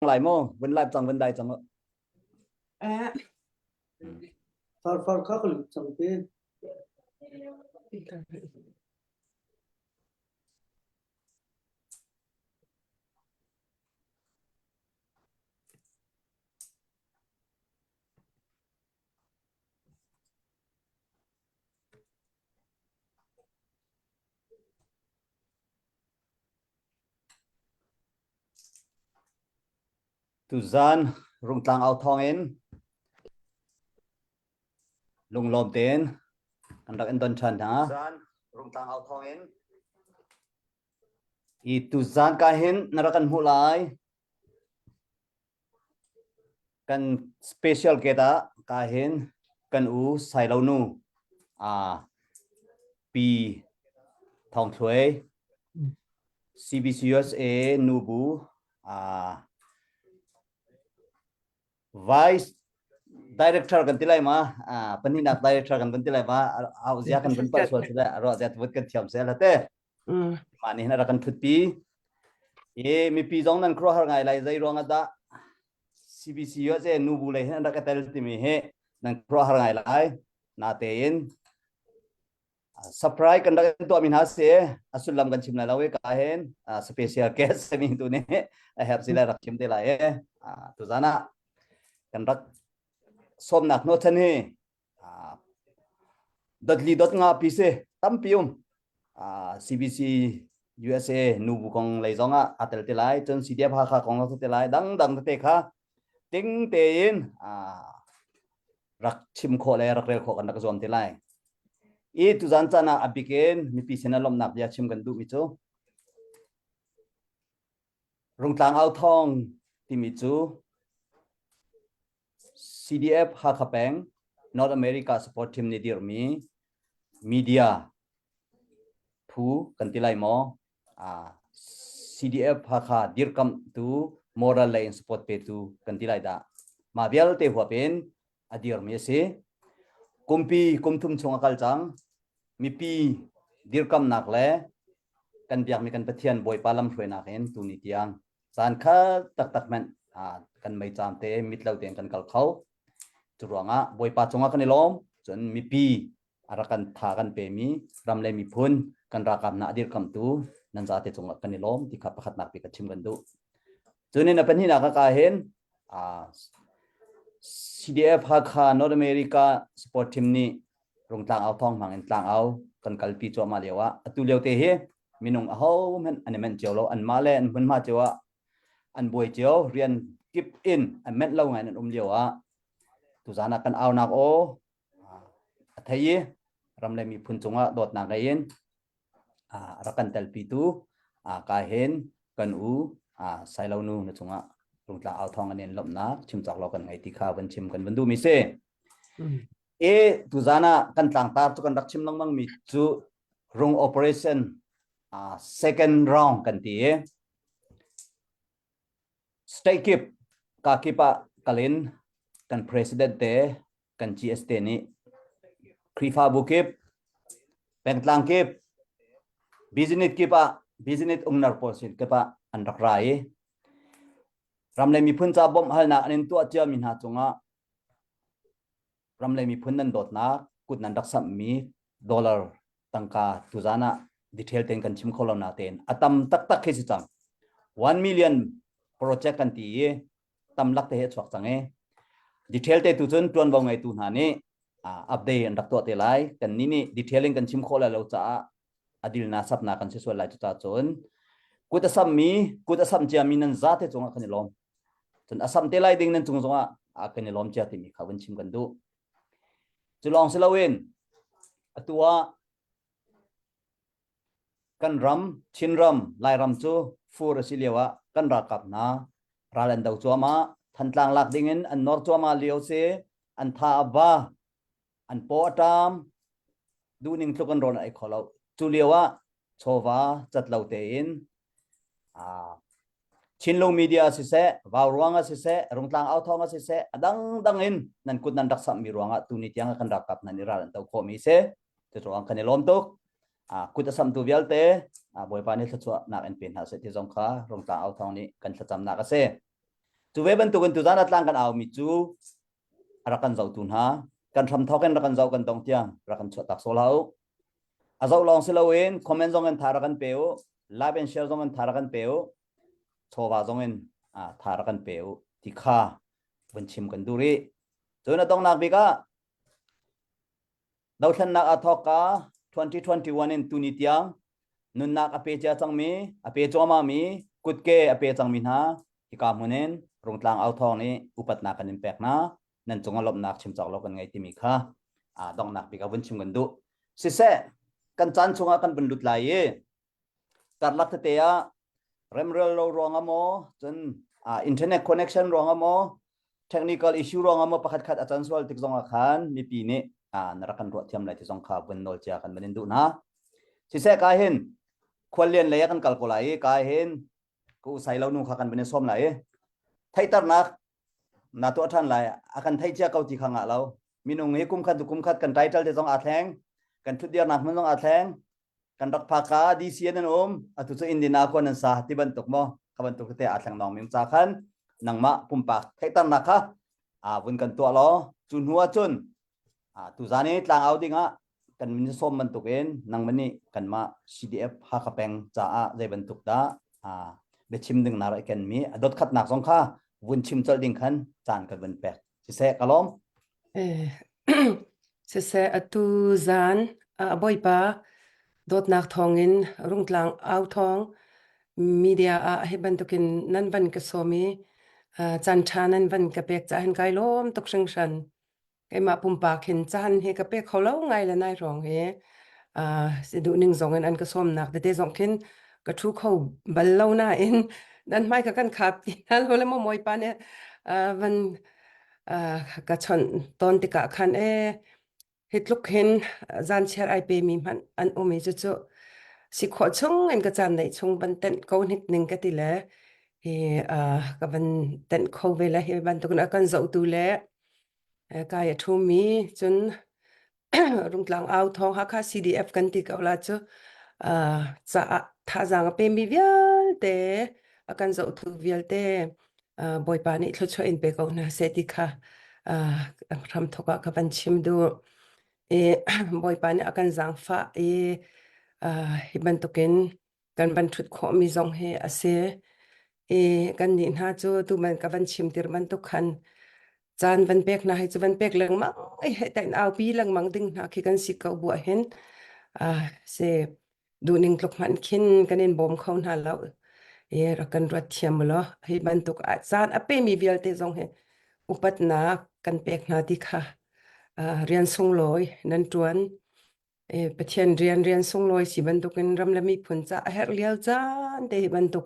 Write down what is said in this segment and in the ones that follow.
Lai maw? Vun live cang, vun dai cang. Eh. Far far kha ka lut cang te. Tuzan Rungtlang au thawng in lunglawm tein kan rak in don ṭhan hna. Tuzan Rungtlang au thawng in i tuzan ka hin na rak kan hmuh lai. Kan special gate ah ka hin kan u Sailo nu a Pi Thawng Thluai CBCUSA nubu uh, Vice Director kan ti lai ma uh, pahnihnak Director kan van ti lai ma au zia kan van palh sual sile ro zia tuvut kan thiam sel hate mah nih hin a rak kan thutpi i mipi zong nan khuaruahhar ngai lai zei ruang ah dah CBC USA nubu lei hin an rak i tel timi hi nan khuaruahhar ngai lai natein surprise kan rak tuah mi hna si a sullam kan chim lai lo i ka hin special guest sami tu nih a herh si lai rak chim te lai e tuzan ah kan rak sawmnak no chan hi dotli dot nga pi si tampi um CBC USA nubu kong lei zong ah a tel te lai cun CDF Hakha kong zong te lai dang dang te kha ting tein rak chim khawh le rak rel khawh kan rak zuam te lai. I tuzan caan ah a bik in mipi sin ah lawmhnak bia chim kan duhmi cu Rungtlang au thawng timi cu CDF Hakha Peng North America Support Team nih dirhmi media phu kan ti lai maw? CDF Hakha dirkamhtu moral lei in support petu kan ti lai dah. Mah vialte huap in a dirmi a si. Kumpi kum thum chung a kal cang. Mipi dirkamnak le kan biakmi kan Pathian Bawipa lamhruainak in tuni tiang caan khat taktak hmanh kan meicaam te mit lo tein kan kal kho. Cu ruangah Bawipa cungah kan i lawm. Cun mipi a rak kan tha kan pemi ram le miphun kan ralkap hna a dirkamtu nan zate cungah kan i lawm ti kha pakhatnak bik ka chim kan duh. Cun in a pahnihnak ka hin CDF Hakha North America support team nih Rungtlang au thawng hmang in tlang au kan kalpi cuahmah lio ah atu lio te hi minung aho hmanh an i menh cio lo anmah le an hmunhma cio ah an buai cio rian kip in an menh lo ngai an um lio ah tuzan ah kan aunak aw a thei i ram le miphun cungah dawtnak ngei in rak kan telpitu ka hin kan u Sailo nu na cungah rungtla au thawng an in lawmhnak chim cawk lo kan ngei ti kha van chim kan van duh mi si. E tuzan ah kan tlangtar cu kan rak chim lengmang mi cu rung operation second round kan ti i state kip ka kip ah kalin kan president te kan GS te nih Khrihfabu kip pengtlang kip business kip ah business owner pawl sin kip ah an rak ra i ram le miphun ca bawmh halnak an in tuah cia mi hna cungah ram le miphun nan dawtnak kut nan rak samhmi dollar tangka tuzan ah detail ten kan chim kho lo na tein a tam taktak khi si cang 1 million project kan ti i tam lak te he chuak cang i detail te tu cun tuanvo ngeitu hna nih update an rak tuah te lai kan ni nih detail in kan chim khawh lai lo caah adilna sapna kan si sual lai cu cun kut a sammi kut a sam ciami nan za te cungah kan i lawm cun a sam te lai ding nan cung zongah kan i lawm cia timi kha vun chim kan duh cu lawng si loin atu ah Kan ram, Chinram, Lairam cu fur a si lio ah kan ralkap hna ral an do cuahmah. Thantlang lak ding in an nor cuahmah lio si. An tha a ba, an paw a ṭam, duhning tluk an rawn a ei kho lo. Cu lio ah chawva cat lo tein Chinlung media siseh, Vauruang ah siseh, Rungtlang Authawng ah siseh, a dangdang in nan kut nan rak samhmi ruangah tuni tiang kan ralkap nan i ral an to khawhmi si. Curuang kan i lawm tuk. Kut a samtu vialte Bawipa nih thluachuahnak in pe hna seh ti zong kha Rungtlang Authawng nih kan thlacamnak a si. Cu ve bantukin tuzan ah tlang kan aumi cu a rak kan zohtu hna kan hramthawk in rak kan zoh kan dong tiang rak kan chuah tak sawh hlah u. A zoh lawng si loin comment zong in tha rak kan pe u, like and share zong in tha rak kan pe u, chawva zong in tha rak kan pe u ti kha vun chim kan duh rih. Cun a donghnak bik ah Dothlennak aa thawkka 2021 in tuni tiang nunnak a pe cia cangmi, a pe cuahmahmi, kutke a pe cangmi hna hika hmun in Rungtlang Authawng nih upatnak kan in pek hna. Nan cung ah lawmhnak chim cawk lo kan ngei timi kha donghnak bik ah vun chim kan duh. Siseh, kan caan chungah kan vun lut lai i karlak tete ah remrel lo ruangah maw cun internet connection ruangah maw technical issue ruangah maw pakhat khat a can sual tik zongah khan mipi nih na rak kan ruah thiam lai ti zong kha vun nawl cia kan van in duh hna. Siseh ka hin khuallian lei ah kan kal ko lai i ka hin ka usai lo nu kha kan van i sawm lai i theihternak na tuah ṭhan lai a kan theih cia ko ti kha ngah lo minung hi kum khat kum khat kan title te zong aa thleng kan ṭhutdirnak hmun zong aa thleng kan rak phak ka DC an um atu cu Indiana khua nan sa ti bantuk maw kha bantuk te aa thleng nong mi ca khan nangmah pumpak theihternak kha a vun kan tuah law cu hnu ah cun tu zan i tlang au ding ah kan min sawm bantuk in nangmah nih kanmah CDF Hakha peng caah zei bantuk dah biachim ding na rak ken mi a dot khatnak zong kha vun chim colh ding khan caan kan vun pek siseh ka lawm. Siseh atu zan a bawipa dawtnak thawngin Rungtlang au thawng media ah hi bantukin nan van ka sawm i caan ṭha nan van ka pek caah hin kai lawm tuk hringhran. Keimah pumpak hin caan hi ka pe kho lo ngai le nai hrawng hi si duhning zong in an ka sawmnak tete zong khin ka ṭhu kho bal lo nain nan hmai ka kan khap ti hna lo le maw Bawipa nih van ka chawnh tawn tikah khan e hi tluk hin zan chiar ai pe mi hmanh an um i cucu si khawh chung in ka caan neih chung van tenh ko hnik ning ka ti le hi ka van tenh kho ve le hi bantukin a kan zohtu le kai a ṭhumi cun Rungtlang au thawng Hakha CDF kan ti ko la cu caah thazaang a pemi vialte a kan zohtu vialte Bawipa nih thluachuah in pe ko hna seh ti kha hramthawk ah ka van chim duh. I Bawipa nih a kan zaangfah i hi bantukin kan van ṭhut khawhmi zong hi a si. I kannih hna cu tu man ka van chim tir bantuk khan caan van pek hna hi cu van pek lengmang i heh tain aupi lengmang ding hna khi kan si ko buah hin si duhning tluk hmanh khin kan in bawm kho hna lo i rak kan ruat thiam law hi bantuk ah caan a pemi vialte zong hi upatnak kan pek hna ti kha rian sunglawi nan ṭuan. Pathian rian rian sunglawi si bantukin ram le miphun ca a herh lio caan te hi bantuk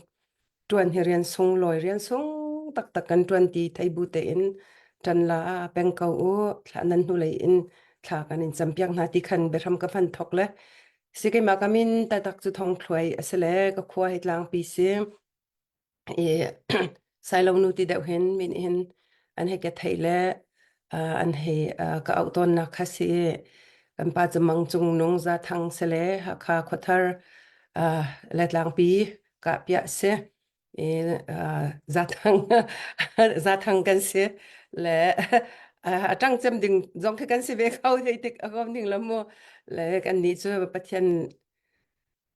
ṭuan hi rian sunglawi rian sung taktak kan ṭuan ti thei bu tein ṭan la peng ko u thla nan hnulei in thla kan in campiak hna ti khan biahram ka van thok le si keimah ka min tatak cu thong thluai a si le ka khua hi tlangpi si i Sailo nu ti deuh hin min hin an hei ka theih le an hei ka auh tawnnak kha si i kan pa cu Mang Cung Nung Zathang si le Hakha Khuathar le Tlangpi kahpiah si i Zathang Zathang kan si le a ṭang cem ding zong khi kan si ve kho hei tik a kom ding lo mu le kan nih cu Pathian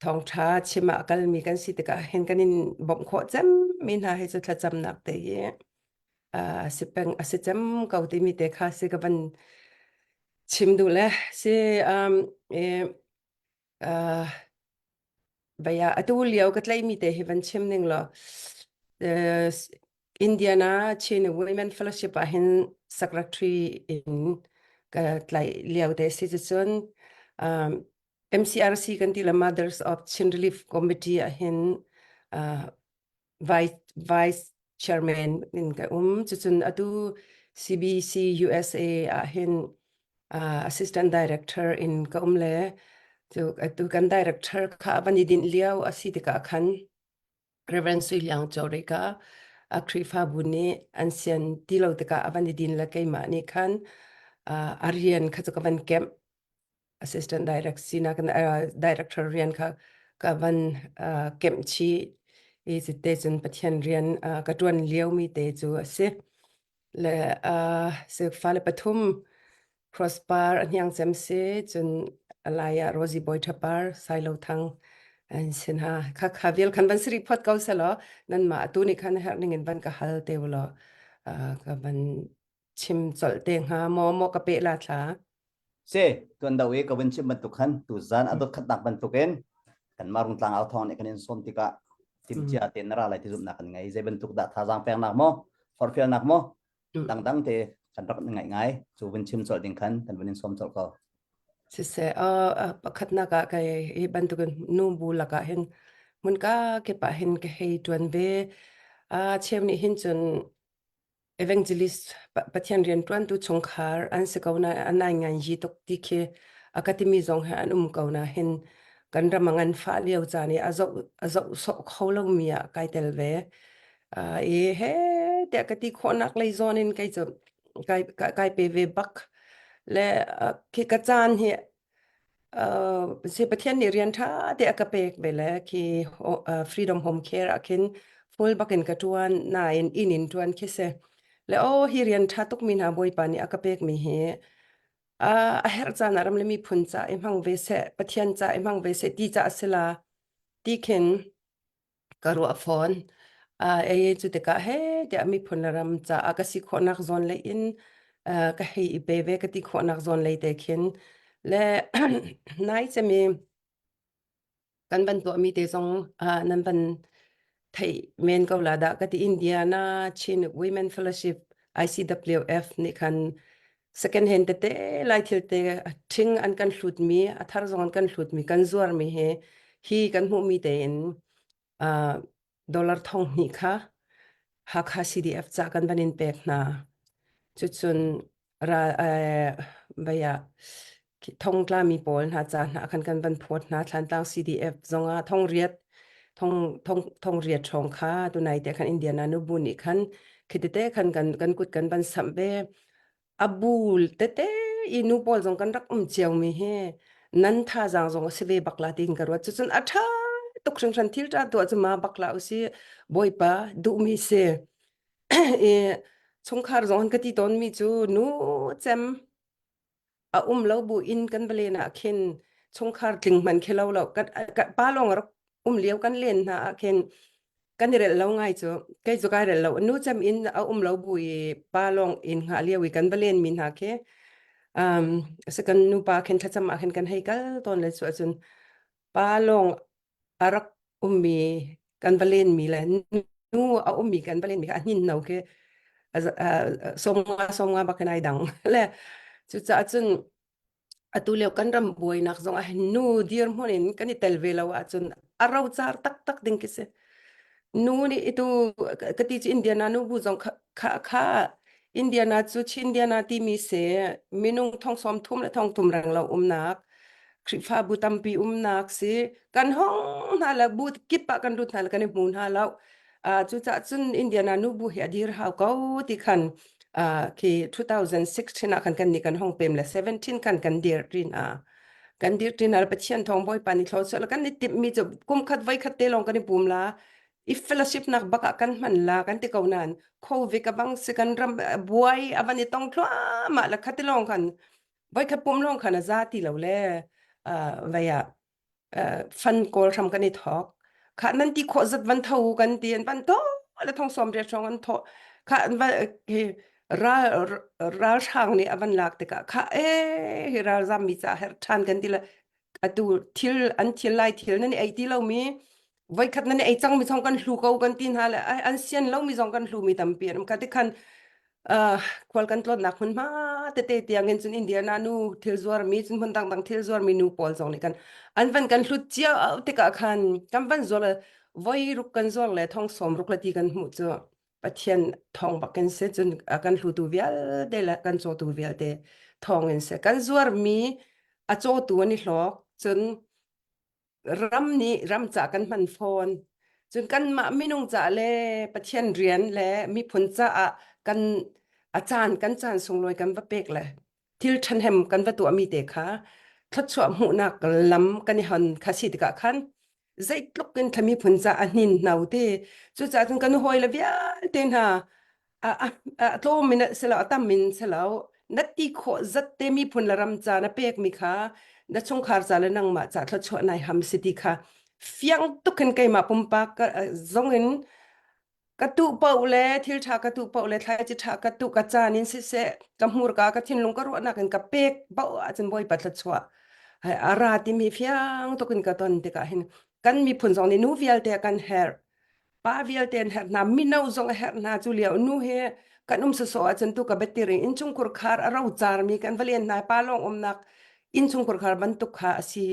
thawngṭha chim ah a kalmi kan si tikah hin kan in bawmh khawh cemmi hna hi cu thlacamnak te hi a si peng a si cem ko timi te kha si ka van chim duh le si um, e, uh, baya atu lio ka tlaimi te hi van chim ning law uh, Indiana Chin Women Fellowship ah hin secretary in ka tlaih lio te si cun um, MCRC kan ti le Mothers of Chin Relief Committee ah hin uh, vice, vice chairman in ka um. Cucun atu CBC USA ah hin uh, assistant director in ka um le cu atu kan director kha van i dinh lio a si tikah khan Reverend Sui Liang Chore ka a Khrihfabu nih an sian ti lo tikah a van i din le keimah nih khan uh, a rian kha cu ka van kemh assistant direct sinak in director rian kha ka van kemh chih. I te cun Pathian rian ka ṭuan liomi te cu a si. Le fale pathum Crossbar a hniang cem si cun a lai ah Rosie Bawi Ṭha Par Sailo Thang an si hna. Kha kha vial khan van siri phot ko selaw nanmah atu nih khan herh ning in van ka hal te ulaw ka van chim colh te hnga maw maw ka peh la thla. Se tuan do i ka vun chim bantuk khan tuzan a dot khatnak bantukin kan mah Rungtlang au thawng nih kan in sawm tikah timcia tein na ra lai ti zumhnak kan ngei. Zei bantuk dah thazaang peknak maw, forhfialnak maw, dangdang te kan rak ngaih ngai cu vun chim colh ding khan kan vun in sawm colh ko. Siseh, pakhatnak ah kai hi bantukin nu bu lakah hin hmunka kip ah hin ka hei ṭuan ve. Cheu nih hin cun Evangelist Pathian rianṭuantu chungkhar an si ko na an nai ngai yi tuk ti khi a ka timi zong he an um ko na hin kan ram a ngan fah lio caan i a zoh a zoh sawh kho lomi ah kai tel ve. I he tiah ka ti khawhnak lei zawn in kei cu kai kai pe ve bak le khi ka caan hi si Pathian nih rian ṭha te a ka pek ve le khi Freedom Home Care ah khin full bakin ka ṭuan nain inn in ṭuan khi si. Le aw hi rian ṭha tukmi hna Bawipa nih a ka pekmi hi a herh caan ah ram le miphun ca i hmang ve seh, Pathian ca i hmang ve seh ti ca a si la ti khin ka ruah fawn. Ei cu tikah he tiah miphun le ram caah ka si khawhnak zawn lei in ka hei i pe ve ka ti khawhnak zawn lei te khin le nai cemi kan van tuahmi te zong nan van theih men ko la dah ka ti Indiana Chin Women Fellowship ICWF nih khan second hand tete lai thil te ṭhing an kan hlutmi a thar zong an kan hlutmi kan zuarmi hi hi kan hmuhmi tein uh, dollar thong hnih kha Hakha CDF ca kan van in pek hna cucun ra eh, baya thong tlami pawl hna ca hna khan kan van phawt hna Thlantlang CDF zongah thong riat thong thong thong riat ṭhawng kha tunai te khan Indiana nubu nih khan khitete khan kan kan kut kan van samh ve a bu tete i nu pawl zong kan rak um cio mi hi nan thazaang zong a si ve bak la tiin ka ruat cucun a ṭha tuk hringhran thil ṭha tuah cu ma bak la usi bawipa duhmi si i chungkhar zong an ka ti tawn mi cu nu cem a um lo bu in kan va len ah khin chungkhar tling hman khi lo lo kan pa lawng rak um lio kan len hna ah khin kan i relh lo ngai cu kei cu kai relh lo nu cem in a um lo bu i pa lawng in hngah lio i kan va len mi hna khi um se kan nu pa khin thlacam ah khin kan hei kal tawn le cu ahcun pa lawng a rak ummi kan va len mi le nu a ummi kan va len mi kha a hnin no khi sawmnga sawmnga bak in ai dang le cucaah cun atu lio kan ram buainak zong ah nu dirhmun in kan i tel ve lo ahcun a rocar taktak ding khi si nu nih itu ka ti cu Indiana nu bu zong kha kha, kha Indiana cu Chindiana timi si minung thong sawm thum le thong thum reng lo umnak Khrihfabu tampi umnak si kan hong hna le bu kip ah kan lut hna le kan i hmu hna lo uh, cucaah cun Indiana nu bu hi a dir hau ko ti khan uh, khi 2016 ah khan kan nih kan hong pem le 17 khan kan dir rin a kan dir rin a Pathian thawng Bawipa ni thlo la kan ni timh mi cu kum khat voi khat te lawng kan i pum la i fellowship nak bak ah kan hman la kan ti ko nan covid ka bang si kan ram buai avan i tong thluahmah la khati lawng khan voikhat pum lawng khan a za ti lo le vei ah fan kawl hram kan i thawk kha nan ti khawh zat van tho kan ti an van to le thong som riat hrawng an thawh kha an va hi ral ralhrang nih a van lak tikah kha e hi ralzam mi ca her ṭhan kan ti le atu thil an thil lai thil nan i ei ti lomi voikhat nan i ei cangmi zong kan hlu ko kan ti hna le an sian lomi zong kan hlu mi tampi an um kha ti khan khual kan tlawnnak hmunhma tete tiangin cun Indiana nu thil zuarmi cun hmun dangdang thil zuarmi nu pawl zong nih kan an van kan hlut cio tikah khan kan van zuar le voi ruk kan zuar le thong sawm ruk le ti kan hmuh cu Pathian thawng bakin si cun kan hlutu vialte le kan cawtu vialte thawng in si kan zuarmi a cawtu an i hlawk cun ram nih ram ca kan hman fawn cun kanmah minung ca le Pathian rian le miphun caah kan a caan kan caan sunglawi kan va pek le thil ṭhahnem kan va tuahmi te kha thluachuah hmuhnak lam kan i hon kha si tikah khan. Zeitluk in thlami phun ca a hnin hno te. Cucaah cun kan hawi le vialte hna a, a, a tlawm in si lo a tam in si lo na ti khawh zat te miphun le ram ca na pekmi kha na chungkhar ca le nangmah ca thluachuah nai ham si ti kha fiang tuk in keimah pumpak zong in ka tuh paoh le thil ṭha ka tuh paoh le thlaici ṭha ka tuh ka caan in siseh ka hmurka ka thinlung ka ruahnak in ka pek paoh ahcun Bawipa thluachuah a ra timi fiang tuk in ka ton tikah hin kan miphun zong nih nu vialte kan herh pa vialte an herh hna mino zong a herh hna cu lio nu he kan um sawsawh ahcun tu ka biatiring innchungkhur khar a rocar mi kan va len hna pa lawng umnak innchungkhur khar bantuk kha a si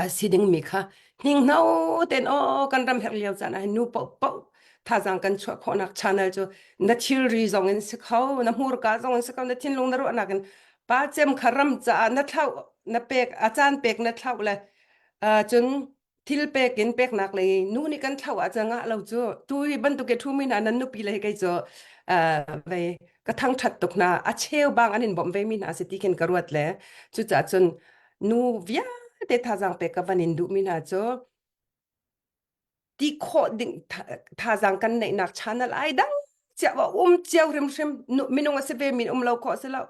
a si ding mi kha hninghno ten o kan ram herh lio caan ah nu paoh paoh thazaang kan chuah khawhnak channel cu na thilri zong in si kho na hmurka zong in si kho na thinlung na ruahnak in pa cem kha ram caah na thlauh na pek a caan pek na thlauh le cun thil pek in peknak lei nu nih kan thlauh ah ngah lo cu tu hi bantuk ke thu mi hna nan nupi le kei cu vei ka thangthat tuk hna a cheu bang an in bawmh ve mi hna si ti khin ka ruat le cucaah cun nu vialte thazaang pek ka van in duh mi hna cu ti khawh ding thazaang kan neihnak channel ai dang cia wa um cio hrimhrim minung a si ve min um lo khawh si lo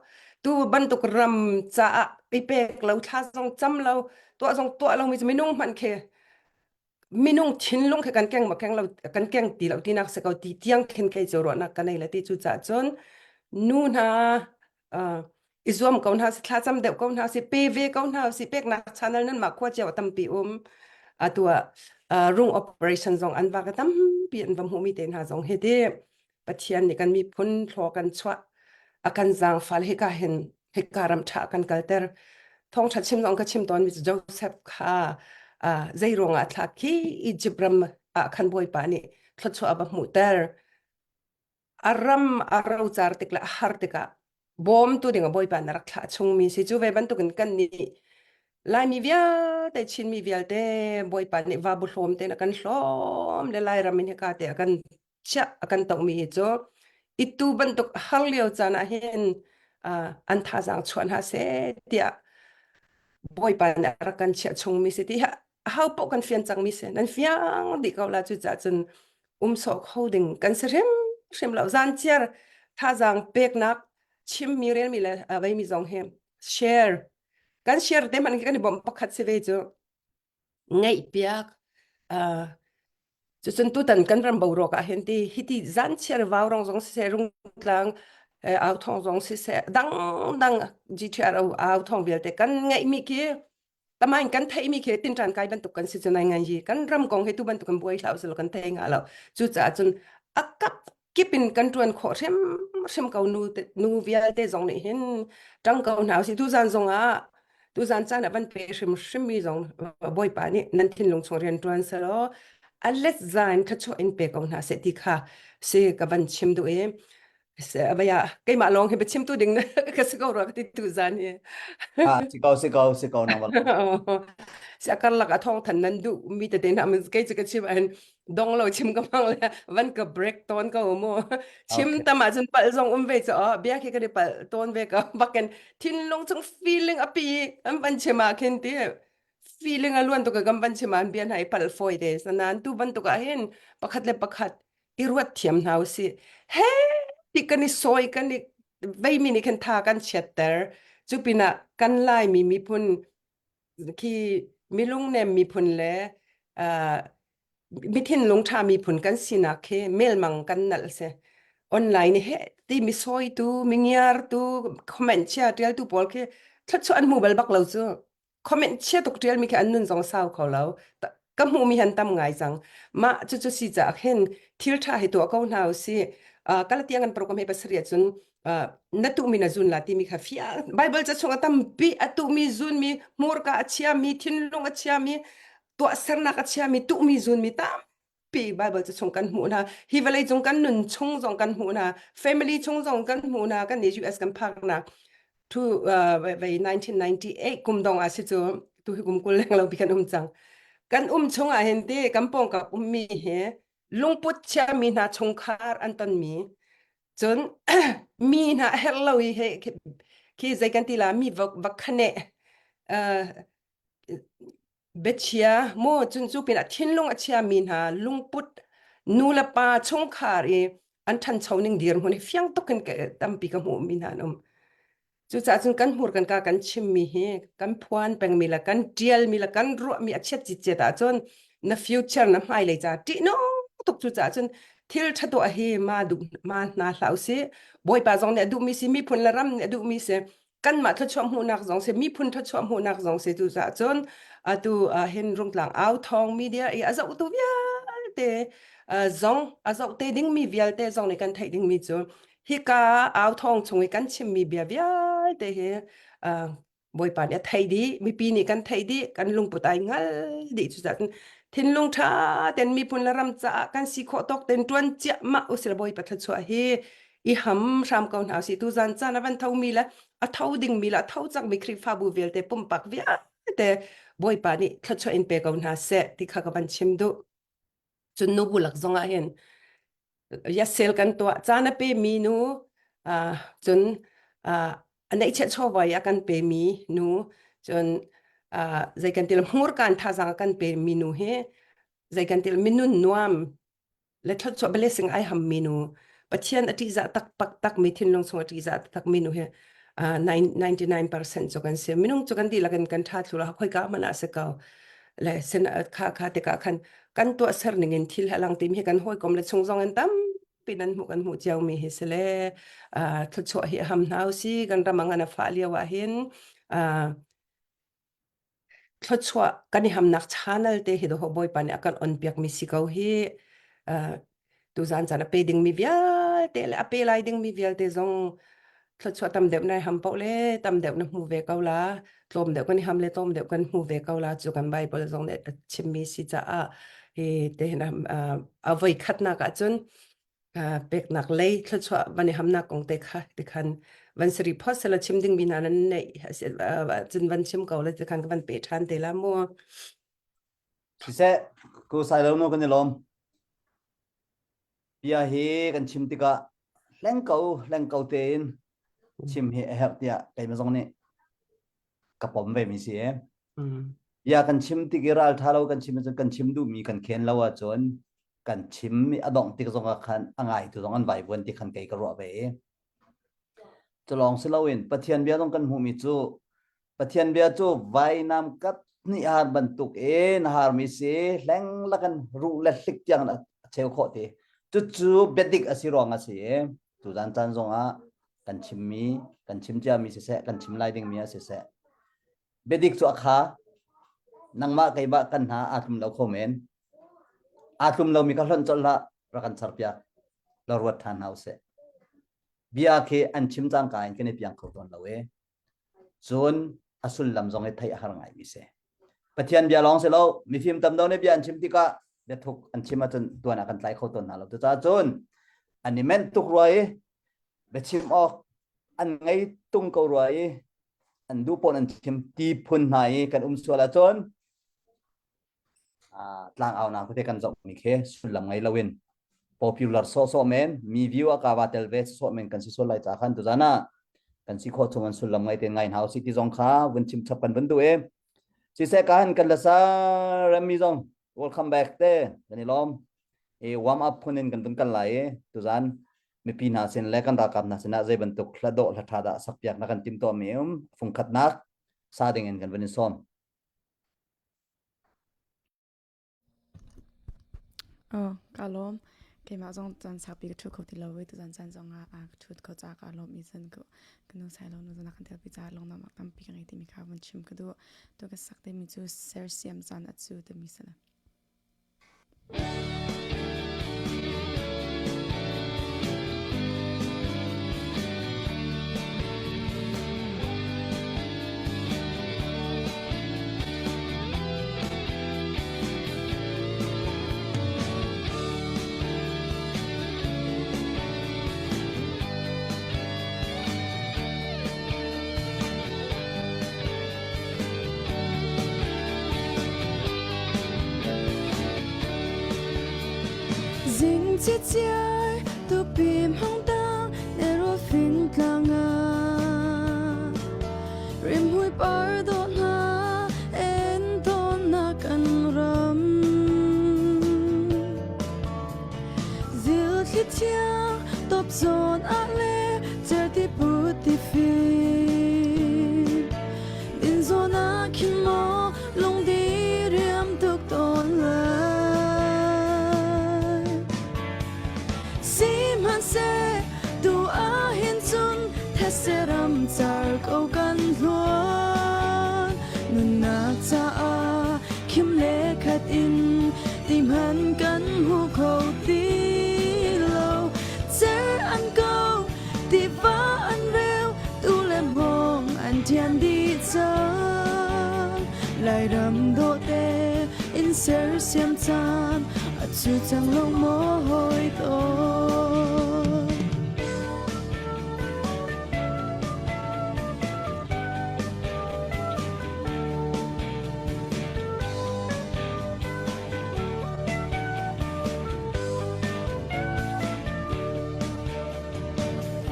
tu bantuk ram caah i pek lo thla zong cam lo tuah zong tuah lo mi minung hmanh khi minung thinlung khi kan keng ma keng lo kan keng ti lo tinak se ko ti tiang khin kei cu ruahnak ka nei la ti cu cah cun nu hna i zuam ko hna si thlacam deuh ko hna si pe ve ko hna si peknak channel nan mah khua cio tampi um atu ah rung operation zong an va ka tampi an va hmuhmi te hna zong hi ti Pathian nih kan miphun thlaw kan chuah a kan zaangfal hika hin hika ram ṭha kan kalter thawngṭha chim zong ka chim tawn mi cu Joseph kha zei ruangah thla khi Egypt ram ah khan Bawipa nih thluachuah a va hmuhter a ram a rocar tik le a har tikah bawmtu ding a Bawipa na rak thlah chungmi si cu ve bantukin kan nih Laimi vialte Chinmi vialte Bawipa nih va bu hlawm tein a kan hlawm le Lairam in hika te a kan chiah a kan tongmi hi cu itu bantuk har lio caan ah hin an thazaang chuah hna seh tiah Bawipa nih a rak kan chiah chungmi si ti ho paoh kan fian cangmi si nan fiang dih ko la cucaah cun um sawh kho ding kan si hrim hrim lo zan chiar thazaang peknak chimmi relmi le veimi zong hi share kan share te hmanh kan i bawmh pakhat si ve cu ngaih piak cucun tutan kan ram boruak ah hin ti hiti zan chiar vau rong zong siseh rungtlang au thong zong siseh dang dang GTR au thong vialte kan ngaihmi khi tamain kan theihmi khi tinṭan kai bantuk kan si cu nai ngai hi kan ram kong he tu bantuk kan buai hlah usih kan thei nga lo cucaah cun a kap kip in kan ṭuan khawh hrim hrim ko nu nu vialte zong nih hin ṭang ko hna usih tuzan zong ah tuzan caan ah van pe hrim hrim mi zong bawipa nih nan thinlung chung rian ṭuan selaw a let za in thluachuah in pe ko hna seh ti kha si ka van chim duh i Vaya keimah lawng hi biachimtu ding ka si ko rua ka ti tu zan hi. Ah, si ko si ko si ko na wal. Si karlak a thong than nan duh mi tete na mun kei chu ka chim an dong lo chim ka mang le van ka break ton ko mu. Chim tam ah cun pal zong um ve cho bia khi ka di pal ton ve ka bakin thinlung chung feeling api an van chim ah khin ti feeling a luan tu ka gam van chim an bia hna i pal foi te sanan tu bantuk ah hin pakhat le pakhat i ruat thiam hna usih. He ti kan i sawi kan i veimi nih khin tha kan chiatter. Cu pinah kan Laimi miphun khi milungnem miphun le uh, mi thinlung ṭha miphun kan sinak khi melmang kan nalh si. Online he ti mi sawitu, mi ngiartu, comment chia ṭialtu pawl khi thluachuah an hmu bal bak lo cu. Comment chia tuk ṭial mi khi an nun zong sau kho lo. Ka hmuh mi han tam ngai cang. Mah cucu si caah khin thil ṭha hi tuah ko hna usih. Uh, kalatiang an program hi pasarih ahcun uh, na tuhmi na zun la timi kha fiang Bible ca chung a tampi a tuhmi zunmi hmurka a chiami thinlung a chiami tuahsernak a chiami tuhmi zunmi tam tampi Bible cu chung kan hmuh hna. Hi vawlei cung kan nun chung zong kan hmuh hna. Family chung zong kan hmuh hna. Kan nih US kan phak na tu uh, vei 1998 kum dong ah si cu tu hi kum 20 leng lo bi kan um cang. Kan um chung ah hin ti kan pawngkap ummi hi lungput chiami hna chungkhar an tonmi cun mi hna a herh lo i he khi zei kan ti la mi va va khane uh, Biachia maw cun cu pinah thinlung a chiami hna lungput nu le pa chungkhar i an ṭhancho ning dirhmun hi fiang tuk in tampi ka hmuhmi hna an um. Cucaah cun kan hmur kan ka kan chimmi hi kan phuan pengmi le kan ṭialmi le kan ruahmi a chiat citcet ahcun na future na hmailei ca ṭihnung tuk cucaah cun thil ṭha tuah hi ma duh ma hna hlah usih. Bawipa zong nih a duhmi si miphun le ram nih a duhmi si kanmah thluachuah hmuhnak zong si miphun thluachuah hmuhnak zong si cucaah cun atu hin Rungtlang au thawng media i a zohtu vialte zong a zoh te dingmi vialte zong nih kan theih dingmi cu hika au thawng chung i kan chimmi bia vialte hi Bawipa nih a theih dih mipi nih kan theih dih kan lungput ai hngal dih cucaah cun thinlung ṭha ten miphun le ram caah kan si khawh tawk ten ṭuan ciahmah usila Bawipa thluachuah hi i ham hram ko hna usih tuzan caan a van thomi le a tho dingmi le a tho cangmi Khrihfabu vialte pumpak vialte Bawipa nih thluachuah in pe ko hna seh ti kha ka van chim duh. Cun nubu lak zong ah hin yasel kan tuah caan a pemi nu cun a neihchiah chawva i a kan pemi nu cun zei kan til hmurkan thazaang a kan pemi nu hi zei kan til minun nuam le thluachuah blessing ai ham mi nu Pathian a ṭihzah taktak tak mi thinlung chung a ṭihzah taktak mi nu hi 99% cu kan si minung cu kan dihlak in kan ṭha thlu la khoika hmanh ah si ko le sin kha kha tikah khan kan tuah ser ning in thil halang tim hi kan hawikom le chung zong in tampi nan hmuh kan hmuh cio mi hi si le thluachuah hi ham hna si kan ram ang an a fah lio ah hin Thluachuah kan i hamnak channel te hi dawh Bawipa nih a kan on piakmi si ko hi. Uh, tuzan caan a pe dingmi vialte le a pe lai dingmi vialte zong thluachuah tam deuh nai ham paoh le tam deuh na hmu ve ko la tlawm deuh kan i ham le tlawm deuh kan hmu ve ko la cu kan Bible zong nih a chimmi si caah hi te hin a voi khatnak ahcun peknak lei thluachuah van i hamnak kong te kha tikhan van sari phot sela chim ding mi hna nan neih cun van chim ko le tikhan ka van pe ṭhan te la mu Siseh ku sai lo nu kan i lawm bia hi kan chim tikah hleng ko hleng ko tein chim hi a herh tiah keimah zong nih ka pom ve mi si e bia kan chim tik i ral tha lo kan chim ahcun kan chim duhmi kan khen lo ahcun kan chim i a dongh tik zong ah khan a ngaitu zong an vaivuan ti khan kei ka ruah ve i cu lawng si loin Pathian bia zong kan hmuhmi cu Pathian bia cu vainam kat hnih har bantuk in harmi si hleng lakan ruh le hlik tiang a cheu khawh ti cucu biadik a si ruang a si i tuzan caan zong ah kan chimmi kan chim ciami siseh kan chim lai dingmi ah siseh biadik cu a kha nangmah keimah kan hna aa tlum lo kho men aa tlum lomi kha hlonh colh hlah rak kan charpiak la ruat ṭhan hna usih bia khi an chim cangka in kan i piang kho tawn lo e cun a sullam zong i theih a har ngaimi si Pathian bia lawng si lo mifim tam do nih bia an chim tikah biathuk an chim ahcun tuan ah kan tlai kho tawn hna lo cucaah cun an i menh tuk rua i biachim awk an ngei tung ko rua i an duh pawn an chim ti phun hna i kan um sual ahcun tlangaunak tete kan zohmi khi sullam ngei loin popular sawhsawh men mi view ah ka va tel ve sawh men kan si sual lai ca khan tuzan ah kan si khawh chung an sullam ngei te ngai hna usih ti zong kha vun chim chap kan vun duh e siseh ka han kan lasa remi zong welcome back te kan i lawm e warm up phun in kan vun kal lai e tuzan mipi hna sin le kan ralkap hna sinah zei bantuk hla dawh hla tha dah sakpiak na kan tim to mi um fungkhatnak sa ding in kan vun in sawm Aw, kaa lawm. Keimah zong caan saupi ka ṭhu kho ti lo i tuzan caan zong ah ka ṭhut kho caah kaa lawm i cun ka nu Sailo nu zong a kan telpi caah lunglawmhnak tampi ka ngei timi kha vun chim ka duh. Tu ka sak timi cu sersiam caan a cu timi si. Zing ciciar tupi hmang tang ne fin tlang ah rimhmui par dawh hna en tawnnak. Zawn ah le certi put ti fim Din zawn ah khin maw lungdi riam tuk tawn lai Sihmanhseh tu ah hin cun thetse ram car ko kan hluan nunnak caah khim le khat in ti hman kan hmu kho ti lo cer an ko tiva an reu tu le hmawng an thian dih cang Lairam dawhte in sersiam caan a cu cang lo maw hawi dawt.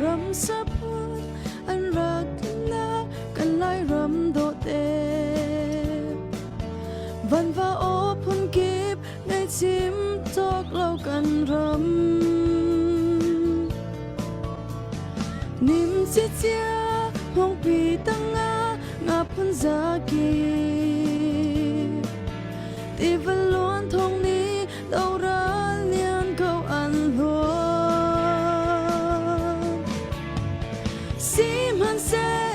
Ram saphun an rak na kan Lairam dawhte. Vanva aw phunkip Ngaihchim cawk lo kan ram Nim cia hmongpi tangah nga phun zaki Tiva luan thong ni doral nian ko an hluan Sihmanhseh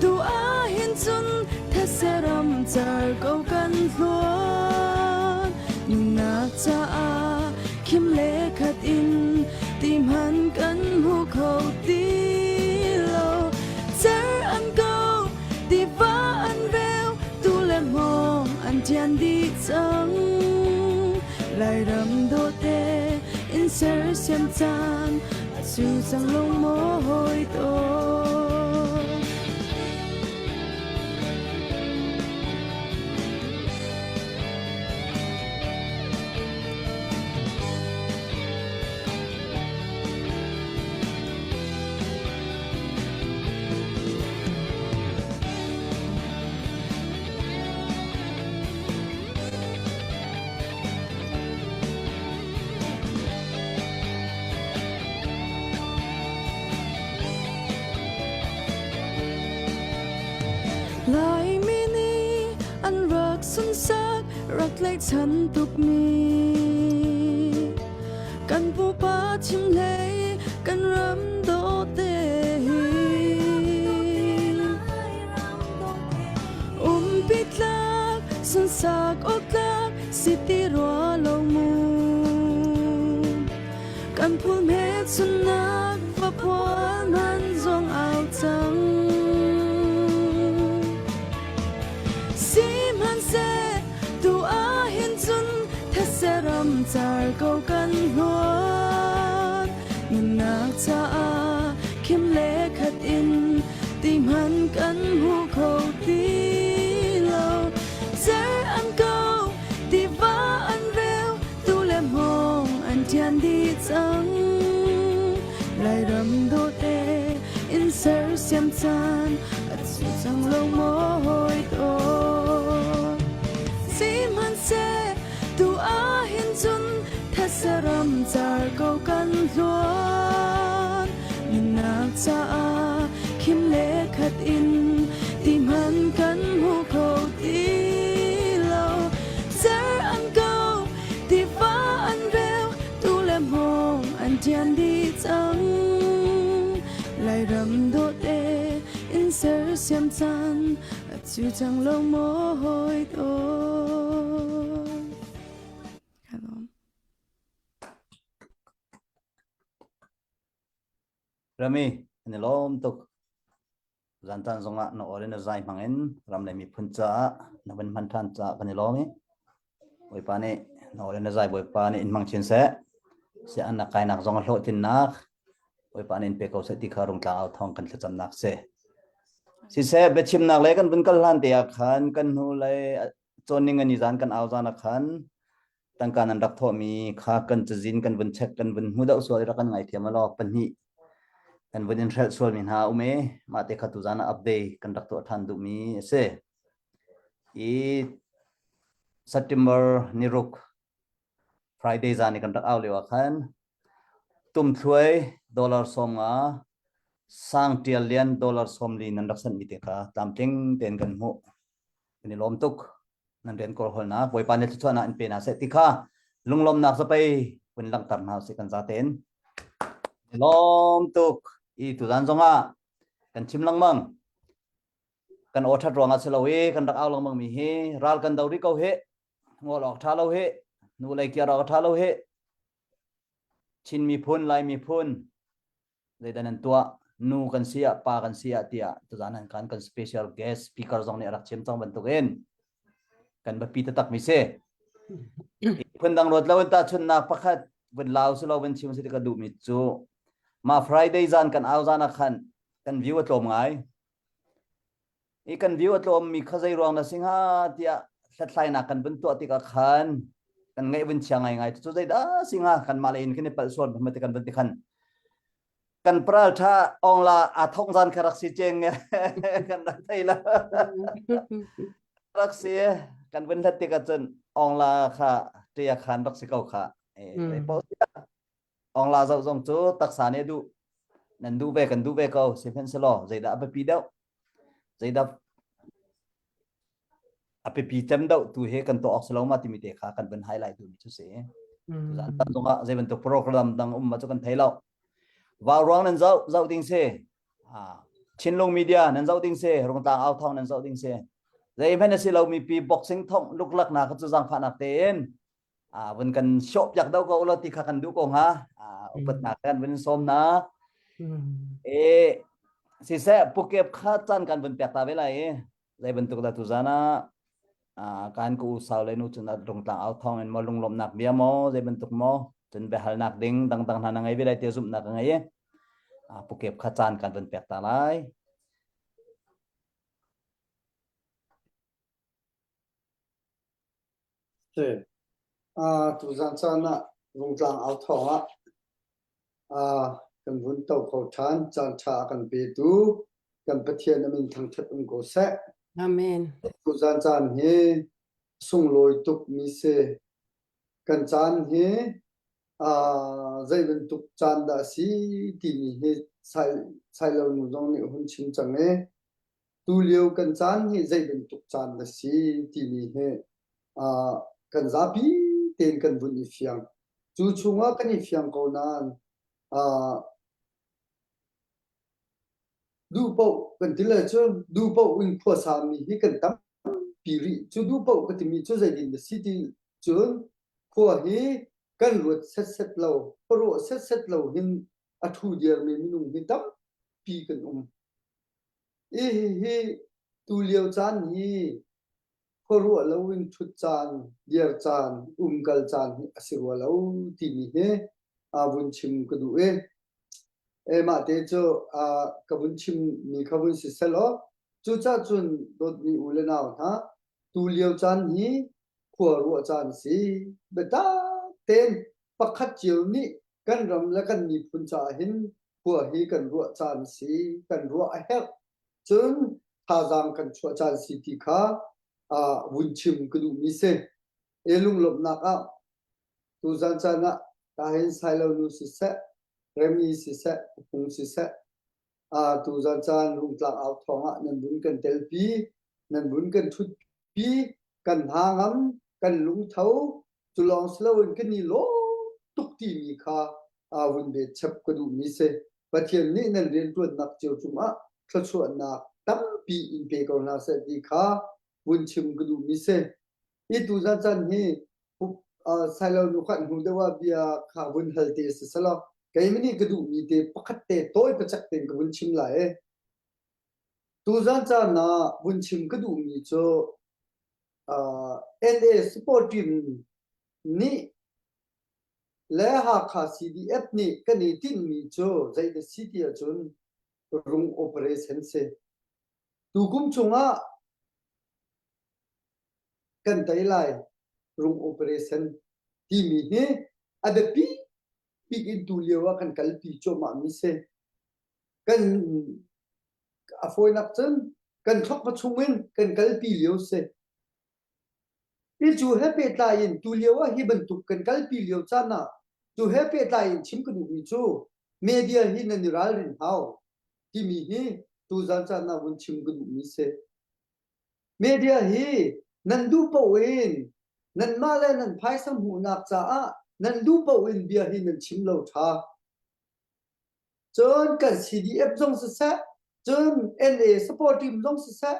tu ah hin cun thetse ram car ko kan hluan nunnak caah khim le khat in ti hman kan hmu kho ti lo cer an ko tiva an reu tu le hmawng an tian dih cang Lairam dawte in sersiam caan cu cang lung maw hawi tawn. Laimi nih an rak sunsak rak tlaihchan tukmi kan pupa chim hlei kan ram dawte hi umpi tlak sunsak awk tlak si ti rua lo mu Kan phul hmelchunhnak vapual man zong au cang. Sihmanhseh tu ah hin cun thetse ram car ko kan hluan. Nunnak caah khim le khat in ti hman kan hmu kho ti lo. Cer an ko, tiva an reu, tu le hmawng an ṭian dih cang Lairam dawte in sersiam caan a cu cang lo maw hawi dawt Sihmanhseh tu ah hin cun thetse ram car ko kan hluan nunnak caah khim le khat in ti hman kan hmu kho ti lo Cer an ko, tiva an reu, tu le hmawng an ṭian dih cang. Lairam dawte in sersiam caan, a cu cang lo maw hawi dawt. Rami, an i lawm tuk. Zantan zongah na aw le na zai hmangin ram le miphun caah na van hman ṭhan caah kan i lawm i Bawipa nih na aw le na zai Bawipa nih in hmang chin seh. Sian na kainak zong a hlawhtlinnak Bawipa nih in pe ko seh ti kha rungtlang au thawng kan thlacamnak si. Siseh biachimnak le kan vun kal hlan te ah khan kan hnu le cawnning ani zan kan au zan ah khan tangka nan rak thawhmi kha kan cazin kan vun check kan vun hmu deuh sual i rak kan ngaithiam alaw pahnih kan vun in hrelh sualmi hna um i mah te kha tuzan ah update kan rak tuah ṭhan duhmi a si. I September ni ruk Friday zan i kan rak au lio ah khan tumthluai dollar 50, Sang Tial Lian dollar 40 nan rak sanmi te kha tlamtling tein kan hmuh. Kan i lawm tuk. Nan rian kawlhawlnak Bawipa nih thluachuahnak in pe hna seh ti kha lunglawmnak zapei vun langhter hna usih kan zaten. Lawm tuk. I tuzan zongah kan chim lengmang. Kan aw ṭhat ruangah si lo i kan rak au lengmang mi hi ral kan do rih ko hi. Ngol awk ṭha lo hi. Nu lei kiar awk ṭha lo hi. Chin miphun, Lai miphun, zeidah nan tuah nu kan si ah pa kan si ah tiah tuzan han kan kan special guest speaker zong nih a rak chim cang bantukin kan biapi taktak mi si phun dang ruat lo in tahchunnak pakhat vun lau si lo vun chim si ti ka duh mi cu ma Friday zan kan au zan ah khan kan view a tlawm ngai I kan view a tlawmmi kha zei ruang na si hnga tiah hlathlainak kan vun tuah tikah khan kan ngaih vun chia ngaingai cu zeidah si hnga kanmah le in kan i palh sual hma ti kan vun ti khan kan paral tha ongla aa thong zan kha rak si cheng kan rak thei la rak si kan vun hlat tikah cun ongla kha tia khan rak si ko kha e po Ongla zoh zong cu taksa nih a duh. Nan duh ve kan duh ve ko. Sihmanhsehlaw zeidah a biapi deuh? Zeidah a biapi cem deuh tu hi kan tuah awk si lo ma timi te kha kan vun highlight duhmi cu si. Tuzan tan zongah zei bantuk program dang um ma cu kan thei lo. Vau ruang nan zoh zoh ding si. Chinlung media nan zoh ding si. Rungtlang au thawng nan zoh ding si. Zeihmanh a si lo mi pi boxing thong luklak na kha cu zaangfahnak tein vun kan sawh piak do ko lo ti kha kan duh ko hnga upatnak kan vun sawm na e siseh pukep kha caan kan vun pek ta ve lai i zei bantuk dah tuzan ah kan ku usau le nu cun rungtlang au thong in maw lunglawmhnak bia maw zei bantuk maw cun biahalnak ding dangdang hna na ngei ve lai ti zumhnak ka ngei i pukep kha caan kan vun pek ta lai. Si. Tuzan caan ah Rungtlang au thawng ah kan vun to kho ṭhan. Caan ṭha a kan petu kan Pathian a min thangṭhat um ko seh. Amen. Tuzan caan hi sunglawi tuk mi si. Kan caan hi zei bantuk caan dah a si timi hi Sailo nu zong nih a hun chim cang i tulio kan caan hi zei bantuk caan na si timi hi uh, kan zapi tein kan vun i fiang. Cu chungah kan i fiang ko nain uh, duh paoh kan ti le cun duh paoh in khuasa mi hi kan tampi rih. Cu duh paoh ka timi cu zeitin na si ti cun khua hi kan ruat setset lo, khuaruah setset lo hin a ṭhu diarmi minung hi tampi kan um. Hi hihi tulio caan hi khuaruah loin ṭhut caan, dir caan, umkal caan hi a si rua lo timi hi vun chim ka duh i mah te cu ka vun chimmi kha vun si selaw cucaah cun dawtmi u le nau hna tulio caan hi khua ruah caan si. Biatak tein pakhat cio nih kan ram le kan miphun caah hin khua hi kan ruah caan si kan ruah a herh cun thazaang kan chuah caan si ti kha uh, vun chim ka duhmi si e lunglawmhnak ah tuzan caan ah kahin sailo nu siseh remi siseh phung siseh uh, tuzan caan rungtlang au thawng ah nan vun kan telpi nan vun kan thutpi kan hna ngam kan lungtho cu lawng si loin kan i lawm tuk timi kha aa vun ve chap ka duhmi si. Pathian nih nan rianṭuannak cio cungah thluachuahnak tampi in pe ko hna seh ti kha vun chim ka duhmi si. Hi tuzan caan hi Sailo nu khat hnu deuh ah bia kha vun hal te si selaw keimah nih ka duhmi te pakhat te tawi pacak tein ka vun chim lai i tuzan caan ah vun chim ka duhmi cu NA support team nih le Hakha CDF nih kan i tinhmi cu zeidah si ti ahcun rung operation si. Tukum chungah kan tei lai rung operation timi hi a biapi bik in tu lio ah kan kalpi cuahmah mi si. Kan a fawinak cun kan thlokma chungin kan kalpi lio si. Hi cu he pehtlai in tulio ah hi bantuk kan kalpi lio caan ah cu he pehtlai in chim ka duhmi cu. Media hi nan i ralrin hau timi hi tuzan caan ah vun chim ka duhmi si. Media hi nan duh paoh in nanmah le nan phaisa hmuhnak caah nan duh paoh in bia hi nan chim lo ṭha. Cun kan CDF zong siseh, cun NA support team zong siseh,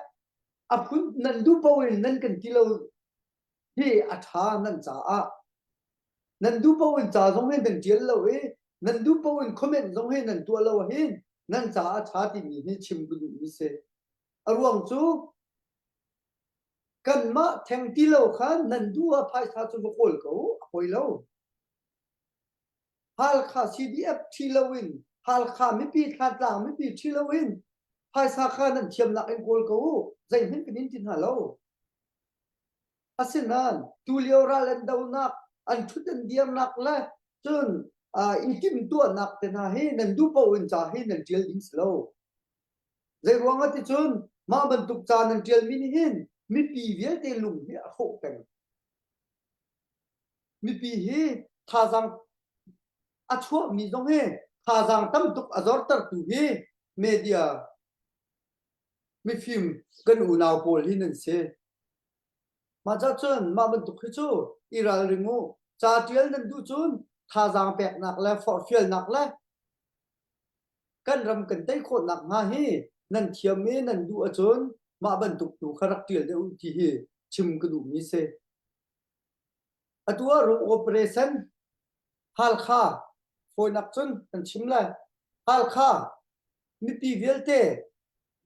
a phun nan duh paoh in nan kan ti lo hi a ṭha nan caah. Nan duh paoh in ca zong hi nan ṭial lo i nan duh paoh in comment zong hi nan tuah lo ahhin nan caah a ṭha timi hi chim ka duhmi si. A ruang cu kanmah theng ti lo khan nan duh ah phaisa cu va kawl ko a poi lo. Halkha CDF ṭhi loin Halkha mipi Thantlang mipi ṭhi loin phaisa kha nan thiamnak in kawl ko u zeihmanh kan in ti hna lo. Asinain tulio ral an donak an ṭhut an dirnak le cun i timhtuahnak te hna hi nan duh paoh in ca hi nan ṭial ding si lo. Zeiruang ah ticun mah bantuk ca nan ṭialmi nih hin mipi vialte lung hi a hrawh peng. Mipi hi thazaang a chuahmi zong hi thazaang tam tuk a zortertu hi media mifim kan unau pawl hi nan si. Mah cah cun mah bantuk hi cu i ralring u. Ca ṭial nan duh cun thazaang peknak le forhfialnak le kan ram kan tei khawh nakhnga hi nan thiam i nan duh ahcun mah bantuk tu kha rak ṭial deuh u ti hi chim ka duhmi si. Atu ah rung operation Halkha fawinak cun kan chim lai. Halkha mipi vialte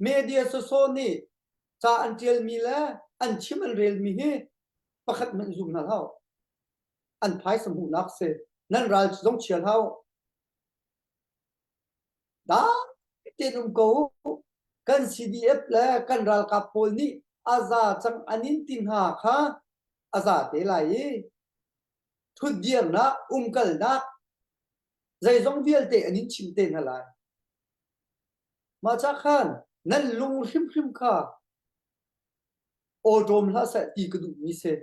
media sawsawh nih ca an ṭialmi le an chim an relmi hi pakhat hmanh zum hna hlah. An phaisa hmuhnak si. Nan ral zong chia hlah u. Dai tein um ko u. Kan CDF le kan ralkap pawl nih a za cang an in ti hna kha a za te lai i thutdirnak, umkalnak, zeizong vialte an in chim te hna lai. Mah ca khan nan lung hrimhrim kha awṭawm hlah seh ti ka duhmi si.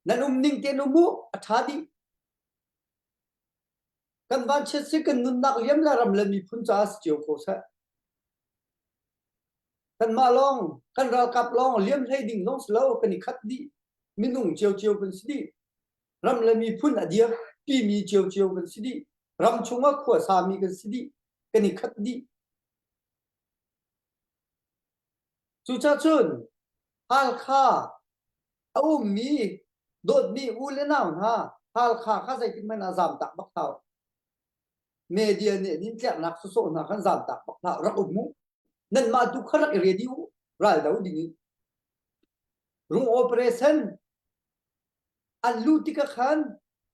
Nan um ning tein um u, a ṭha dih. Kan vanchiat si kan nunnak liam le ram le miphun caah si cio ko seh. Kanmah lawng, kan ralkap lawng liam hlei ding zong si lo, kan i khat dih. Minung ciocio kan si dih. Ram le miphun a dir pimi ciocio kan si dih. Ram chungah khua sami kan si dih. Kan i khat dih. Cucacun Halkha a ummi dawtmi u le nau hna Halkha kha zeitik hmanh ah zamtak bak hlah u. Media nih an in tlerhnak sawsawh hna khan zamtak bak hlah rak um u. Nanmah tu kha rak i ready u ral do ding in. Rung operation an luh tikah khan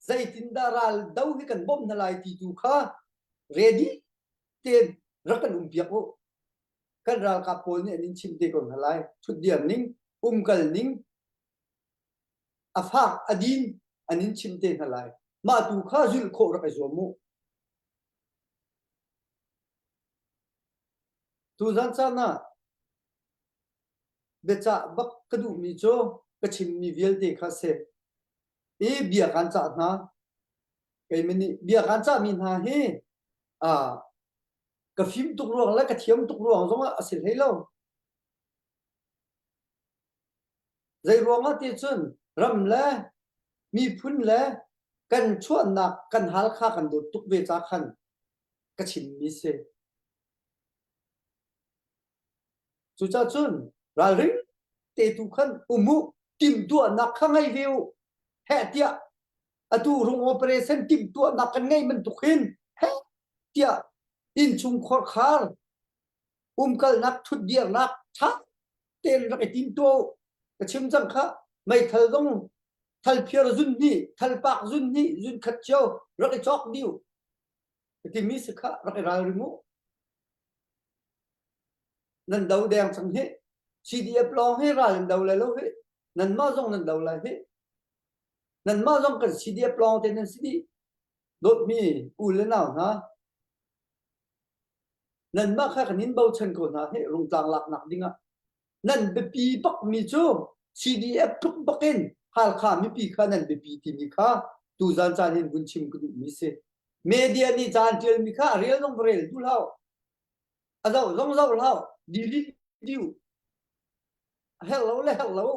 zeitindah ral do hi kan bawmh hna lai ti tu kha ready tein rak kan um piak u. Kan ralkap pawl nih an in chim te ko hna lai. Thutdir ning, umkal ning, a fak a din an in chim te hna lai. Mah tu kha zulh khawh rak i zuam u. Tuzan caan ah biacah bak ka duhmi cu ka chimmi vialte kha si. I bia kaan cah hna. Keimah nih bia kaan cahmi hna hi ah ka fim tuk ruang le ka thiam tuk ruang zongah a si hlei lo. Zei ruangah ti cun ram le miphun le kan chuahnak kan Halkha kan dawt tuk ve ca khan ka chimmi si. Cucaah cun ralring te tu khan um u, timhtuahnak kha ngei ve u. Heh tiah atu rung operation timhtuahnak kan ngeih bantuk hin heh tiah innchung khorkhar umkalnak thutdirnak ṭha tein rak i timtuah u. Ka chim cang kha meithal zong thalphiar zun hnih, thalpak zun hnih, zun khat cio rak i cawk dih u. Ka timi si kha rak i ralring u. Nan do deng cang hi. CDF lawng hi ral in do lai lo hi. Nanmah zong nan do lai hi. Nanmah zong kan CDF lawng te nan si dih. Dawtmi u le nau hna. Nanmah kha kan in bochan ko hna hi rungtlang laknak dingah. Nan biapi bakmi cu CDF tluk bakin Halkha mipi kha nan biapi timi kha tuzan caan hin vun chim ka duhmi si. Media nih ca an ṭialmi kha a rel zong va rel duh hlah. A zoh zong zoh hlah. Delete dih. A herh lo le herh lo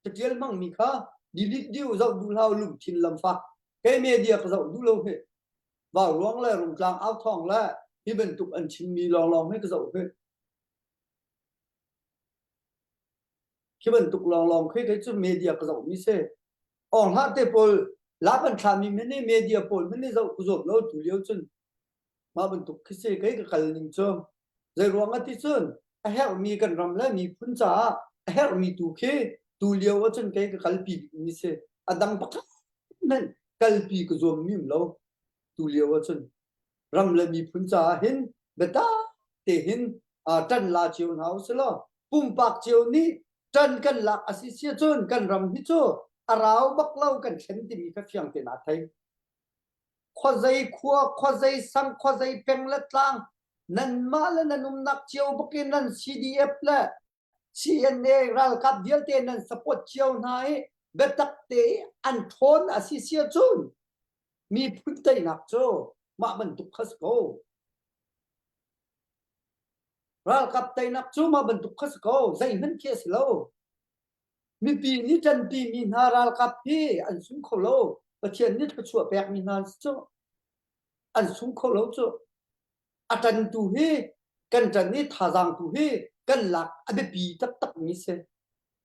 caṭial hmangmi kha delete dih zoh duh hlah lungthin lamfak. Kei media ka zoh duh lo hi. Vauruang le Rungtlang authawng le hi bantuk an chimmi lawnglawng hi ka zoh hi. Khi bantuk lawnglawng khi kei cu media ka zohmi si. Awng hlah te pawl lap an thlami men i media pawl men i zoh ka zuam lo tu lio cun mah bantuk khi si kei ka kal ning cu. Zei ruang ah ti cun a herhmi kan ram le miphun caah a herhmi tu khi tu lio ahcun kei ka kalpi bikmi si. A dang pakhat hmanh kalpi ka zuam mi um lo tu lio ahcun. Ram le miphun caah hin biatak te hin ṭan la cio hna usih law pumpak cio nih ṭan kan lak a si si ahcun kan ram hi cu a rau bak lo kan thlen timi kha fiang tein aa thei. Khuazei khua, khuazei sang, khuazei peng le tlang nanmah le nan umnak cio bak in nan CDF le CNA ralkap vialte nan support cio hna i biatak te i an ṭhawn a si si ahcun miphun teinak cu mah bantuk kha si ko. Ralkap teinak cu mah bantuk kha si ko. Zeihmanh khi a si lo. Mipi nih ṭanpimi hna ralkap hi an sung kho lo. Pathian nih thluachuah pekmi hna an si cu. An sung kho lo cu. A ṭantu hi kan ṭan i thazaang tu hi kan lak a biapi taktakmi si.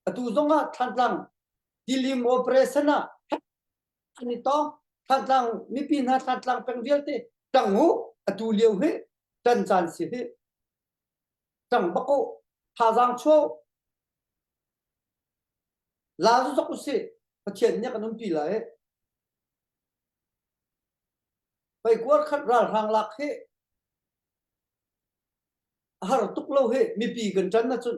Atu zongah Thantlang tilim operation ah an i tong. Thantlang mipi hna Thantlang peng vialte ṭang u atu lio hi ṭan caan si hi. Ṭang bak u. Thazaang chuah u. La zok usih. Pathian nih a kan umpi lai. Peikuar khat ralhrang lak hi a har tuk lo hi mipi kan ṭan ahcun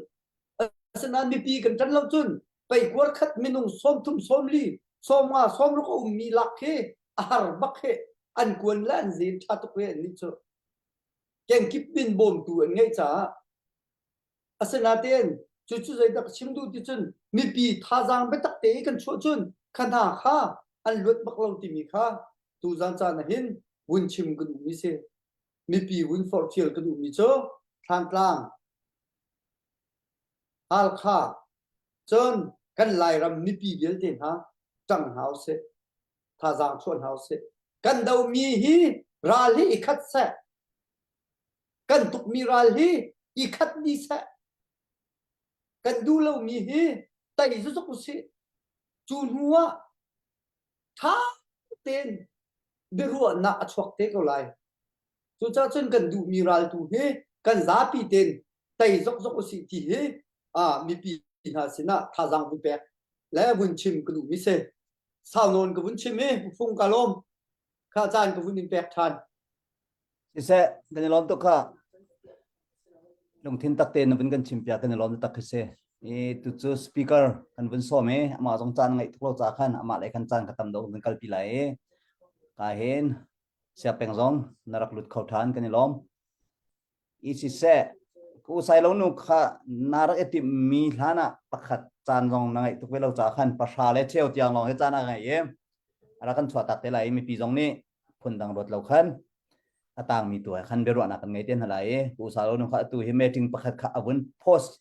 asinain mipi kan ṭan lo cun peikuar khat minung 30 sawmli 50 60 a ummi lak hi a har bak hi an kuan le an zen ṭha tuk hi annih cu kengkip min bawmtu an ngeih caah Asinain cucu zeidah ka chim duh ti cun mipi thazaang biatak te i kan chuah cun kha hna kha an luat bak lo timi kha tuzan caan ah hin vun chim ka duhmi si. Mipi vun forhfial ka duhmi cu Thlantlang, Halkha, cun kan Lairam mipi vialte hna ṭang hna usih, thazaang chuah hna usih. Kan domi hi ral hi i khat seh. Kan tukmi ral hi i khat dih seh. Kan duh lomi hi tei zuzuk usih. Cu hnu ah ṭha tein biaruahnak a chuak te ko lai. Cucaah cun kan duhmi ral tu hi kan zapi tein tei zokzok usih ti hi ah mipi hna sinah thazaang vun pek le vun chim ka duhmi si. Sau nawn ka vun chim i fung ka lawm. Kha caan ka vun in pek ṭhan. Siseh, kan i lawm tuk kha. Lungthin tak tein na vun kan chimpiak kan i lawm tak khi si. I tucu speaker kan vun sawm i amah zong caan ngaih tuk lo ca khan amah le khan caan ka tam deuh kan kalpi lai i ka hin siapeng zong na rak lut kho ṭhan kan i lawm. I siseh, ku sai lo nu kha na rak i timh mi hlan ah pakhat caan zong na ngaih tuk ve lo ca khan pahra le cheu tiang lawng hi caan a ngei i a rak kan chuah tak te lai i mipi zong nih phundang ruat lo khan a tangmi tu he khan biaruahnak kan ngei te hna lai i Pu Salo nu kha atu hi meeting pakhat kha a vun post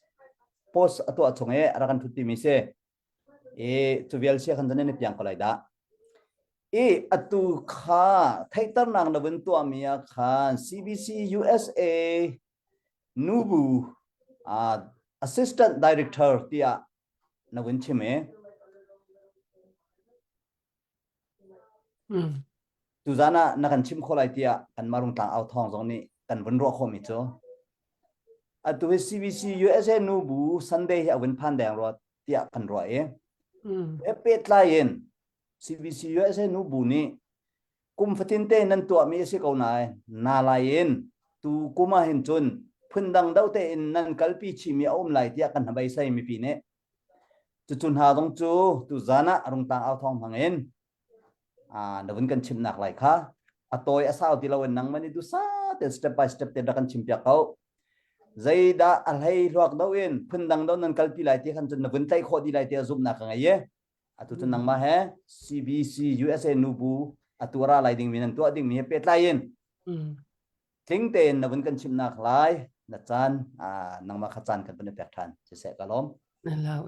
post a tuah chung i a rak kan thut mi si i cu vial sia khan cun ni piang ko lai dah i atu kha theihternak na vun tuahmi ah khan CBC USA nubu uh, assistant director tiah na vun chim i Tuzaan ah na kan chimh khawh lai tiah kan Marungtlang au thawng zong nih kan vun ruah khawhmi cu atu hi CBC USA nubu Sunday hi a vun phan deng rua tiah kan ruah i he pehtlai in CBC USA nubu nih kum fatin te nan tuahmi a si ko nain na lai in tu kum ah hin cun phundang deuh tein nan kalpi chihmi a um lai tiah kan hnabeisei mipi nih Cucu hna zong cu tuzan ah rungtang au thawng hmang in na vun kan chimnak lai kha a tawi a sau ti loin nangman i dusa te step by step te rak kan chim piak ko. Zeidah a hlei hluak do in phundang do nan kalpi lai ti khan cun na vun tlaih khawh dih lai ti a zumhnak ka ngei i atu cun nangmah he CBC USA nubu Atu ra lai dingmi nan tuah dingmi he pehtlai in tling tein na vun kan chimnak lai na caan nangmah kha caan kan vun i pek ṭhan. Siseh ka lawm. Lau.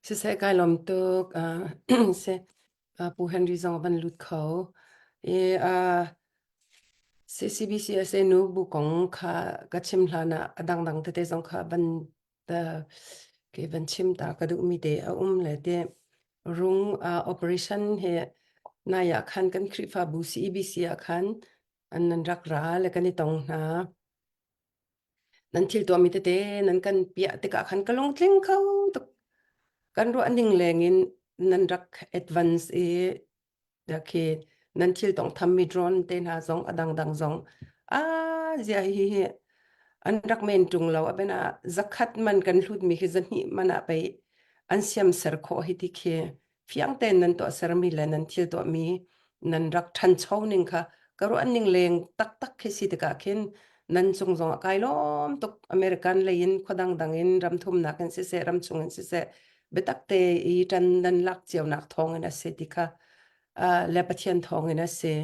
Siseh kai lawm tuk. Se Pu Henry zong van lut kho. E CCBCSA nu bu kong kha ka chim hlan ah a dangdang tete zong kha van ke van chim ta ka duhmi te a um le te rung operation he nai ah khan kan Khrihfabu CEBC ah khan an nan rak ra le kan i tong hna. Nan thil tuahmi tete nan kan piah tikah khan ka lungtling kho tuk. Kan ruah ning leng in nan rak advance i khi nan thil tawngthammi drone te hna zong a dangdang zong a zia hi hi an rak men ṭung lo a ben ah zakhat man kan hlutmi khi zahnih man ah pei an siam ser khawh hi ti khi fiang tein nan tuah sermi le nan thil tuahmi nan rak ṭhancho ning kha ka ruah ning leng taktak khi si tikah khin nan cung zong ah kai lawm tuk American lei in khua dangdang in ram thumnak in siseh ram chung in siseh biatak te i ṭan nan lak cionak thawng in a si ti kha le Pathian thawng in a si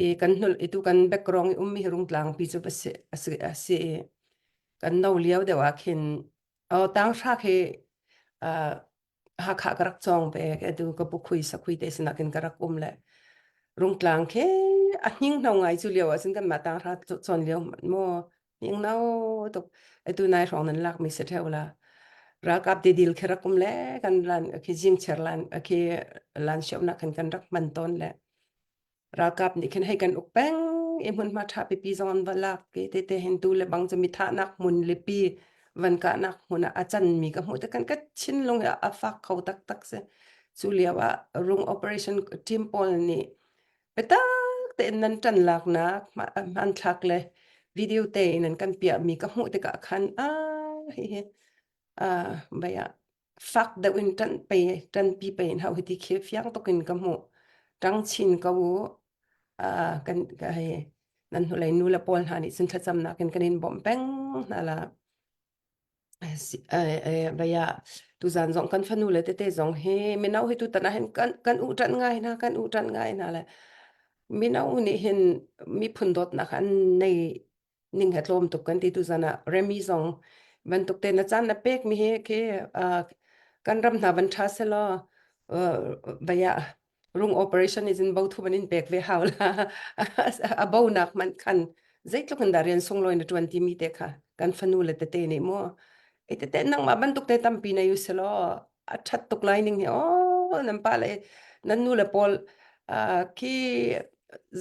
i kan hnul i tu kan background i ummi hi rungtlang pi cu a si a si i kan no lio deuh ah khin oh tanghra khi Hakha ka rak cawng ve atu ka pu khui sakhui te sinak in ka rak um le rungtlang khi a hninghno ngai cu lio ah cun kanmah tanghra cawn lio maw hninghno tuk atu nai hrawng nan lak mi si theu la ralkap didil khi rak um le kan lan khi jingcher lan khi lan siaunak khan kan rak hman tawn le Ralkap nih khin hei kan uk peng i hmunhma ṭha pipi zong an va lak i tete hin tu le bang cu mi thahnak hmun lipi van kahnak hmun ah a canmi ka hmuh tikhan ka thinlung hi a fak kho taktak si. Cu lio ah rung operation team pawl nih biatak tein nan ṭan laknak hmanthlak le video te in an kan piahmi ka hmuh tikah khan ah hihi ah vai ah fak deuh in ṭanh pe ṭanpi pe in hau hiti khi fiang tuk in ka hmuh ṭang chin ko u uh, kan ka hei nan hnulei nu le pawl hna nih cun thlacamnak in kan in bawmh peng hna la vaya tuzan zong kan fanu le tete zong hi mino hi tu tan ah hin kan kan u ṭanh ngai hna kan u ṭanh ngai hna le mino nih hin miphun dawtnak an nei ning he tlawm tuk kan ti tu zan ah Remy zong bantuk te na caan na pek mi hi khi kan ram hna van tha selaw vaya rung operation is in bo thu ban in pek ve hau la a bo nak man khan zeitluk in dah rian sunglawi na tuan ti mi te kha kan fanu le tete nih mu e tete nangmah bantuk te tampi na yu selaw a that tuk lai ning hi oh nan pa le nan nu le pawl khi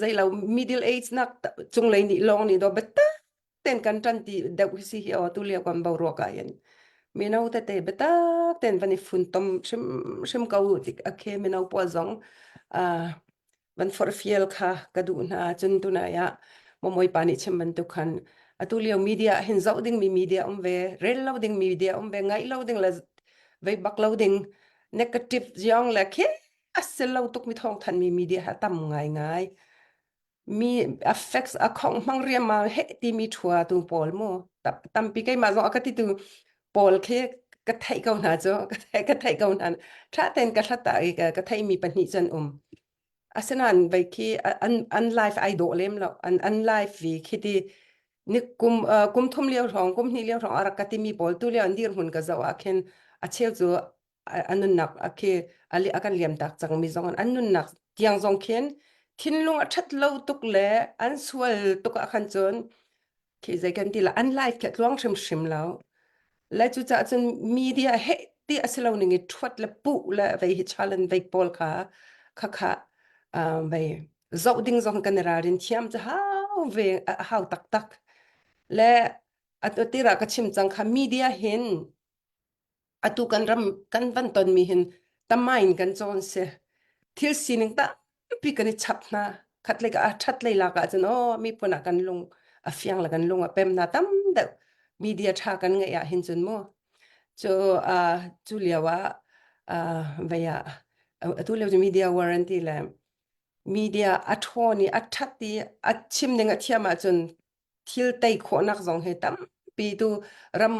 zeilo middle age nak cunglei nih lawng nih do biatak ten kan ṭan ti deuh hi si hi aw tu lio kan boruak ah hin mino tete biatak ten van i funtom hrim hrim ko tik a khe mino pawl zong van forhfial kha ka duh hna cun tunai ah momoi pa nih chim bantuk khan atu lio media hin zoh ding mi media um ve rel lo ding media um ve ngaih lo ding le vei bak lo ding negative ziong le khi a sel lo tuk mi thawng than mi media ha tam ngai ngai mi affects a khong hmang riam ma he ti mi thua tu pawl mu tampi keimah zong a ka ti tu pawl khi ka theih ko hna cu ka theih ka theih ko hna tha ten ka hlat i ka theih mi pahnih cun um asinain vei khi an an life ai dawh lem lo an an life vi khi ti ni kum kum thum lio hrawng kum hnih lio hrawng a rak ka ti mi pawl tu lio an dirhmun ka zoh ah khin a cheu cu a nunnak a khi a kan liam tak cang mi zong an nunnak tiang zong khin thinlung a ṭhat lo tuk le an sual tuk ah khan cun khi zei kan ti la an life khi tluang hrimhrim lo le cucaah cun media he ti a si lo ning i ṭhuat le puh le vei hi challenge vei pawl kha kha kha vei zoh ding zong kan i ralrin thiam cu hau ve a hau taktak le atu tira ka chim cang kha media hin atu kan ram kan van tonmi hin tamain kan cawn si thil sining tampi kan i chap hna khatlei ka a that lei lak ah cun aw miphun ah kan lung a fiang le kan lung a pem hna tam deuh media tha kan ngeih ah hin cun mu cu cu lio ah vei ah atu lio cu media warranty le media a ṭhawn i a ṭhat i a chim ning a thiam ahcun thil tei khawhnak zong hi tampi tu ram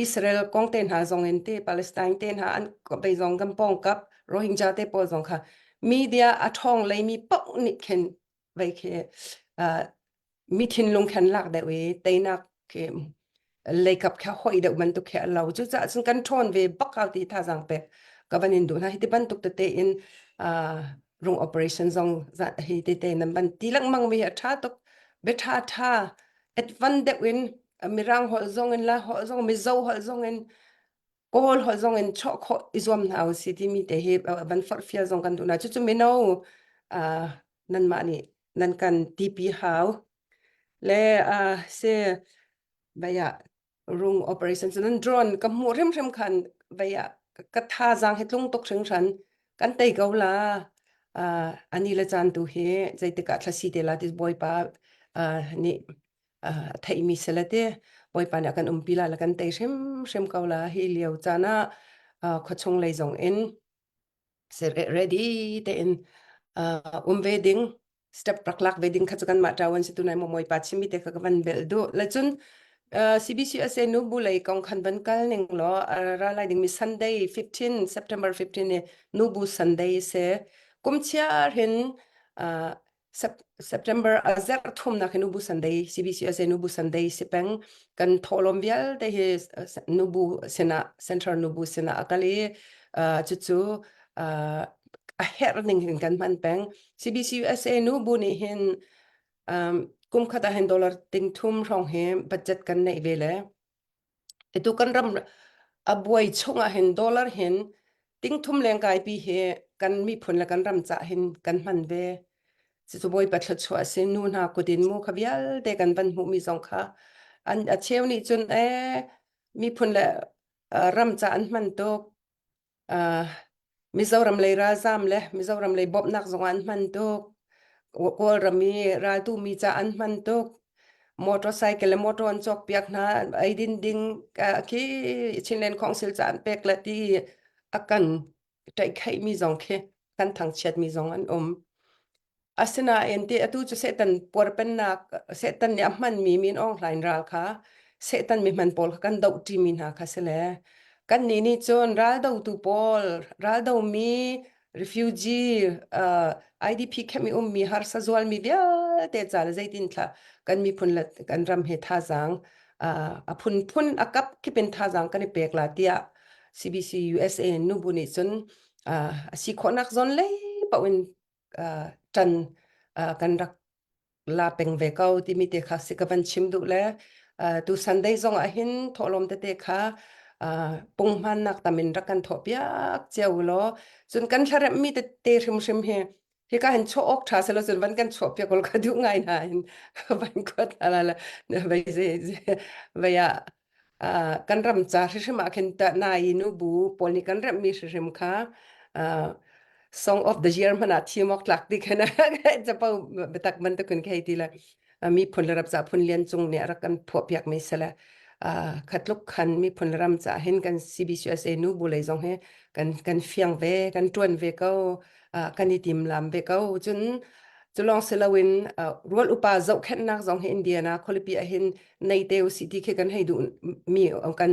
Israel kong te hna zong in te Palestine te hna an bei zong kan pawngkap Rohingya te pawl zong kha. Media a ṭhawng leimi paoh nih khin vei khi mi thinlung khan lak deuh i teinak khi leikap kha hoi deuh bantuk khi a lo. Cucaah cun kan ṭhawn ve bak ko ti thazaang pek ka van in duh hna. Hi ti bantuk tete in rung operation zong hi tete nan van ti lengmang mi hi a ṭha tuk. Bia ṭha ṭha advan deuh in Mirang holh zong in Lai holh zong Mizo holh zong in Kawl holh zong in chuah khawh i zuam hna usih timi te hi van forhfial zong kan duh hna. Cucu mino nanmah nih nan kan tipi hau. Le si vei ah rung operation cu nan drone ka hmuh hrimhrim khan vei ah ka thazaang hi tlung tuk hringhran. Kan tei ko la. Ani le caan tu hi zeitik ah thlasi te la ti Bawipa nih a theihmi si le ti Bawipa nih a kan umpi la le kan tei hrimhrim ko la hi lio caan ah khuachung lei zong in ready tein um ve ding step rak lak ve ding kha cu kanmah ṭawan si tunai maw Bawipa chimmi te kha ka van belh duh le cun CBCUSA nu bu lei kong khan van kal ning law ra lai dingmi Sunday 15 September 15 ni nu bu Sunday se kum chiar hin September a zarh thumnak hi Nubu Sunday CBCUSA Nubu Sunday si peng kan thawhlawm vialte hi Nubu sinah Central Nubu sinah a kal i cucu a herh ning hin kan hman peng CBCUSA Nubu nih hin kum khat ah hin dollar ting thum hrawng hi budget kan neih ve le Atu kan ram a buai chungah hin dollar hin tingthum lengkai pi hi kan miphun le kan ram cah hin kan hman ve. Cucu Bawipa thluachuah a si. Nu hna kut in mu kha vialte kan van hmuhmi zong kha an a cheu nih cun ee miphun le ram ca an hman tuk. Uh, Mizoram lei ralzam le Mizoram lei bawmhnak zong an hman tuk. Kawlram i raltu mi ca an hman tuk. Motorcycle le motor an cawk piak hna. Eidin ding khi Chinland Council ca an pek le ti a kan ṭaihkhaihmi zong khi kan thangchiatmi zong an um. Asinain ti atu cu Satan puarpennak Satan nih a hmanmi Min Aung Hlaing ral kha Satan mi hman pawl kha kan dohṭimi hna kha si le kannih nih cun raldotu pawl raldomi refugee uh, IDP camp i ummi harsa zualmi vialte ca le zeitin thla kan miphun le kan ram he thazaang uh, a phunphun a kap kip in thazaang kan i pek la tiah CBC USA nubu nih cun uh, a si khawhnak zawn lei paoh in ṭan kan rak la peng ve ko timi te kha si ka van chim duh le tu Sunday zong ah hin thawhlawm tete kha punghmannak tam in rak kan thawh piak cio law cun kan thlarem mi tete hrimhrim hi hika hin chuah awk ṭha selo cun van kan chuah piak ul ka duh ngai na hin van kuat la la vai vai ah kan ram ca hrimhrim ah khin ta nai nu bu pawl nih kan remhmi hrimhrim kha song of the year hmanh ah thim awk tlak ti khan capo biatak bantukin khei ti le miphun le ram ca phun lian cung nih a rak kan phuah piak mi sele khatluk khan miphun le ram ca hin kan CBCUSA nu bu lei zong hi kan kan fiang ve kan tuan ve ko kan i tim lam ve ko cun culong siloin rual upa zohkhenhnak zong hi Indiana khualipi ah hin nei te usih ti khi kan hei duh mi kan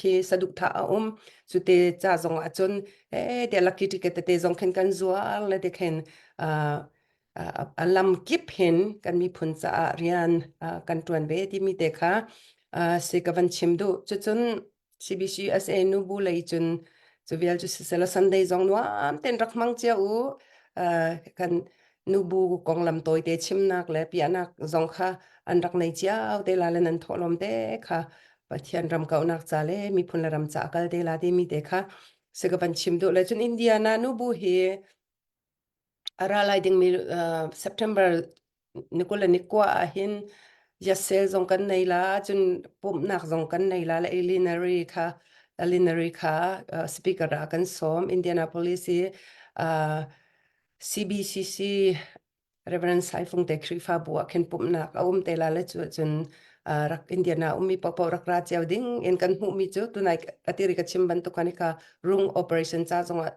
khi saduhthah a um cu te ca zong ah cun eh te lucky ticket tete zong khin kan zuar le te khin a lam kip hin kan miphun caah rian kan tuan ve timi te kha si ka van chim duh cucun CBCUSA nubu lei cun cu vial cu sisela Sunday zong nuam ten rak hmang cia u kan nubu konglam tawite chimnak le piahnak zong kha an rak nei cio te la le nan thawhlawm te kha Pathian ram kauhnak ca le miphun le ram ca kal te la timi te kha si ka van chim duh le cun Indiana nubu hi A ra lai dingmi uh, September ni 20 le ni kua ah hin yasel zong kan nei la cun pumhnak zong kan nei la le Elinary kha Elinary kha uh, speaker ah kan sawm Indianapolis i uh, CBCC Reverend Saifung te Khrihfabu ah khin pumhnak a um te la le cu cun uh, rak Indiana ummi paohpaoh rak ra cio ding in kan hmuhmi cu tunai atiri ka chim bantuk khan ka rung operation ca zongah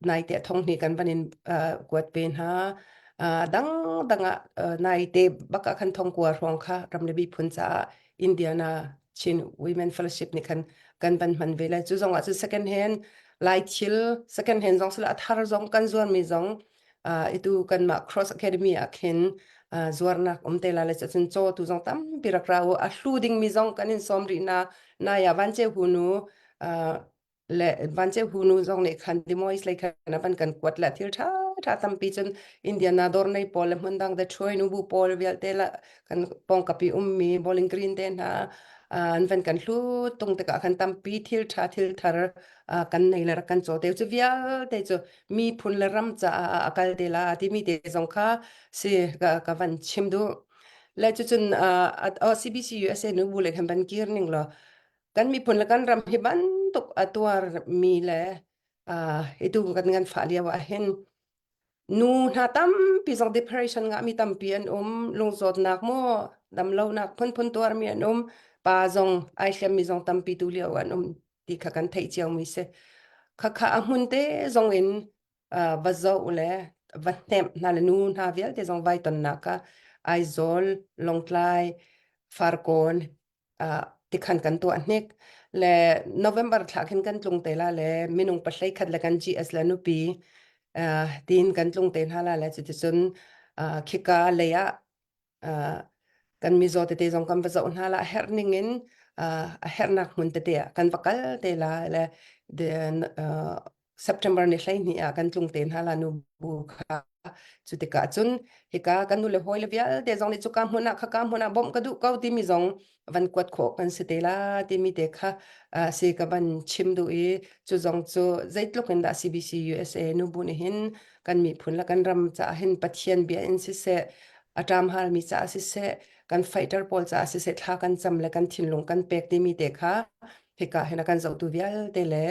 naite thong hnih kan van in kuat ve hna. Dang dang ah naite bak ah khan thong kua hrawng kha ram le miphun caah Indiana Chin Women Fellowship nih khan kan van hman ve lai. Cu zong ah cun second hand Lai thil second hand zong sila a thar zong kan zuarmi zong uh, itu kanmah Cross Academy ah khin uh, zuarnak um te la le cun caw tu zong tampi rak ra u a hlu dingmi zong kan in sawm rih na na ya van che hu nu uh, le van che hu nu zong nih khan Dimois lei khan a van kan kuat le thil tha tha tampi cun Indiana dawr nei pawl le hmun dang de Troy nu bu pawl vialte la kan pawngkapi ummi Bowling Green te hna an van kan hlu tung tikah khan tampi thil tha thil thar kan nei le rak kan caw te cu vialte cu miphun le ram caah a kal te la timi te zong kha si ka, ka van chim duh le cucun uh, CBC USA nu bu le khan van kir ning law kan miphun le kan ram hi bantuk a tuar mi le uh, itu kan ngan fa lio ah hin nu hna tampi zong depression ngah mi tampi an um lungzawtnak maw damlonak phunphun tuar mi an um pa zong ai hlem mi zong tampi tu lio an um ti kha kan theih cio mi si. Khakha a hmun te zong in uh, va zoh le va hnemh hna le nu hna vialte zong vai tonnak ka Aizawl, Lawngtlai, Farkawn uh, tikhan kan tuah hnik le November thla khin kan tlung te la le minung pahlei khat le kan GS le nupi uh, tin kan tlung te hna la le cuticun uh, khika lei ah uh, kan mizaw tete zong kan va zoh hna la a herh ning in uh, a herhnak hmun tete ah kan va kal te la le then uh, September ni 12 ah kan tlung te hna la nu bu kha cu tikah cun hika kan nu le hawi le vialte zong nih cuka hmun ah khaka hmun ah bawmh ka duh ko timi zong van kuat khawh kan si te la timi te kha uh, si ka van chim duh i cu zong cu zeitluk in dah CBC USA nu bu nih hin kan miphun le kan ram caah hin Pathian bia in siseh a ṭam halmi caah siseh kan fighter pawl caah siseh thla kan cam le kan thinlung kan pek timi te kha hika hin a kan zohtu vialte le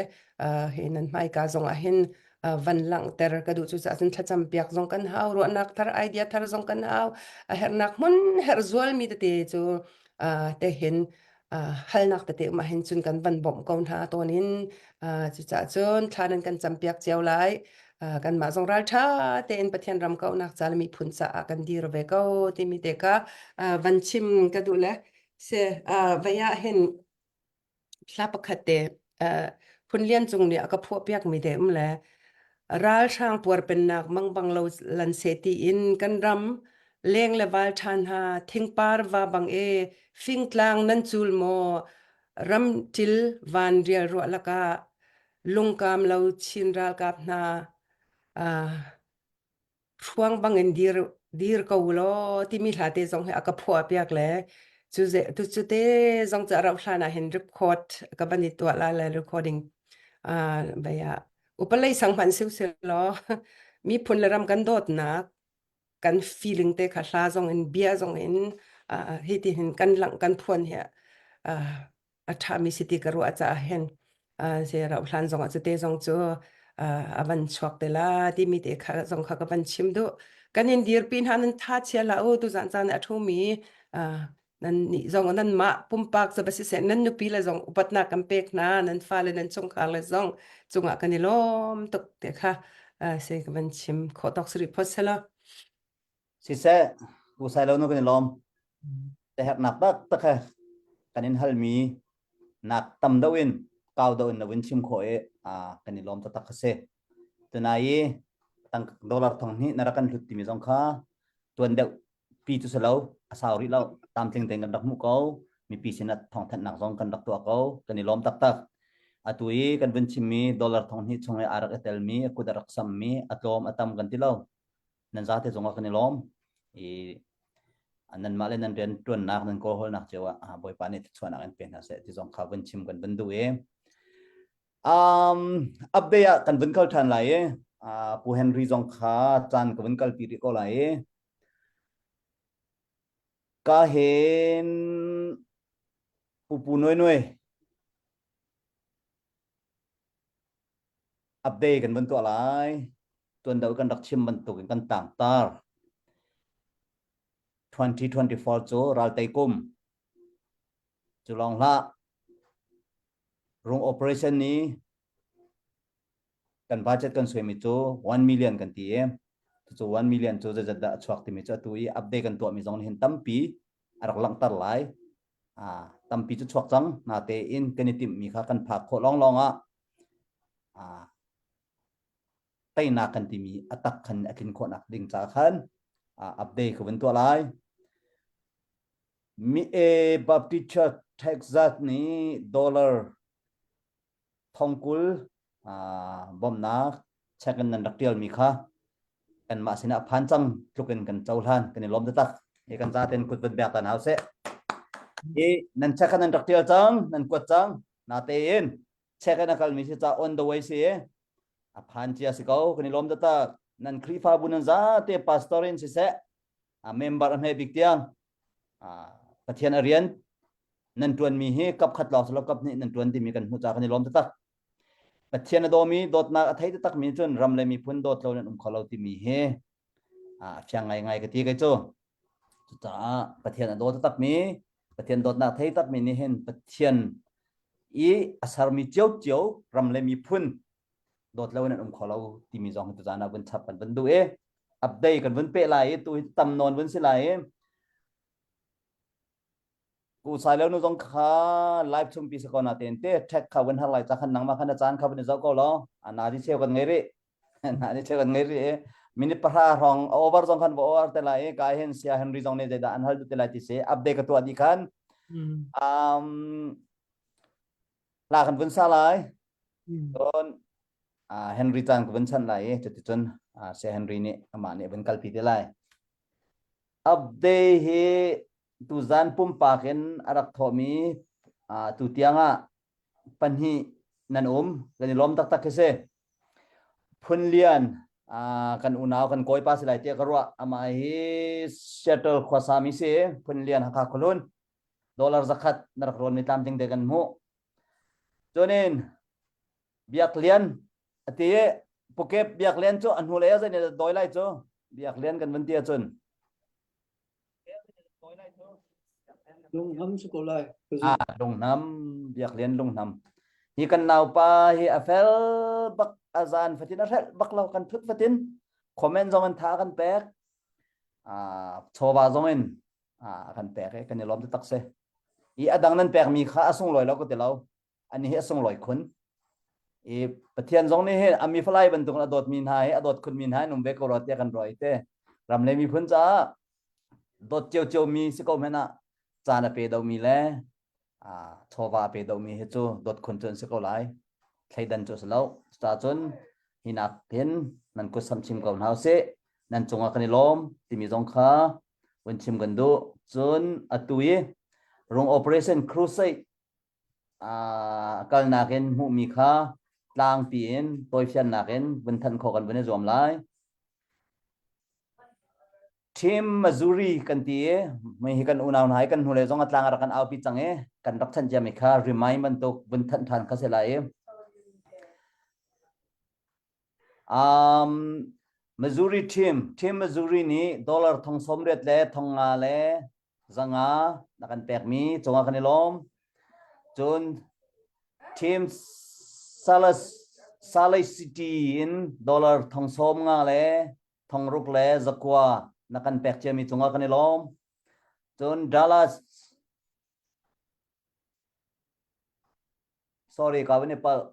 uh, hi nan hmaika zong ah hin uh, van langhter ka duh cu caah cun thlacam piak zong kan hau ruahnak thar idea thar zong kan hau a herhnak hmun herh zualmi tete cu uh, te hin uh, halnak tete um ahhin cun kan van bawmh ko hna tawn in uh, cucaah cun thla nan kan campiak cio lai uh, kanmah zong ralṭha tein Pathian ram kauhnak ca le miphun caah kan dir ve ko timi te kha uh, van chim ka duh le se uh, vai ah hin hla pakhat te uh, Phun Lian Cung nih a ka phuah piakmi te um le ralhrang puarpennak mangbang lo lan se tiin kan ram leng le val ṭha hna thingpar va bang e fingtlang nan cul maw ram ṭil van rial ruah lakah lungkam lo Chin ralkap hna uh, hruang bangin dir dir ko law timi hla te zong hi a ka phuah piak le cu ze tu cu te zong cu a rauh hlan ah hin record ka van i tuah la le recording uh, baya upalei sang hmanh siu se law miphun le ram kan dawtnak kan feeling te kha hla zong in bia zong in uh, hi ti hin kan lang kan phuan hi uh, a ṭhami si ti ka ruah caah hin se rauhhlan zong ah cute zong cu a van chuak te la timi te kha zong kha ka van chim duh. Kan in dirpi hna nan tha chia la u tu zan caan a ṭhumi nan nih zong nan mah pumpak cu va siseh nan nupi le zong upatnak kan pek hna nan fale nan chungkhar le zong cungah kan i lawm tuk te kha se ka van chim khawh tawk sari phot sela. Siseh, Pu Sailo nu kan i lawm. Herhnak taktak he kan in halmi nak tam deuh in kau deuh in na vun chim khawh i kan i lawm taktak ka si. Tunai i tang dollar thong hnih na rak kan hlut timi zong kha tuan deuh pi cu si lo, a sau rih lo, tlamtling tein kan rak hmuh ko, mipi sinah thawngthanhnak zong kan rak tuah ko, kan i lawm taktak. Atu i kan vun chimmi dollar thong hnih chung i aa rak i telmi, a kut a rak sammi, a tlawm a tam kan ti lo. Nan zate zongah kan i lawm. I nanmah le nan rian ṭuannak nan kawlhawlnak cio ah Bawipa nih thluachuahnak in pe hna seh ti zong kha vun chim kan vun duh i um, update ah kan vun kal ṭhan lai i uh, Pu Henry zong kha caan ka vun kalpi rih ko lai i ka hin Pu Pu Noi Noi Update kan vun tuah lai. Tuan deuh kan rak chim bantuk in kan tangtar. 2024 cu raltei kum. Cu lawng hlah. Rung operation ni kan budget kan suaimi cu 1 million kan ti i cucu 1 million cu zeizat dah a chuak timi cu atu i update kan tuahmi zong nih hin tampi a rak langhter lai. Tampi cu chuak cang natein kan i timhmi kha kan phak khawh lawnglawng ah teinak kan timi a tak khan a tlin khawhnak ding ca khan update ka vun tuah lai. Mi e Baptist Church Texas nih dollar thongkul bawmhnak check in nan rak tialmi kha kanmah sinah phan cang tluk in kan cohlan kan i lawm taktak hi kan zaten kut vun bek tan hau seh hi nan check nan rak tial cang nan kuat cang natein check in a kalmi si ca on the way si a phan cia si ko kan i lawm taktak nan Khrihfabu nan zate pastor in siseh a member a hme bik tiang Pathian a rian nan ṭuanmi hi kap khat lawng silo kap hnih nan ṭuan timi kan hmuh caah kan i lawm taktak. Pathian a dawmi dawtnak a thei taktakmi cun ram le miphun dawt lo nan um kho lo timi hi a fiang ngaingai ka ti kei cu. Cucaah Pathian a daw taktakmi Pathian dawtnak thei takmi nih hin Pathian i a sermi ciocio ram le miphun dawt lo in an um kho lo timi zong hi tuzaan ah vun chap kan vun duh i update kan vun peh lai i tu hi tam nawn vun si lai i ku sai lo nu zong kha live chung pi sa ko na ten te tag kha vun har lai cha khan nangma khan caan kha vun zoh ko lo ana di cheu kan ngei ri na di cheu kan ngei ri minute pahra hrawng over zong khan va over te lai kai hin sia Henry zong ne zeidah an hal te lai ti se update ka tuah di khan um la kan vun sa lai Cun Henry caan ka vun chanh lai i cuticun Sir Henry nih amah nih a vun kalpi te lai. Update hi tuzan pumpak in a rak thawhmi tu tiang ah pahnih nan um kan i lawm taktak khi si. Phunlian kan unau kan kawipa si lai tiah ka ruah amah hi Seattle khuasa mi si Phunlian Hakha Khualun dollar zakhat na rak rawn mi tlamtling te kan hmuh Cunin Biak Lian a ti i Pukep Biak Lian cu a hnulei ah zei nih dawi lai cu Biak Lian kan vun ti ahcun Lungnam si ko lai. Ah, lungnam, Biak Lian lungnam. Hi kan naupa hi a fel bak a zan fatin a hrelh bak lo kan thut fatin comment zong in tha kan pek ah chawva zong in a kan pek i kan i lawm taktak si i a dang nan pekmi kha a sunglawi lo ka ti lo ani hi a sunglawi khun i pathian zong nih hin a mi falai bantuk a dawtmi hna hi a dawt khunmi hna in um ve ko rua tiah kan ruah i te ram le miphun caah dawt ciocio mi si ko hmanh ah caan a pe domi le chawva a pe domi hi cu dawt khun cu an si ko lai thleidan cu a si lo cucaah hi nak hin nan kut sam chim ko hna usih nan cungah kan i lawm timi zong kha vun chim kan duh. Cun atu i rung operation crusade kalnak in hmuhmi kha tlangpi in tawifiannak in vun thanh khawh kan vun i zuam lai. Team Missouri kan ti i mei hi kan unau hna hi kan hnulei zong a tlang a rak kan aupi cang i kan rak thanh ciami kha remind bantuk vun thanh ṭhan kha si lai i Um, Missouri team, Team Missouri nih dollar thong 80 le thong nga le zanga na kan pekmi cungah kan i lawm. Cun Team Salas Salt Lake City in dollar thong sawm nga le thong ruk le zakua na kan pek ciami cungah kan i lawm. Cun Dallas Sorry ka van i palh.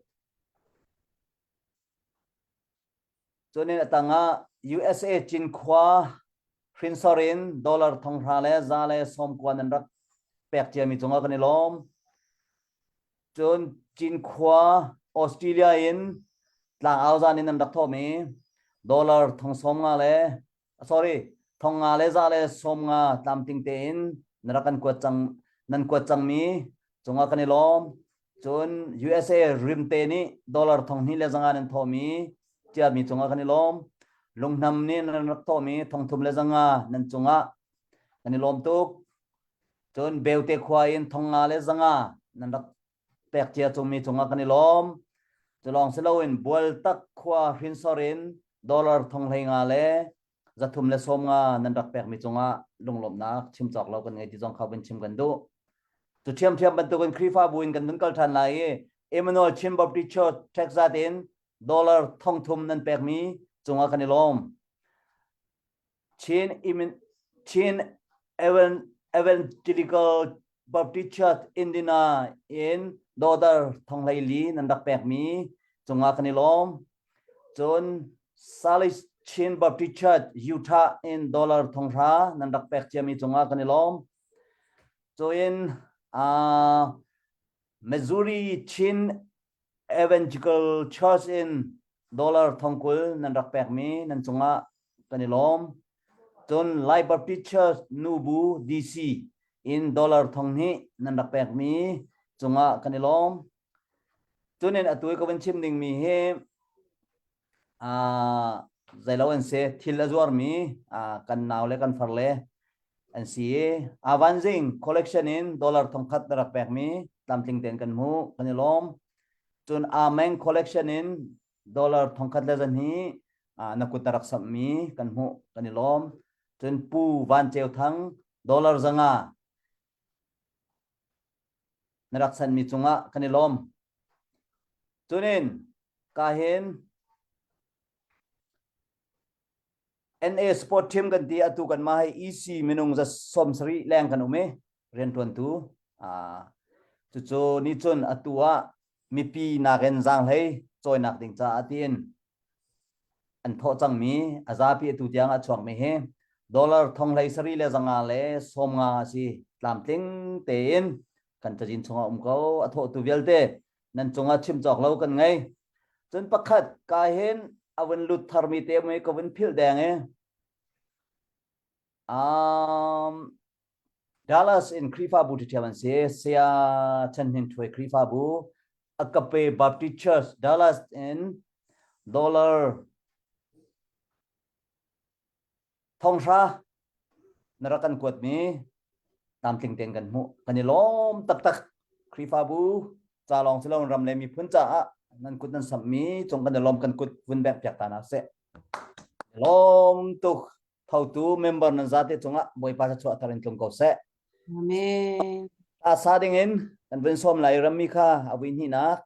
Cun in a tangah USA Cinkhua hrinsor in dollar thonghra le za le sawmkua nan rak pek ciami cungah kan i lawm. Cun Cinkhua Australia in tlangau zan in nan rak thawhmi dollar thong sawm nga le sorry thong nga le za le sawm nga tlamtling tein na rak kan kuat cang nan kuat cangmi cungah kan i lawm cun USA rimte nih dollar thong hnih le zanga nan thawhmi ciami cungah kan i lawm lunghnam nih nan rak thawhmi thong thum le zanga nan cungah kan i lawm tuk cun beute khua in thong nga le zanga nan rak pek cia cungmi cungah kan i lawm. Cu lawng si loin Bualtak khua hrinsor in dollar thong hlei nga le zathum le sawm nga nan rak pekmi cungah lunglawmhnak chim cawk lo kan ngei ti zong kha vun chim kan duh. Cu ṭhiamṭhiam bantukin Khrihfabu in kan vun kal ṭhan lai i Emmanuel Chin Baptist Church Texas in dollar thong thum nan pekmi cungah kan i lawm. Chin, Chin Evangelical. Baptist Church Indiana in dollar 14 nan rak pekmi cungah kan i lawm. Cun Salish Chin Baptist Church Utah in dollar 1000 nan rak pek ciami cungah kan i lawm. Cun uh, Missouri Chin Evangelical Church in dollar 20 nan rak pekmi nan cungah kan i lawm. Cun Lai Baptist Church Nubu DC in dollar 2000 nan rak pekmi cungah kan i lawm. Cun in atu i ka vun chim dingmi hi uh, zeilo an si thil a zuarmi uh, kan nau le kan far le an si i Avanzing collection in dollar 1000 na rak pekmi tlamtling tein kan hmuh kan i lawm. Cun Ameng collection in dollar 1000 le zan hi na kut na rak samhmi kan hmuh kan i lawm. Cun Pu Van Ceu Thang dollar 500 na rak sanmi cungah kan i lawm. Cunin ka hin NA sport team kan ti atu kan mah hi EC minung za 70 leng kan um i riantuantu cucu ni cun atu ah mipi nakin zaanghlei cawinak ding caah tiin an thawh cangmi a zapi atu tiang a chuakmi hi dollar 17 le 500 le 50 a si tlamtling tein kan cazin chungah um ko a thawhtu vialte nan cungah chim cawk lo kan ngei cun pakhat ka hin a vun lut tharmi te mui ka vun philh deng i um, Dallas in Khrihfabu ṭhiṭhiam an si. Saya Chan Hnin Htwe Khrihfabu, Agape Baptist Church, Dallas in dollar 1000 na rak kan kuatmi tlamtling tein kan hmuh. Kan i lawm taktak. Khrihfabu ca lawng si lo ram le miphun caah nan kut nan samhmi cung kan i lawm kan kut vun bek piak ta na seh. Lawm tuk. Thotu member nan zate cungah Bawipa thluachuah thar in tlung ko seh. Amen. Ta sa ding in kan vun sawm lai rammi kha a vui hnihnak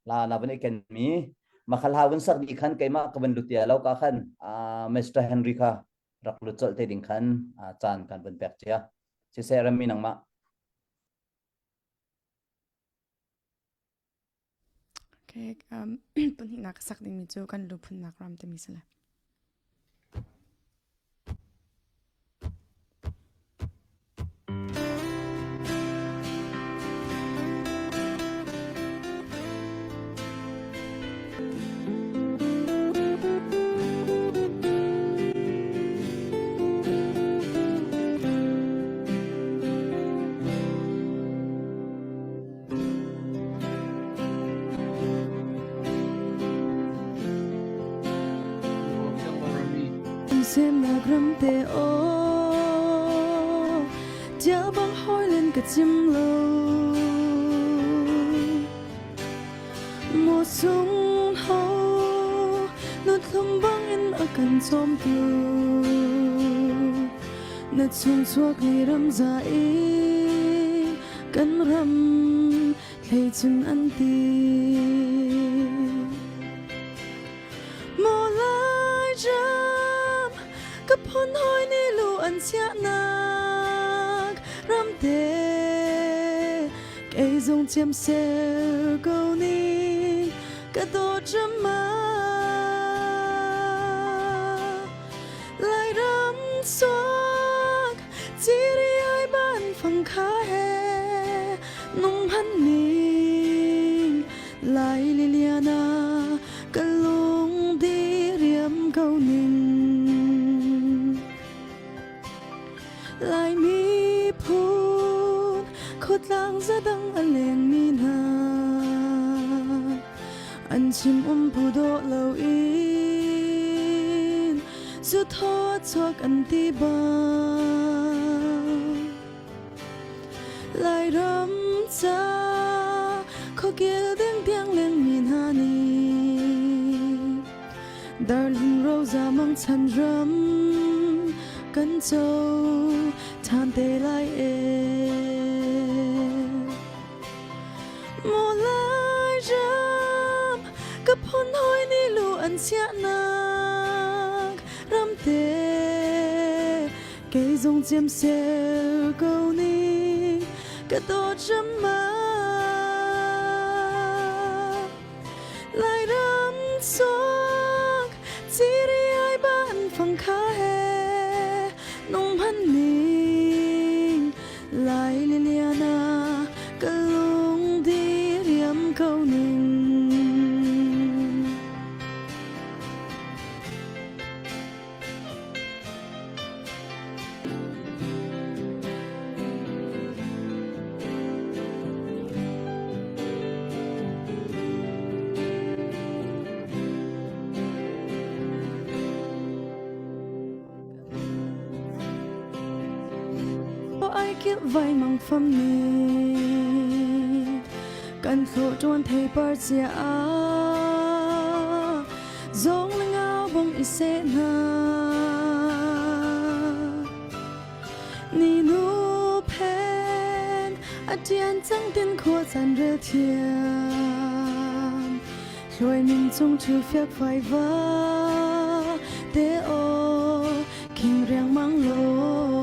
la na vun i ken mi makhal ha vun sak dih khan keimah ka vun lut tia lo ka khan Mr. Henry kha rak lut colh te ding khan caan kan vun pek cia. Siseh rammi nangmah. Okay, um, pahnihnak ka sak dingmi cu kan luphunnak ram timi si lai. Semnak ram te aw Tia bang hawi len ka chim lo Maw sung ho Nu thlum bang in a kan cawmtu Na chung chuak ni ram za i kan ram thleicung an ti. Maw Lai ram ka phun hawi nih lu an chiahnak ramte kei zong ciam ser ko ning ka dawt ram ah Lairam suak Ciri ai ban fang kha he nung han ning Lai liliana ka lung di riam ko ning Lai miphun khuatlang zadang a leng mi hna an chim um phu dawh lo in Zu thaw chuak an ti bang Lairam ca khuakil ding tiang lengmi hna nih Darling roza mang chan ram kan co than te lai e Maw Lai ram ka phun hawi nih lu an chiahnak ramte kei zong ciam ser ko ning. Ka dawt rama Lairam chuak Ciri ai ban fang kha he Nung hman ning Lai Liliana Ka lung di riam ko ning. Ai kil vai mang fam ni kan thlo tuan thei par cia Zong le ngau bong i seh hna. Ni nu phen a ṭian cang tin khua caan rel thiam. Hluai min cung ṭhu fiak fai va te aw king riangmang law.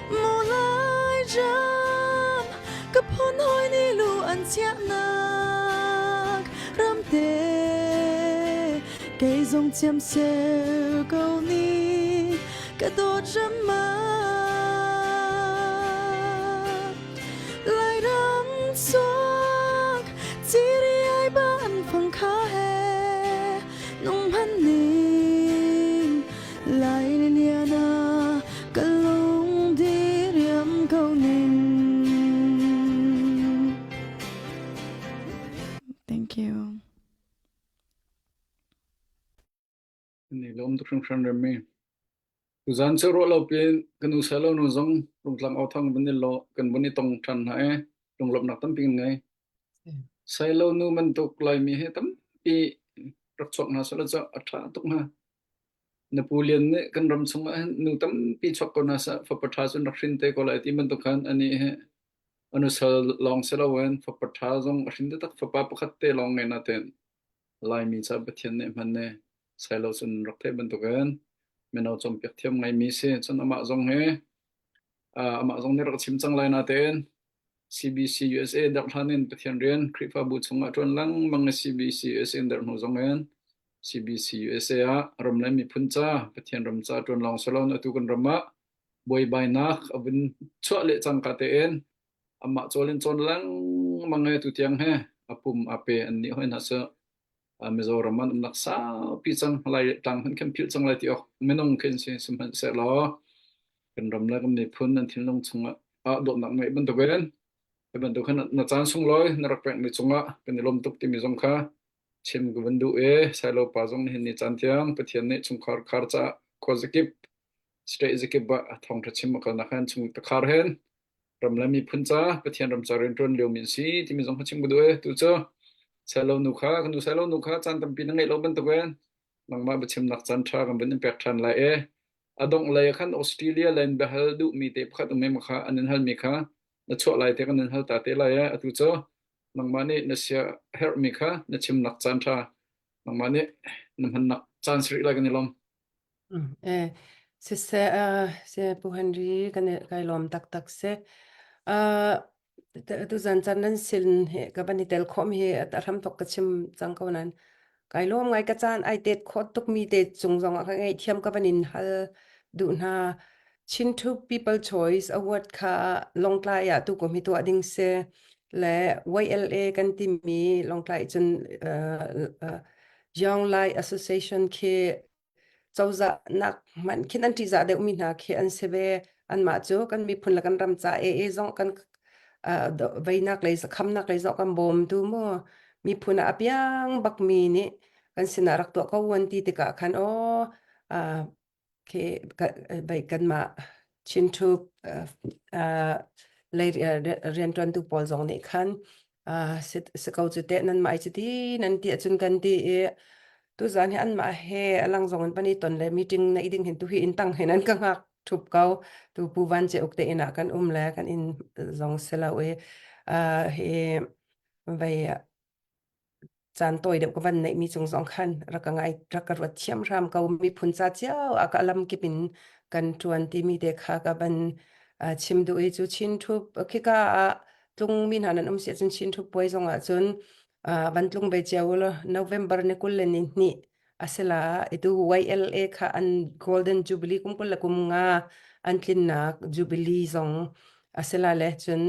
Mulai ram ka phun hawi nih lu an chiahnak ramte kei zong chiam ser ko ni ka dawt ram ah Lairam chuak ciri ai ban phong kha he nung hman ning Lai Liliana ka lung diriam ko ning. Thank you. Ni lawm tuk hringhran rem mi. Tuzan cu ruah lo piin kan u selo nu zong rungtlang au thang van i lo kan vun i tong ṭhan hna i lunglawmhnak tampi kan ngei. Sailo nu bantuk Laimi hi tampi rak chuak hna selaw cu a ṭha tuk hnga. Na pu Lian nih kan ram chungah hin nu tampi chuak ko hna seh, fapa ṭha cun rak hrin te ko lai ti bantuk khan anih hi a nusal lawng si loin fapa ṭha zong a hrin taktak fapa pakhat te lawng ngei natein Laimi ca Pathian nih hman ne sailo cun rak theih bantukin mino cawnpiak thiam ngaimi si. Cun amah zong hi amah zong nih rak chim cang lai natein CBC USA darh hlan in Pathian rian Khrihfabu chungah ṭuan lengmang i CBC USA in darh hnu zong in CBC USA ah ram le miphun ca Pathian ram ca ṭuan lawng si loin atu kan ram ah buaibainak a vun chuah leh cangka tein amah cawl in cawn lengmang i tu tiang he a pum a pe an nih hoi hna cu Mizoram an umnak saupi cang lai tlang hmanh khan philh cang lai ti awk minung khin si sihmanhsehlaw kan ram le kan miphun an thinlung chungah ah dawtnak ngeih bantukin hi bantuk khan na caan sunglawi na rak pekmi cungah kan i lawm tuk timi zong kha chim ka van duh i Sailo pa zong nihin ni caan tiang Pathian nih chungkhar khar caah khuazakip state zakip ah thawngṭha chim a kalnak han chung takhar hen ram le miphun ca Pathian ram ca rianṭuan liomi an si timi zong kha chim ka duh i tu cu Sailo nu kha kan nu Sailo nu kha caan tampi na ngeih lo bantukin nangmah biachimnak caan ṭha kan vun in pek ṭhan lai i a dongh lei ah khan Australia lei in biahal duhmi te pakhat um i kha an in halmi kha na chuah lai te kan in hal ta te lai i atu cu nangmah nih na sia herhmi kha na chimnak caan ṭha nangmah nih na hmannak caan si rih lai kan i lawm. Eh, siseh, uh, se Pu Henry kan kai lawm taktak se. Uh, Tuzan caan nan sin hi ka van i tel khawm hi a hram thok ka chim cang ko nain kai lawm ngai ka caan ai tet khawh tukmi te cung zong ah ka ngaihthiam ka van in hal duh hna. Chin to People Choice Award kha Lawngtlai ah tu kum hi tuah ding si le YLA kan timi Lawngtlai cun uh, uh, Young Lai Association khi cozah nak hmanh khin an ṭihzah deuhmi hna khi an si ve. Anmah cu kan miphun le kan ram ca ee zong kan veinak lei khamnak lei zong kan bawmtu mu miphun ah a piang bakmi nih kan sinah rak tuah ko an ti tikah khan aw khi kanmah Chin Thup lei rianṭuantu pawl zong nih khan si ko cu teh nanmah i cuti nan ti ahcun kan ti i tuzaan hi anmah he a lang zong in pan i ton le meeting neih ding hin tuhi inn tang hin an ka hngak ṭhup ko. Tu Pu Van Ce Uk te inn ah kan um le kan inn zong si lo i hi vei caan tawi deuh ka van neihmi cung zong khan rak ka ngai rak ka ruat thiam hram ko miphun ca cio ah ka lam kip in kan ṭuan timi te kha ka van. Chim duh i cu Chin Thup khika ah tlungmi hna nan um si ahcun Chin Thup puai zong ahcun van tlung ve cio u law November ni 20 le ni hnih a si la. Itu YLA kha an Golden Jubilee kum 20 le kum nga an tlinnak Jubilee zong a si la le cun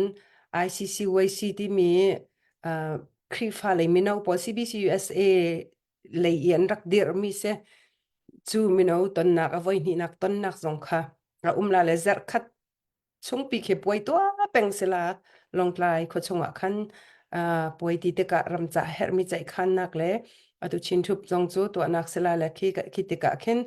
ICCYC timi Khrihfa lei mino pawl CBC USA lei i an rak dirhmi si. Cu mino tonnak a voihnihnak tonnak zong kha a um la le zarh khat chungpi khi puai tuah peng sila Lawngtlai khua chungah khan puai ti tikah ramca herhmi ceihkhannak le atu Chin Thup zong cu tuahnak sila le khi khi tikah khin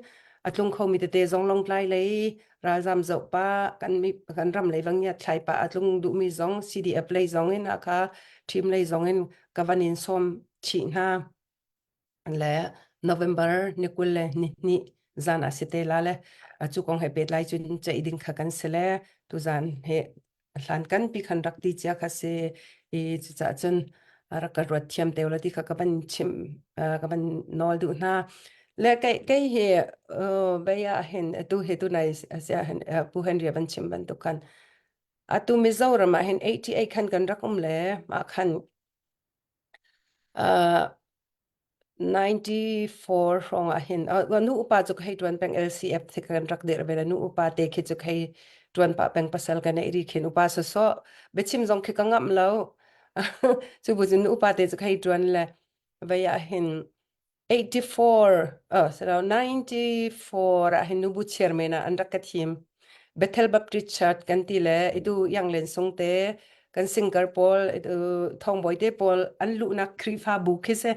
a tlung khomi tete zong Lawngtlai lei ralzam zoh pa kan mi kan ram lei vang ngiat thlai pa a tlung duhmi zong CDF lei zong in Hakha team lei zong in ka van in sawm chih hna. Le November ni 20 le ni hnih zan ah si te la le cu kong he pehtlai cun ceih ding kha kan si le tuzan he hlan kan pi khan rak ti cia kha si i cucaah cun rak ka ruat thiam te la ti kha ka van chim ka van nawl duh hna. Le kei kei hi bei ah hin atu hi tu nai sia hin Pu Henry van chim bantuk khan atu Mizoram ah hin 88 khan kan rak um le mah khan 94 hrawng ah hin nu upa cu ka hei ṭuan peng LCF khi kan rak dirh ve le nu upa te khi cu ka hei ṭuan pah peng pasal ka neih ri khin upa sawsawh biachim zong khi ka ngamh lo. Cu bu cun nu upa te cu ka hei ṭuan le vei ah hin 84 oh so 94 ah hin nubu chairman ah an rak ka thim. Bethel Baptist Church kan ti le itu Yang Len Sung te kan singer pawl itu thongbawi te pawl an luhnak Khrihfabu khi si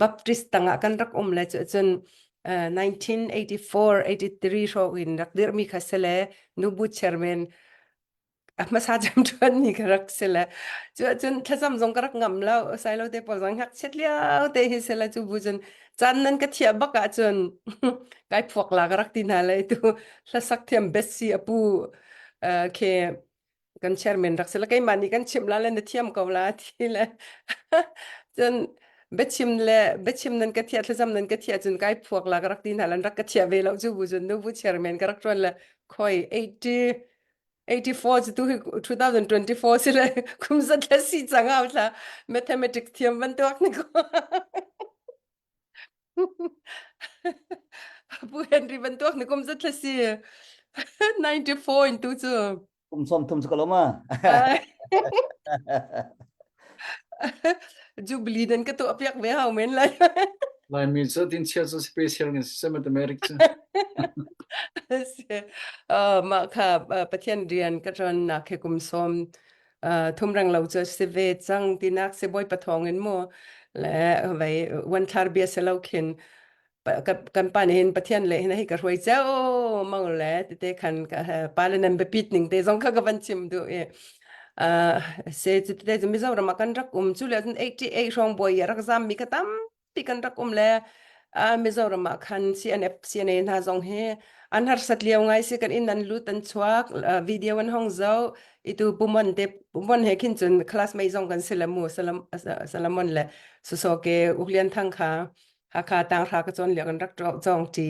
Baptist tangah kan rak um le cu cun 1984 83 hrawng in rak dirhmi kha si le nubu chairman a hmasa cem ṭuan mi ka rak si le cu ahcun thlacam zong ka rak ngam lo sailo te pawl zong ngakchiat lio te hi si le cu bu cun caan nan ka thiah bak ahcun kai phuak la ka rak ti hna le tu hlasak thiam Betsy apu khi kan chairman rak si le keimah nih kan chimh la le na thiam ko la ti le cun biachim le biachim nan ka thiah thlacam nan ka thiah cun kai phuak la ka rak ti hna le rak ka thiah ve lo cu bu cun nu bu chairman ka rak ṭuan le khoi 80 84 cu tu hi 2024 si le kum zat le si cang au thla mathematics thiam bantuk ni ko. Pu Henry bantuk ni kum zat le si 94 in tu cu. Kum som thum cu ka lo ma. Jubilee nan ka tuah piak ve hau men lai. Laimi cu tin chia cu special ngan si mathematics cu. Mah kha Pathian rian ka ṭuan nak he kum sawm thum reng lo cu si ve cang tinak si bawi pathawng in mu le vei wan thlar bia se lo khin kan pa nih hin Pathian le hin hei ka hruai cio mang le tete khan pa le nan biapit ning te zong kha ka van chim duh i se cu tete cu Mizoram ah kan rak um cu le 88 hrawng bawi rak zam mi ka tampi kan rak um le Mizoram ah khan CNF CNA hna zong hi an harsat lio ngai si kan inn an lut an chuak video an hong zo itu pumon te pumon he khin cun classmate zong kan si le mu Salamon le Susoke Uklian Thang kha Hakha tanghra ka cawn lio kan rak cawng ṭi.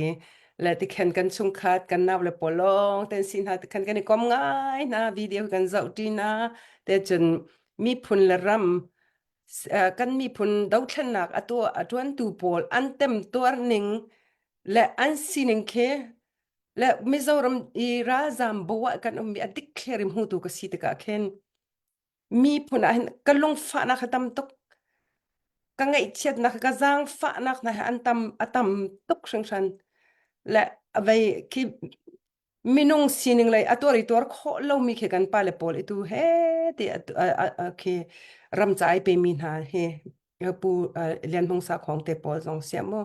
Le tikhen kan chungkhat kan nau le pawl lawng ten si hna tikhan kan i kom ngai hna video kan zoh ṭi hna te cun miphun le ram kan miphun dothlennak a tuah a ṭuantu pawl an temtuar ning le an sining khi le Mizoram i ralzam bo ah kan ummi a dikthliar i hmutu ka si tikah khin miphun ah hin ka lungfahnak hi tam tuk ka ngaihchiatnak ka zaangfahnak hna hi an tam a tam tuk hringhran le vei khi minung sining lei a tuar i tuar khawh lomi khi kan pale pawl itu he ti khi ram ca ai pemi hna hi Pu Lian Hmung Sakhong te pawl zong siah mu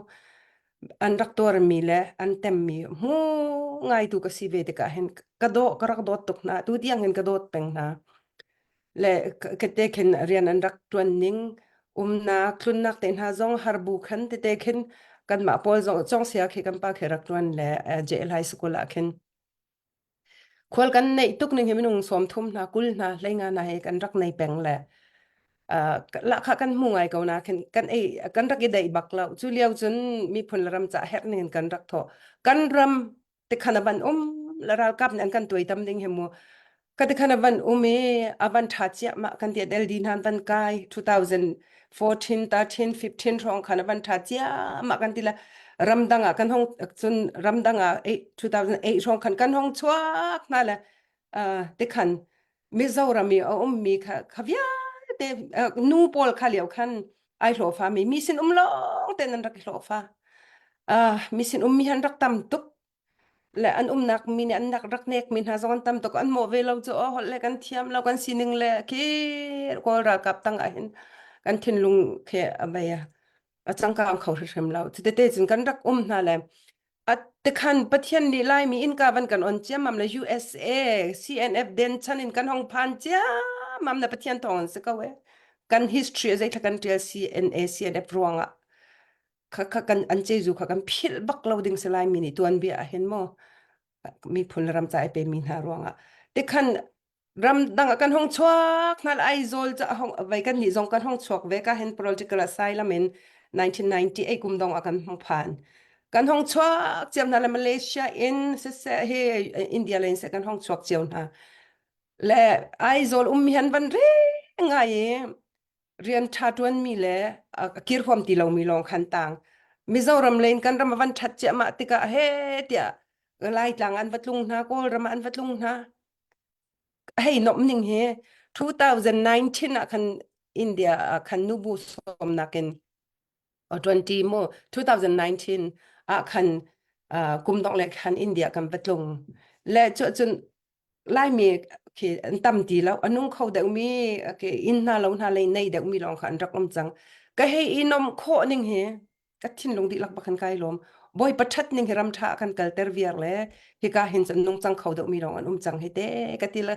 an rak tuarmi le an temmi hmu ngaitu ka si ve tikah hin ka dawh ka rak dawt tuk hna tu tiang hin ka dawt peng hna le kete khin rian an rak tuan ning umnak tlunnak te hna zong harbu khan tete khin kanmah pawl zong chong sia khi kan pa khi rak tuan le JL High School ah khin Khual kan neih tuk ning hi minung 30 hna 20 hna 15 hna he kan rak nei peng le uh, lahkhah kan hmu ngai ko na khin kan ei kan rak i daih bak lo. Cu lio cun miphun le ram ca herh ning in kan rak thawh. Kan ram tikhan a van um le ralkap nih an kan tuaitam ding hi mu. Ka ti khan a van um i a van ṭha ciahmah kan ti LD hna an van kai 2014, 13, 15 hrawng khan a van ṭha ciahmah kan ti le ramdang ah kan hong cun ramdang ah 2008 hrawng khan kan hong chuak hna le tikhan Mizoram i a ummi kha kha vialte nu pawl kha lio khan ai hlawhfa mi mi sin um lawng ten an rak i hlawhfa mi sin um mi han rak tam tuk le an umnak mi nih an rak rak nek mi hna zong an tam tuk an mawh ve lo cu aw holh le kan thiam lo kan sining le khi kawl ralkap tang ah hin kan thinlung khi a mei a cangkang kho hrimhrim lo cutete cun kan rak um hna le a tikhan Pathian nih Laimi innka van kan on ciammam le USA CNF den chan in kan hong phan ciammam na Pathian thawng an si ko e kan history a zeithla kan tial CNA CNF ruangah kha kha kan an cezu kha kan philh bak lo ding si lai mi nih tuanbia ah hin maw miphun le ram ca ai pe mi hna ruangah tikhan ram dang ah kan hong chuak hna Aizawl ca hong vai kan nih zong kan hong chuak ve ka hen political asylum in 1998 kum dong ah kan hong phan kan hong chuak ciam hna le Malaysia in siseh hi India le in se kan hong chuak cio hna le Aizawl um hian van re ngai i rian ṭha ṭuanmi le a kir huam ti lomi lawng khan tang. Mizoram lei in kan ram a van ṭhat ciahmah tikah he tiah Laitlang an va tlung hna, Kawlram ah an va tlung hna. Hei nomh ning hi 2019 ah khan India ah khan nubu sawmnak in 20 mu 2019 ah khan kum dongh le khan India kan va tlung. Le cu cun Laimi khi an tam ti lo a nung kho deuhmi ke inn hna lo hna lei nei deuhmi lawng kha an rak um cang ka hei i nom khawh ning hi ka thinlung dihlak bak khan kai lawm bawipa ṭhat ning hi ram ṭha ah kan kalter viar le hika hin cun nung cang kho deuhmi lawng an um cang hi te ka ti le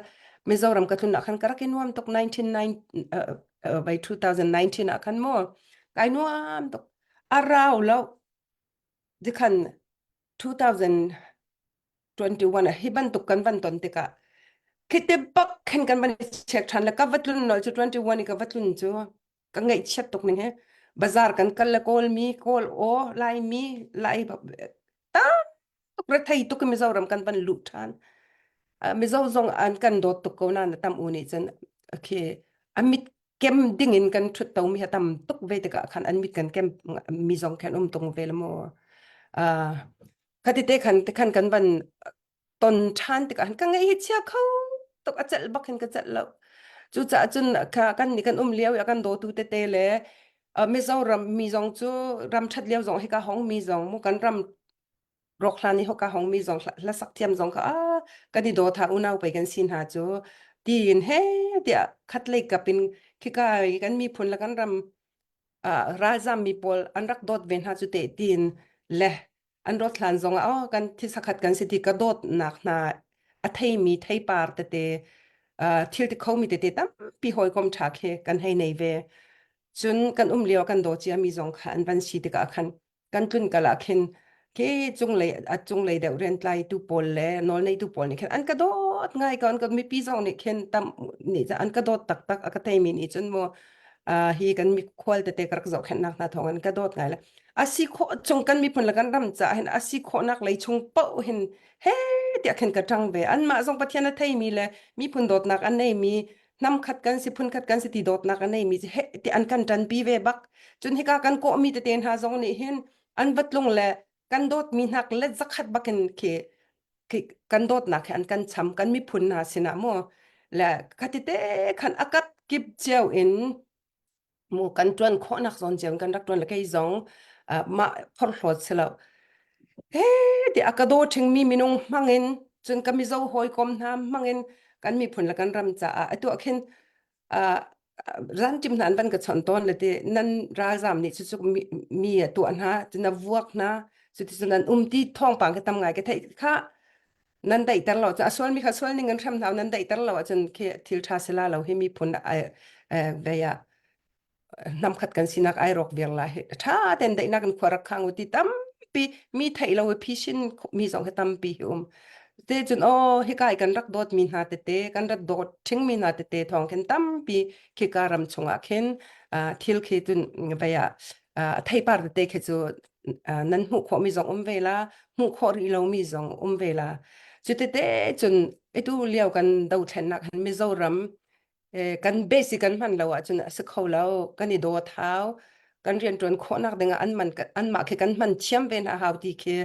Mizoram ka tlun ah khan ka rak i nuam tuk 19 uh, by 2019 ah khan mu kai nuam tuk a rau lo dikhan 2000 21 ah hi bantuk kan van ton tikah khite bak khin kan van check than le ka va tlun nol cu 21 i ka va tlun cu ka ngaihchiat tuk ning he bazar kan kal le kawl mi kawl o lai mi lai tam tuk rethei tuk Mizoram kan van luh than Mizo zong an kan dawt tuk ko na na tam u nih cun okay amit kem ding in kan thut to mi ha tam tuk ve tikah khan an mit kan kem mi zong khan um tung ve le mo Khati te khan te khan kan van ton ṭhan tikah ka ngaih hi chia kho tuk a celh bak hin ka celh lo. Cucaah cun kha kan nih kan um lio i a kan dawtu tete le Mizoram mi zong cu ram ṭhat lio zong hika hong mi zong mu kan ram rawk hlan i hoka hong mi zong hlasak thiam zong kha ah kan i daw tha unau pei kan si hna cu tiin he tiah khat lei kap in khika i kan miphun le kan ram ralzam mi pawl an rak dawt ve hna cu te tiin le an rawt hlan zong ah oh kan thisakhat kan si ti ka dawtnak hna a theimi theipar tete thil ti khomi tete tampi hawikom ṭha khi kan hei nei ve cun kan um lio kan daw ciami zong kha an van si tikah khan kan tlun kal ah khin khi cunglei a cunglei deuh rian tlaitu pawl le nawlneitu pawl nih khin an ka dawt ngai ko an ka mipi zong nih khin tam nih an ka dawt taktak a ka theimi nih cun mu hi kan mikhual tete ka rak zohkhenhnak hna thawng in ka dawt ngai le a si khawh chung kan miphun le kan ram caah hin a si khawhnak lei chung paoh hin he tiah khin ka ṭang ve anmah zong Pathian a theimi le miphun dawtnak an neimi hnam khat kan si phun khat kan si ti dawtnak a neimi he ti an kan ṭanpi ve bak cun hika kan kawhmi tete hna zong nih hin an va tlung le kan dawtmi hnak let zakhat bakin khi khi kan dawtnak he an kan cham kan miphun hna sinah mu le khatite khan akap kip cio in mu kan ṭuan khawhnak zawn cio in kan rak ṭuan le kei zong mah phorhlawt si lo he ti a ka daw ṭhingmi minung hmangin cun ka mizo hawikom hna hmangin kan miphun le kan ram caah atu ah khin ranṭim hna an van ka chawnh tawn le ti nan ralzam nih cucu mi a tuah hna cun a vuak hna cuticun an um ti thawngpang ka tam ngai ka theih kha nan daihter lo a sualmi kha sual ning in hrem hna nan daihter lo ahcun khi thil ṭha sila lo hi miphun vei ah hnamkhat kan sinak ai rawk viar la hi ṭha ten daihnak in khua rak khang u ti tampi mi theih lo i phishin mi zong hi tampi hi um te cun aw hika i kan rak dawt mi hna tete kan rak dawt ṭhing mi hna tete thawng khin tampi khika ram chungah khin thil khi cun vei ah theipar tete khi cu nan hmuh khawhmi zong um ve la hmuh khawh rih lomi zong um ve la. Cutete cun itu lio kan dothlennak hin Mizoram kan basic kan hman lo ahcun a si kho lo. Kan i dawt hau. Kan rianṭuan khawhnak dingah an man anmah khi kan hman thiam ve hna hau ti khi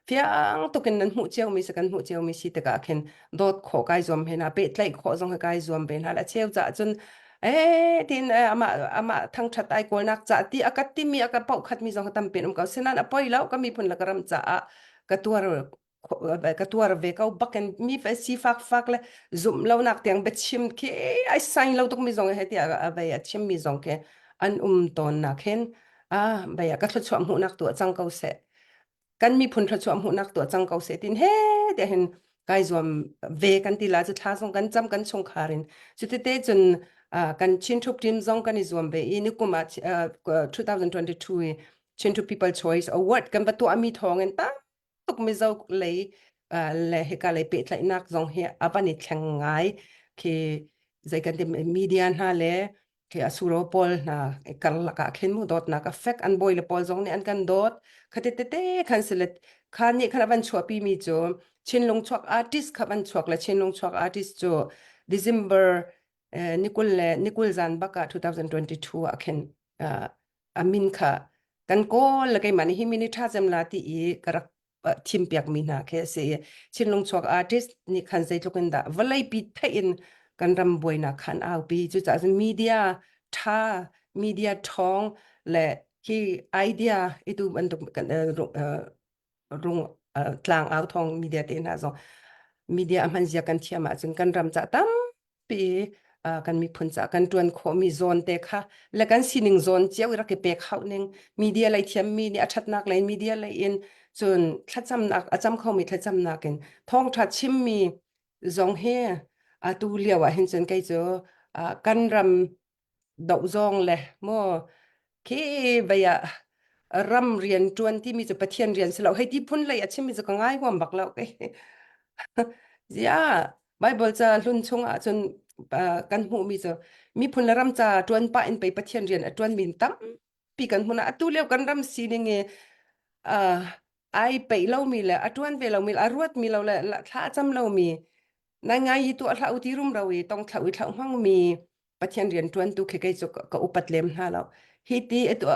fiang tukin nan hmuh ciomi si kan hmuh ciomi si tikah khin dawt khawh kai zuam he hna pehtlaih khawh zong hi kai zuam ve hna la cheu caah cun eh tin amah amah thangṭhat ai kawlnak ca ti a ka timi a ka pauh khatmi zong tampi an um ko sinan a poi lo ka miphun le ka ram caah ka tuar ka tuar ve ko bakin mi fe sifak fak le zumh lonak tiang biachim khi ai sain lo tuk mi zong he tiah a vei a chim mi zong khi an um tawn nak hin a bei ka thluachuah hmuhnak tu cang ko seh kan miphun thluachuah hmuhnak tuah cang ko seh tin he te hin kai zuam ve kan ti la cu thla zong kan cam kan chungkhar in cutete cun kan Chin Troop team zong kan i zuam ve i nikum ah 2022 i Chin Troop People Choice Award kan va tuah mi thawng in tam tuk Mizo lei le hika lei pehtlaihnak zong hi a van i thleng ngai khi zei kan ti media hna le khi asuro pawl hna karlak ah khin mu dawtnak a fek an bawi le pawl zong nih an kan dawt khati tete khan silet kha nih khan a van chuahpi mi cu Chinlung chuak artist kha van chuak le Chinlung chuak artist cu December nikul le nikul zan bak ah 2022 ah khin a min kha kan kawl le keimah nih hi mini tha cem la ti i ka rak thim piakmi hna khi a si i Chinlung chuak artist nih khan zeitluk in dah vawleipi theih in kan ram buainak khan aupi cucaah cun media tha media ṭhawng le hi idea itu bantuk kan rung tlang au thawng media te hna zong media a hman zia kan thiam ahcun kan ram ca tam pi kan miphun ca kan ṭuan khawhmi zawn te kha le kan sining zawn cio i rak i pek hauh ning media lei thiammi nih a ṭhatnak lei media lei in cun thlacamnak a cam khomi thlacamnak in thawngṭha chimmi zong hi atu lio ah hin cun kei cu kan ram doh zong le maw khi vei ah ram rian ṭuan timi cu Pathian rian si lo hei ti phun lei a chimmi cu ka ngai huam bak lo kei zia Bible ca hlun chung ah cun kan hmuhmi cu miphun le ram ca ṭuan pah in pei Pathian rian a ṭuanmi tampi kan hmun ah atu lio kan ram sining i ai peih lomi le a ṭuan ve lomi le a ruatmi lo le thla a cam lomi nai ngai hi tuah hlah u ti rumro i tong thla ui thla hmangmi Pathian rian ṭuantu khi kei cu ka upat lem hna lo. Hi ti atu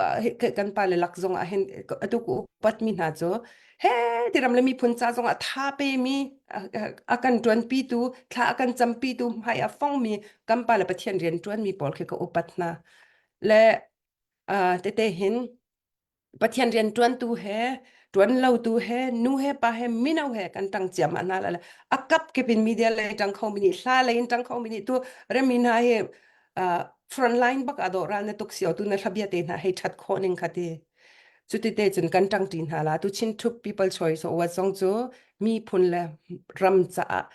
kan pale lak zong ah hin atu ka upatmi hna cu he ti ram le miphun ca zong ah tha pemi a kan ṭuanpitu thla a kan campitu hmai a fongmi kan pale Pathian rian ṭuanmi pawl khi ka upat hna. Le tete hin Pathian rian ṭuantu he ṭuan lotu he nu he pa he mino he kan ṭang ciahmah hna la a kap kip in media lei ṭang kho mi nih hla lei in ṭang kho mi nih tu remi hna hi front line bak ah dawh ral na tuk sio tu na hlabia te hna hei ṭhat khawh ning kha ti cuti te cun kan ṭang ṭi hna la tu Chin Thup People Choice Award zong cu miphun le ram caah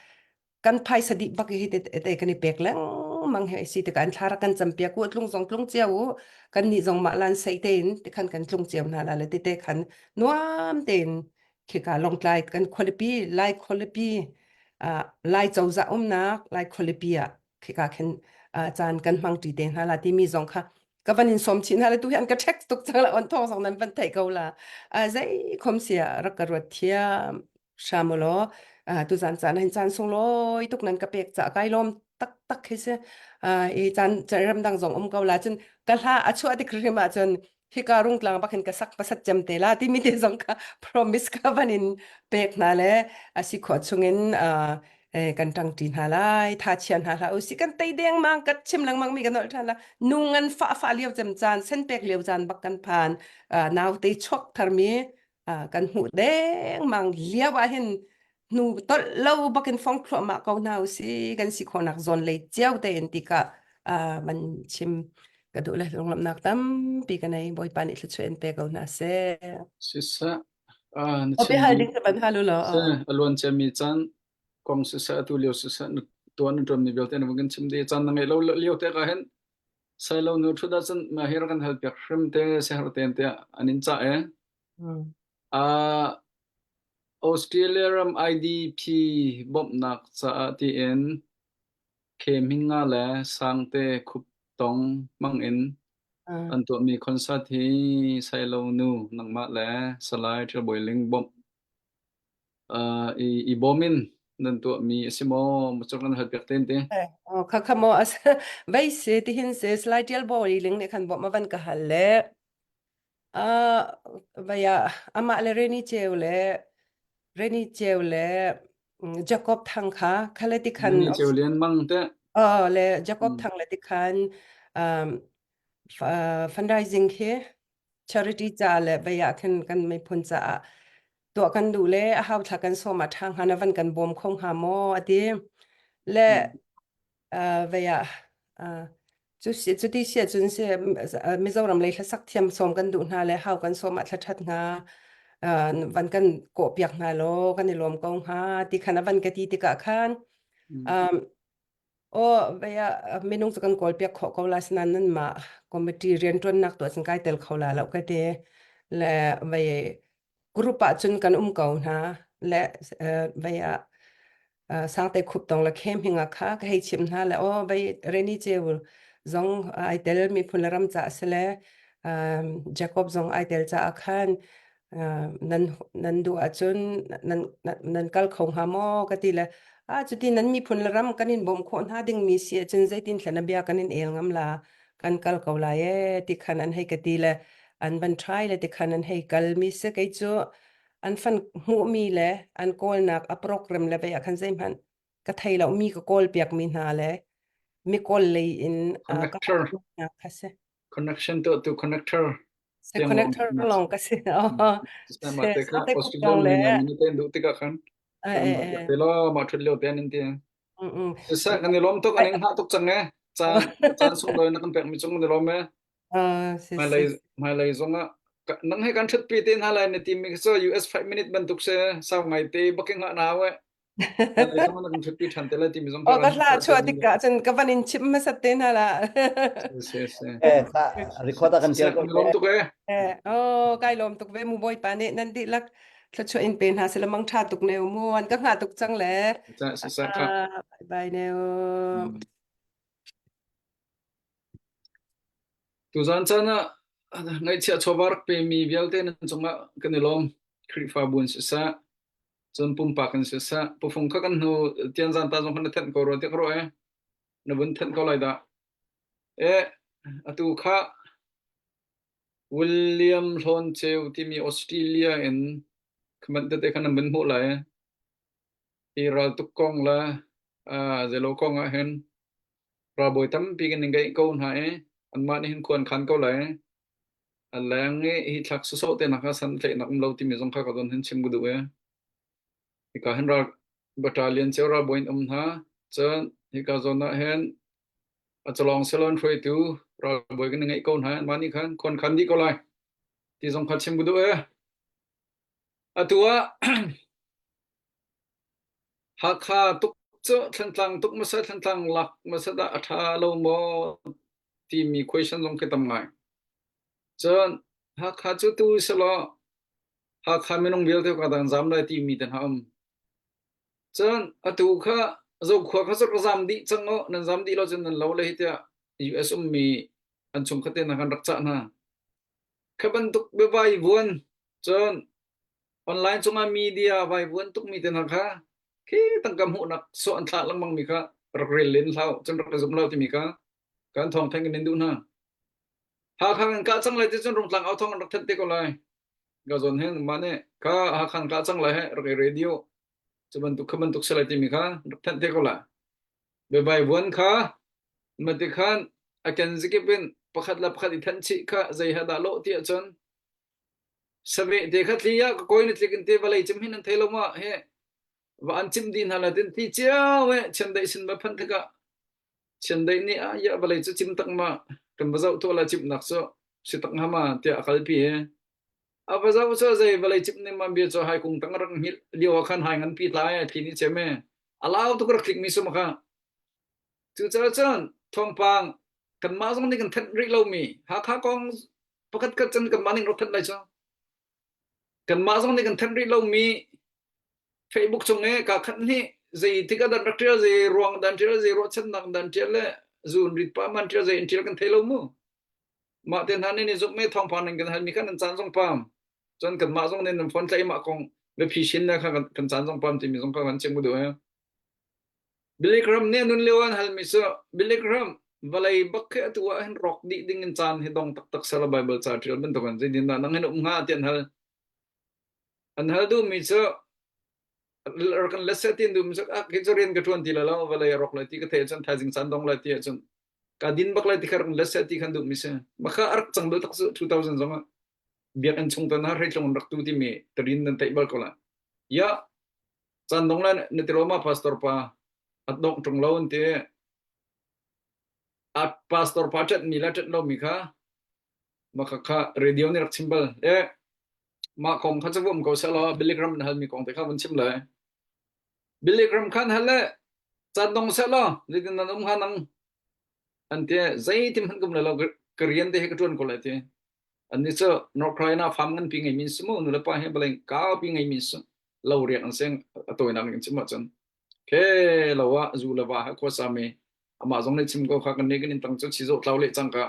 kan phaisa dih bak hi te te kan i pek lengmang hi si tikah an thla rak kan campiak u tlung zong tlung cio u kan nih zong mah lan sei tein tikhan kan tlung cio hna la le tete khan nuam tein khika Lawngtlai kan khualipi Lai khualipi Lai cozah umnak Lai khualipi ah khika khin caan kan hmang ṭi te hna la timi zong kha ka van in som chin hna le tu hi an ka text tuk cang la on thong zong nan van theih ko la zei khom sia rak ka ruat thiam hram ulaw tuzan caan hin caan sunglawi tuk nan ka pek caah kai lawm taktak khi si. I caan ramdang zong um ko la cun ka hla a chuah tik hrim ahcun hika rungtlang bak hin ka sak pasat cem te la timi te zong kha promise ka van in pek hna le a si khawh chungin kan ṭangṭi hna lai tha chia hna hlah usih kan tei dengmang ka chim lengmang mi kan nolh ṭhan la nu ngan fa fa lio cem caan sen pek lio caan bak kan phan naute chuak tharmi kan hmuh dengmang lio ah hin hnu tolh lo bakin fong thluahmah ko hna usih kan si khawhnak zawn lei cio tein ti ka man chim ka duh le lunglawmhnak tampi ka nei bawipa nih thluachuah in pe ko hna seh Siseh na O chimmi hal ding ban hal u law a luan ciami caan kong siseh atu lio siseh na tuan na ṭuanmi vialte na vun kan chim dih caan na ngeih lo lio te ka hin Sailo nu ṭhut ahcun mah hi rak kan hal piak hrim te siaherh tein tiah an in cah e. Uh, Australia ram IDP bawmhnak caah tiin Khe Hminga le Sangte Khup Tong hmang in an tuahmi concert hi Sailo nu nangmah le Salai Ṭial Bawi Ling bawmh uh, i, i bawm in. nan tuahmi a si maw? Macung kan hal piak ten te. Oh, kha kha mo as vai se ti hin se slide tial bo ling ne khan bo ma van ka hal le a vaya ama le reni cheu le reni cheu le Jacob Thang kha khale ti khan Reni cheu lian mang te. Oh le Jacob Thang le ti khan um fundraising khi charity ca le vei ah khin kan miphun caah tuah kan duh le a hau thla kan sawm ah ṭha hnga na van kan bawm kho hnga maw a ti le vei ah cu si cuti si ahcun si Mizoram lei hlasak thiam sawm kan duh hna le hau kan sawm ah thla ṭhat hnga van kan kawh piak hna law kan i lawm ko hnga ti khan a van ka ti tikah khan Aw, vei ah minung cu kan kawlpiak khawh ko la asinain nanmah committee rianṭuannak tuah cun kai tel kho la lo ka ti. Le vei group ah cun kan um ko hna. Le vei ah Sangte Khup tong le Khem hinga kha ka hei chimh hna le aw vei Reni Ceu zong ai tel miphun le ram caah si le Jacob zong ai tel caah khan nan nan duh ahcun nan nan kal kho hnga maw ka ti le ah cuti nan miphun le ram kan in bawmh khawh hna dingmi si ahcun zeitin thlen a bia kan in el ngam la kan kal ko lai e ti khan an hei ka ti le an van try le ti khan an hei kal mi si kei cu an fan hmuhmi le an kawlnak a program le vei ah khan zeihmanh ka thei lo mi ka kawl piak mi hna le mi kawl lei in ka Connector. kha si Connection to to connector. Se connector lawng ka si. Ma te kha Australia mi na mi te duh tikah khan te lo ma thut lio te an ti. Sa kan i lawm tuk an ing ha tuk cang e. Caan caan sung loi na kan pek mi chung kan i lawm e. Hmailei hmailei zong ah nang he kan thut pi te hna lai na ti mi so US 5 minute bantuk se sau ngai te baking ha na we. Oh, ka hla chuah tikah cun ka van in chim hmasat te hna la. Eh, record kan tial ko. Lawm tuk eh. Eh, oh, kai lawm tuk ve mu bawipa nih nan dihlak thluachuah in pe hna sila mang tha tuk ne mu an ka ngah tuk cang le. Bye bye ne. Tuzan caan ah ngaihchiah chawva rak pemi vialte nan cungah kan i lawm. Khrihfabu in siseh, cun pumpak in siseh, pufung kha kan hnu tianzan ta zong kha na thenh ko rua tiah ka ruah i na vun thenh ko lai dah. Eh, atu kha William Hlawn Ceu timi Australia in comment tete kha nan vun hmuh lai. Hi raltuk kong le uh, zeilo kong ah hin ralbawi tampi kan in ngeih ko hna i anmah nih hin khua an khan ko lai. A leng i hi thlak sawsawh te nak ah san tlaihnak um lo timi zong kha ka don hin chim ka duh i hika hin ral battalion cio ralbawi in um hna. Cun hika zawn ah hin a calong salon hruaitu ralbawi kan i ngeih ko hna. Anmah nih khan khuan khan dih ko lai ti zong kha chim ka duh i atu ah Hakha tuk cu Thantlang tuk hmasa Thantlang lak hmasa dah a ṭha lo maw timi question zong khi tam ngai. Cun Hakha cu tu selaw Hakha minung vialte ka dang zam lai timi te hna um. Cun atu kha Zokhua kha cu ka zam dih cang aw nan zam dih lo cun nan lo le hi tiah US ummi an chungkhat te hna kan rak cah hna. Kha bantuk biavai vuan cun Online cungah media vaivuan tukmi te hna kha khi tangka hmuhnak sawh an thlah lengmang mi kha rak rel len hlah cun rak i zum lo timi kha kan thawng theng in duh hna. Hakha kan kah cang lai ti cun Rungtlang au thawng an rak thanh te ko lai. Ka zawn hin mah nih kha Hakha kan kah cang lai he rak i radio cu bantuk kha bantuk si lai timi kha rak thanh te ko lai. Biavaivuan kha mati khan a kenzikip in pakhat le pakhat i thanh chih kha zei ha dah lawh ti ahcun Saveh te kha tli ah ka kawi na tlik in te vawlei cim hin an thei lo ma he va an cim dih hna la tin ti cio he chiandeih sin va phanh tikah chiandeih nih ah ya vawlei cu cim tak ma kan va zoh tuah la cimnak cu si tak hnga ma tiah a kalpi he a va zoh cu zei vawlei cim ning ma bia cu hai kung tang rak hngilh lio ah khan hai ngan pi tlai ai thli ni cem e a lau tuk rak tlik mi sum kha cucaah cun thawngpang kanmah zong nih kan thanh rih lomi Hakha kong pakhat khat cun kanmah nih rak thanh lai cu kanmah zong nih kan thanh rih lomi Facebook cung i ka khat nih zei tik ah dan rak ṭial zei ruang dan ṭial zei ruahchannak dan ṭial le zun rit pa man ṭial zei in ṭial kan thei lo mu mah te hna nih ni zuk me thawngpang nan kan hal mi kha nan caan zong pam cun kanmah zong nih nan phone tlaih mah kong biaphi shin le kha kan caan zong pam timi zong kha kan chim duh he. Billy Graham nih a nun lio an halmi cu Billy Graham vawlei bak khi atu ah hin rawk dih ding in caan hi dong taktak sela Bible ca ṭial bantukin zeitindah nang hin um hnga ti an hal. An hal duhmi cu rak kan let seh ti an duhmi cu ah kei cu rian ka ṭuan ti lai lo vawlei a rawk lai ti ka theih ahcun thaizing caan dong lai ti ahcun ka din bak lai ti kha rak kan let seh ti khan duhmi si. Mah kha a rak cang bal tak cu 2000 zong ah biakinn chung tan ah hreitlung an rak tu timi tarin nan theih bal ko lai. Ya Caan dong le na ti ma pastor pa at dong ṭung lo an ti. A pastor pa ṭet mi le ṭet lo mi kha mah kha kha radio nih rak chim bal. E mah kong kha cu um ko seh law Billy Graham na hal mi kong te kha vun chim le. Billy Graham khan hal le caan dong seh law zeitin nan um hnga nang an ti zeitin hmanh kum le lo ka rian te hi ka ṭuan ko lai ti. Annih cu North Carolina farm nganpi ngeimi an si mu nu le pa hi baleng kaupi ngeimi an si lo riak an sing a tawinak in chim ahcun ke lo ah zu le va he khuasa mi amah zong nih chim ko kha kan nih kan in tang cu chizo tlau le cangka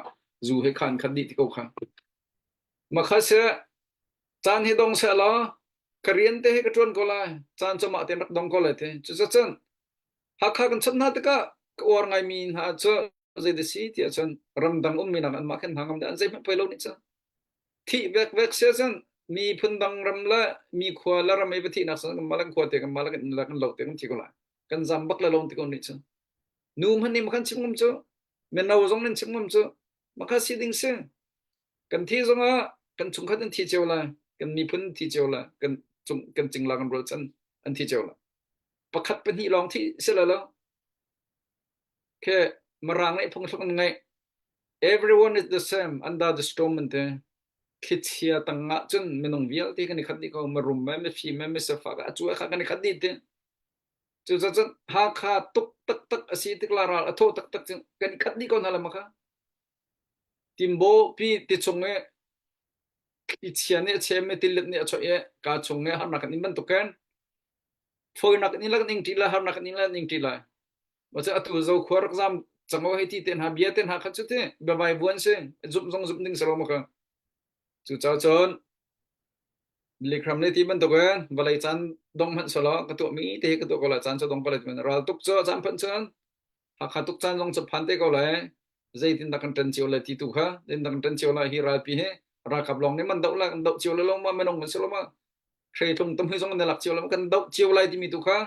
zu he khan khat dih ti ko kha ma kha se caan hi dong se law ka rian te hi ka tuan ko lai caan cu mah ten rak dong ko lai te cu cun Hakha kan chawnh hna tikah ka uar ngaimi hna cu zei da si ti ahcun ramdang ummi nak anmah khan hna ngam an zeihmanh poi lo nih cu thih vek vek sia cun mi phundang ram le mi khua le ram i va thihnak cun kan mah le kan khua te kan mah le kan inn le kan lo te kan thi ko lai kan zam bak le lo ti ko nih cu nu hmanh nih makhan chim ngam cu mino zong nan chim ngam cu makha si ding si kan thi zongah kan chungkhat an thi cio lai kan miphun thi cio lai kan cung kan cingla kan rualchan an thi cio lai pakhat pahnih lawng thi si lo lo Khi Mirang nih phungthluk an ngeih. Everyone is the same under the storm an ti. Thlichia tangah cun minung vialte kan i khat dih ko. Mirum me, mifim me, misifak a cu kha kan i khat dih ti. Cucaah Hakha tuk taktak a si tik la ral a thaw taktak cun kan i khat dih ko hna la ma kha. Timbo pi ti chung i thlichia nih a chem i tilet nih a choih i ka chung i harnak kan in bantuk in fawinak in la ning ṭi lai harnak in la ning ṭi lai Maca atu zo khua rak zam cango hei ti te hna bia te hna kha cu ti biavai vuan si zumh zong zumh ding si lo ma kha cu ca cun Likram le ti bantuk in vawlei caan dong hmanh selaw ka tuah mi te hi ka tuah ko lai caan cu dong ko lai ti ral tuk cu caan phanh cun Hakha tuk caan zong cu phan te ko lai zeitin dah kan ṭan cio lai ti tu kha zeitin dah kan ṭan cio lai hi ralpi hi ralkap lawng nih man doh lai kan doh cio le lo ma minung kan si lo ma hreitlung tamhui zong kan lak cio lo kan doh cio lai timi tu kha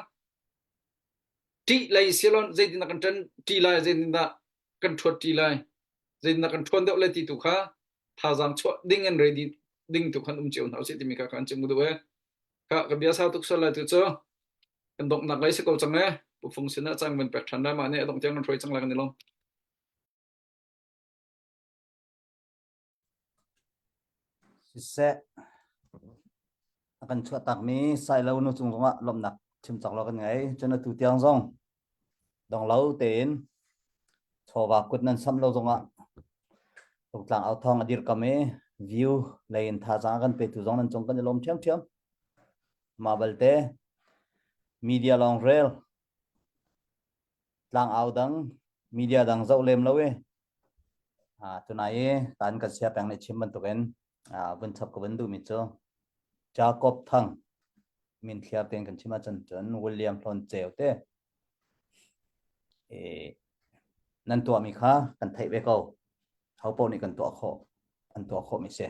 ṭih lei silon zeitindah kan ṭan ṭi lai zeitindah kan ṭhuat ṭi lai zeitindah kan ṭhuan deuh lai ti tu kha thazaang chuah ding in ready ding tu khan um cio hna usih timi kha kan chim duh e ka ka bia sau tuk sual lai tu cu kan donghnak lei si ko cang e pufung sinah cang van pek ṭhan lai mah nih a dongh tiang kan hruai cang lai kan i lawm. Siseh, a kan chuahtakmi Sailo nu cung zongah lawmhnak chim cawk lo kan ngei. Cun atu tiang zong dong lo tein chawva kut nan samh lo zongah Rungtlang authawng a dirkam i view lei in thazaang a kan petu zong nan cung kan i lawm ṭhiamṭhiam. Mah balte media lawng rel tlangau dang media dang zoh lem lo i tunai i kan kan sia peng nih chim bantukin vun chap ka vun duhmi cu Jacob Thang min thliar tein kan chim ahcun cun William Hlawn Ceu te nan tuahmi kha kan theih ve ko ho paoh nih kan tuah khawh an tuah khawhmi si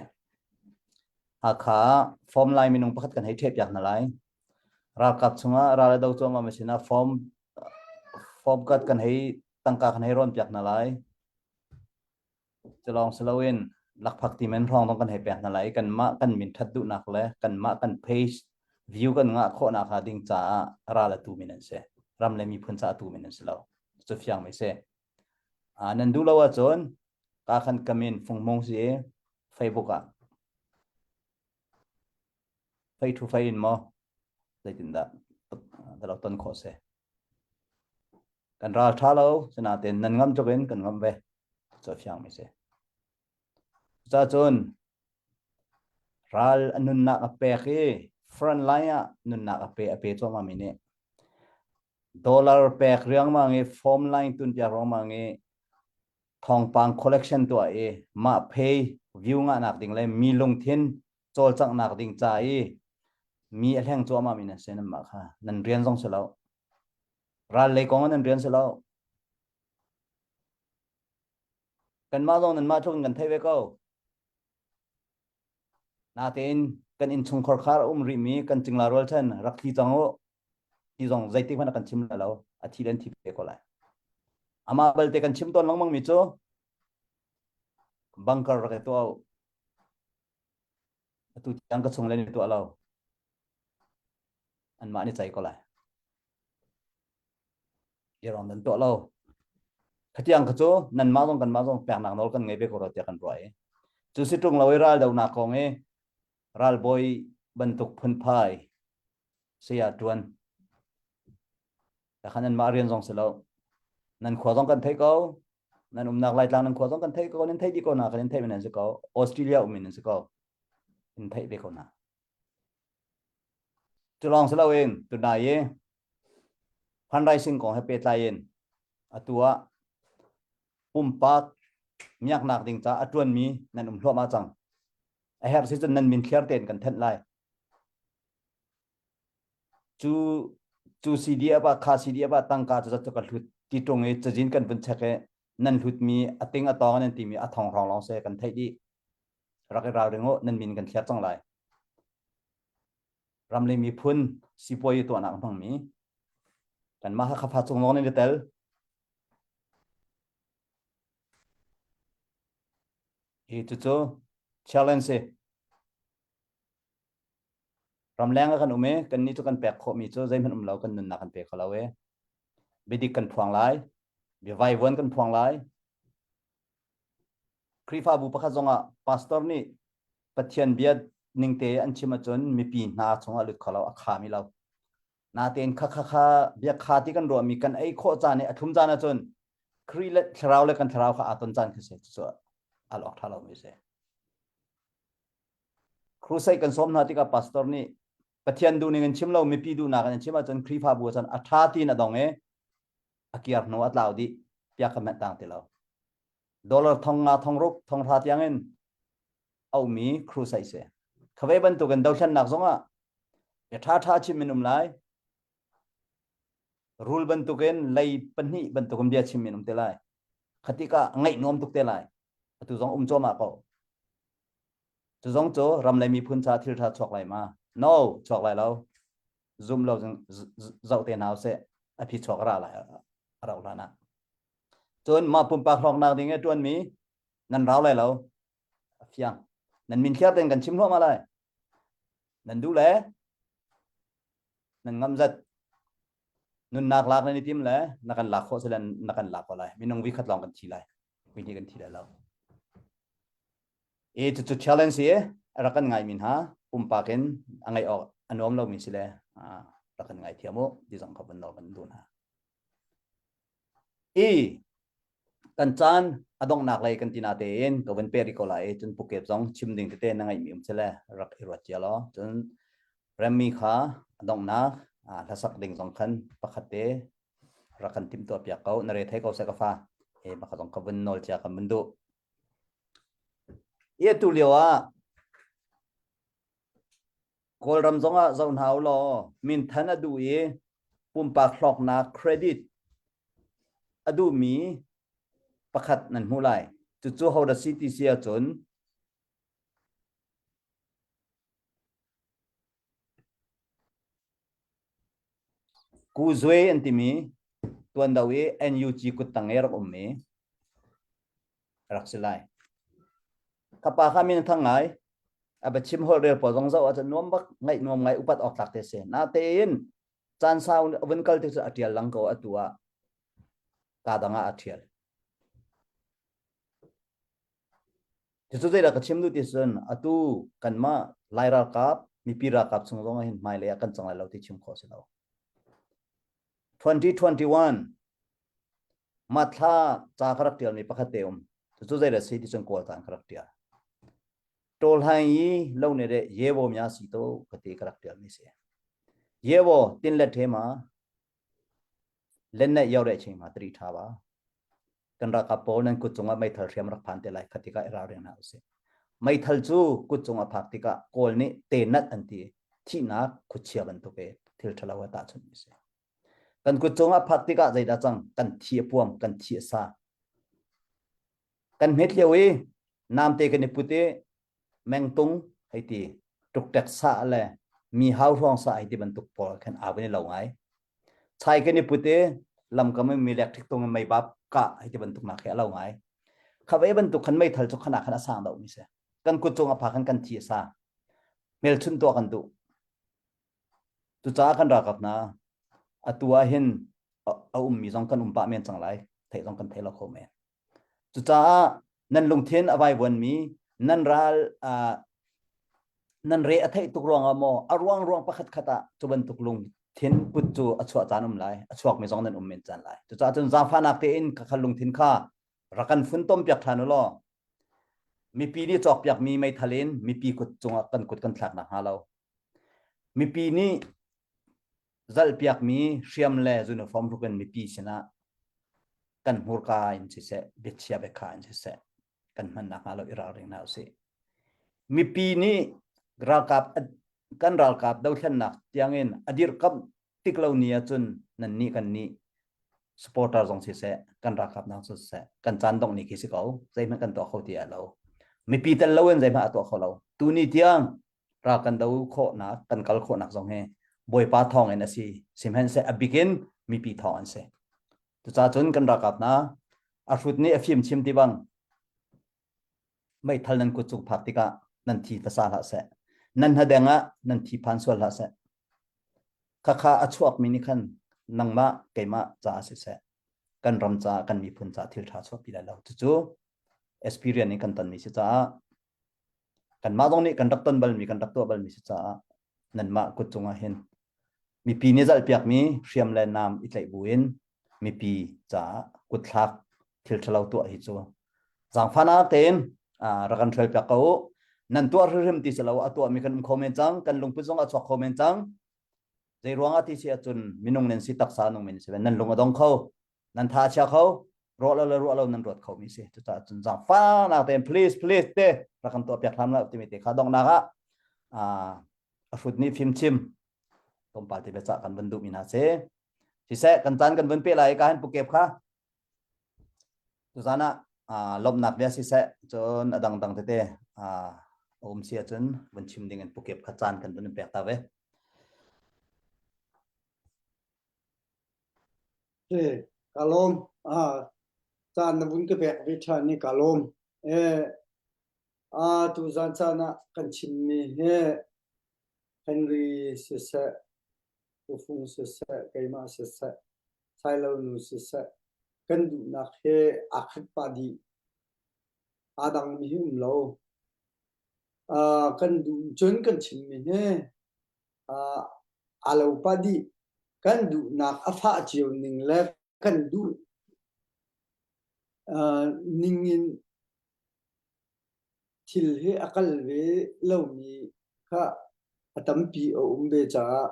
Hakha form lai minung pakhat kan hei ṭheh piak hna lai ralkap chungah ral a do cuahmah mi sinah form form kat kan hei tangka kan hei rawn piak hna lai culawng si loin lakphak ti men hrawng dong kan hei pek hna lai kanmah kan min that duhnak le kanmah kan page view kan ngah khawhnak hnga ding caah ral a tu min an si ram le miphun caah tu min an si lo cu fiang mi si nan duh lo ahcun ka khan kamin fungmung si Facebook ah fei thu fei in maw zeitindah da lo ton khawh si kan ral ṭha lo sinain nan ngam tuk in kan ngam ve cu a fiang mi si cucun ral a nunnak a pek i front line ah nunnak a pe a pe cuahmah mi nih dollar pek riangmang i form line tun piak riangmang i thawngpang collection tuah i mah pay view ngahnak ding le mi lungthin cawlcanghnak ding ca i mi a hleng cuahmah mi nan si nan mah kha nan rian zong si lo. Ral lei kong nan rian si lo. Kanmah zong nanmah tluk in kan theih ve ko. Natein kan innchungkhar khar a um rihmi kan cingla rualchan rak thi cang u ti zong zeitik hmanh a kan chim lai lo. A thi le an thi ve ko lai. Amah balte kan chim tawn lengmang mi cu bunker rak i tuah u. Atu tiang ka chung le ni tuah lo. Anmah nih cei ko lai. Iran nan tuah lo. Khatiang kha cu nanmah zong kanmah zong peknak nawl kan ngei ve ko rua tiah kan ruah i. Cu si ṭung lo i ral donak kong i ralbawi bantuk phunphai saya ṭuan. Takhan nanmah rian zong si lo. Nan khua zong kan theih ko. Nan umnak Laitlang nan khua zong kan theih ko. Nan theih dih ko na kan in theih men nan si ko. Australia um in nan si ko. In theih ve ko na. Cu lawng si loin tunai i fundraising kong he pehtlai in atu ah pumpak miaknak ding ca a ṭuanmi nan um hluahmah cang. A herh si cun nan min thliar tein kan thenh lai. Cu cu CDF ah kha CDF ah tangka cu zat cu ka hlut ti ṭung i cazin kan vun check i nan hlutmi a ting a tawng nan timi a thong hrawng lawng se kan theih dih. Rak i ralring u, nan min kan thliar cang lai. Ram le miphun sipuai tuahnak hmangmi kanmah Hakha fa cung lawng nan i tel. Hi cucu challenge si. Ramleng ah kan um i kannih cu kan pek khawhmi cu zeihmanh um lo kan nunnak kan pe kho lo i biadik kan phuang lai, biavaivuan kan phuang lai. Khrihfabu pakhat zongah pastor nih Pathian bia ningte an chim ahcun mipi hna chungah lut kho lo, a khami lo. Natein kha kha kha bia kha ti kan ruahmi kan ei khawh caan i a thlum caan ahcun Khrih le thlarau le kan thlarau kha aa ton caan khi si. Cucu al awk ṭha lomi si. Crusade kan sawm hna tikah pastor nih Pathian duhning in chim lo mipi duhnak in chim ahcun Khrihfabu ahcun a ṭha tiin a dong i a kiar hnu a tlau dih piak kha manh tang ti lo. Dollar thong nga thong ruk thong hra tiang in a ummi crusade si. Khawei bantukin dothlennak zongah bia ṭha ṭha chim in um lai. Rul bantukin lei pahnih bantukin bia chim in um te lai. Khatikah ngaih nuam tuk te lai. Atu zong um cuahmah ko. Cu zong cu ram le miphun ca thil ṭha chuak lai ma? No, chuak lai lo. Zum lo zoh te hna usih. A phi chuak ra lai a rauh hlan ah. Cun mah pumpak hlawknak ding i ṭuanmi nan rau lai lo. A fiang. Nan min thliar tein kan chim hluahmah lai. Nan duh le nan ngam zat. Nunnak lak nan i tim le na kan lak khawh sile na kan lak ko lai. Minung vi khat lawng kan thi lai. Vi hnih kan thi lai lo. I cucu challenge hi a rak kan ngaimi hna pumpak in a ngaih awk a nuam lomi si le rak kan ngaithiam u ti zong kha van nawl kan duh hna. I kan caan a donghnak lei kan ti na tein ka van pe rih ko lai i cun pukep zong chim ding tete na ngaihmi um sile rak i ruat cia law cun remmi kha a donghnak hlasak ding zong khan pakhat te rak kan timhtuah piak ko na re thei ko seh ka fa he pakhat zong ka vun nawl cia kan vun duh I atu lio ah Kawlram zongah zoh hna u law minthan a duh i pumpak hlawknak credit a duhmi pakhat nan hmuh lai. Cucu hodah si ti si ahcun Kuzwe an timi tuan do i NUG kuttang i rak ummi rak si lai. Kapa kha min thang ngai a biachim holh rel pawl zong zoh ahcun nuam bak ngaih nuam ngai upat awk tlak te si. Natein caan sau vun kal ti cu a tial lang ko atu ah ka dang ah a thial. Cucu zeidah ka chim duh ti cun atu kanmah Lai ralkap mipi ralkap chung zong ah hin hmailei ah kan cang lai lo ti chim khawh si lo. 2021 Mathla ca ka rak ṭialmi pakhat te um. Cucu zeidah si ti cun Kawl caan ka rak ṭial. Ṭawlhang i lo ne de yewo mya si to ka ti ka rak ṭialmi si. Yewo tin let the ma len ne yaw re ching ma tri tha ba. Kan ralkap pawl nan kut cungah meithal hriam rak phan te lai kha tikah i ralring hna usih. Meithal cu kut cungah phak tikah Kawl nih te nat an ti. Thihnak khuachia bantuk e thil ṭhalo he tahchunhmi si. Kan kut cungah phak tikah zeidah cang? Kan thi a puam, kan thi a sa. Kan hmet lio i namte kan i put i mengtung hei ti ṭukṭek sa le mi hau hrawng sa hei ti bantuk pawl khan aa vun i lo ngai. Chai kan i put i lamkam in mi electric tung in meibap kah hei ti bantuk nak hi a lo ngai. Kha ve bantuk khan meithal cu khan ah khan a sang deuh mi si. Kan kut cung a phak khan kan thi a sa. Hmelchunh tuah kan duh. Cucaah kan ralkap hna atu ah hin a ummi zong kan um pah men cang lai. Theih zong kan thei lo kho men. Cucaah nan lungthin a vaivuanmi nan ral uh, nan re a theih tuk ruangah maw a ruang ruang pakhat khat ah cu bantuk lungthin put cu a chuah caan um lai a chuakmi zong nan um men caan lai cucaah cun zaangfahnak tein kha lungthin kha rak kan funtom piak ṭhan u law mipi nih cawkpiakmi meithal in mipi kut cungah kan kut kan thlak nak hnga lo mipi nih zalhpiakmi hriam le uniform hruk in mipi sinah kan hmurka in siseh biachia biakha in siseh kan hman nak hnga lo i ralring hna usih mipi nih ralkap kan ralkap dothlennak tiangin a dirkamh tik lo ni ahcun nan nih kan nih supporter zong siseh kan ralkap nak siseh kan caan dongh ni khi si ko zeihmanh kan tuah kho ti lo mipi tel lo in zeihmanh a tuah kho lo tu ni tiang ral kan do khawhnak kan kal khawhnak zong hi Bawipa thawng in a si sihmanhseh a bikin mipi thawng an si cucaah cun kan ralkap hna a hrut nih a fim chim ti bang meithal nan kut cung phak tikah nan thi fasa hlah seh nan hnadeng ah nan thi phan sual hlah seh khakha a chuakmi nih khan nangmah keimah caah siseh kan ram caah kan miphun caah thil ṭha chuahpi lai lo cucu experience in kan tonmi si caah kanmah zong nih kan rak ton balmi kan rak tuah balmi si caah nanmah kut cungah hin mipi nih zalhpiakmi hriam le nam i tlaih buin mipi caah kutthlak thil ṭhalo tuah hi cu zaangfahnak tein rak kan hruai piak ko u nan tuah hrimhrim ti si lo a tuahmi kan um kho men cang kan lungput zong a chuak kho men cang zei ruangah ti si ahcun minung nan si taksa nung men si nan lung a dong kho nan tha a chia kho ruah lo le ruah lo nan ruat kho mi si cucaah cun zaangfahnak tein please please te rak kan tuah piak hlam lo timi te kha donghnak ah a hrut nih fimchim tlawmpal te biacah kan van duh mi hna si siseh kan caan kan vun pe lai ka hin pukep kha tuzan ah lawmhnak bia siseh cun a dangdang tete a um si ahcun vun chim ding in pukep kha caan kan vun pek ta ve Ke ka lawm. Ah, caan na vun ka pek ve ṭhan i ka lawm. Eh, ah, tuzan caan ah kan chimmi hi Henry siseh, Ufung siseh, keimah siseh, Sailo nu siseh, kan duhnak he aa khat pah dih. Aa dangmi hi um lo. Ah, kan duh cun kan chimmi hi aa lo pah dih. Kan duhnak a fah cio ning le kan duh ning in thil hi a kal ve lomi kha a tampi a um ve caah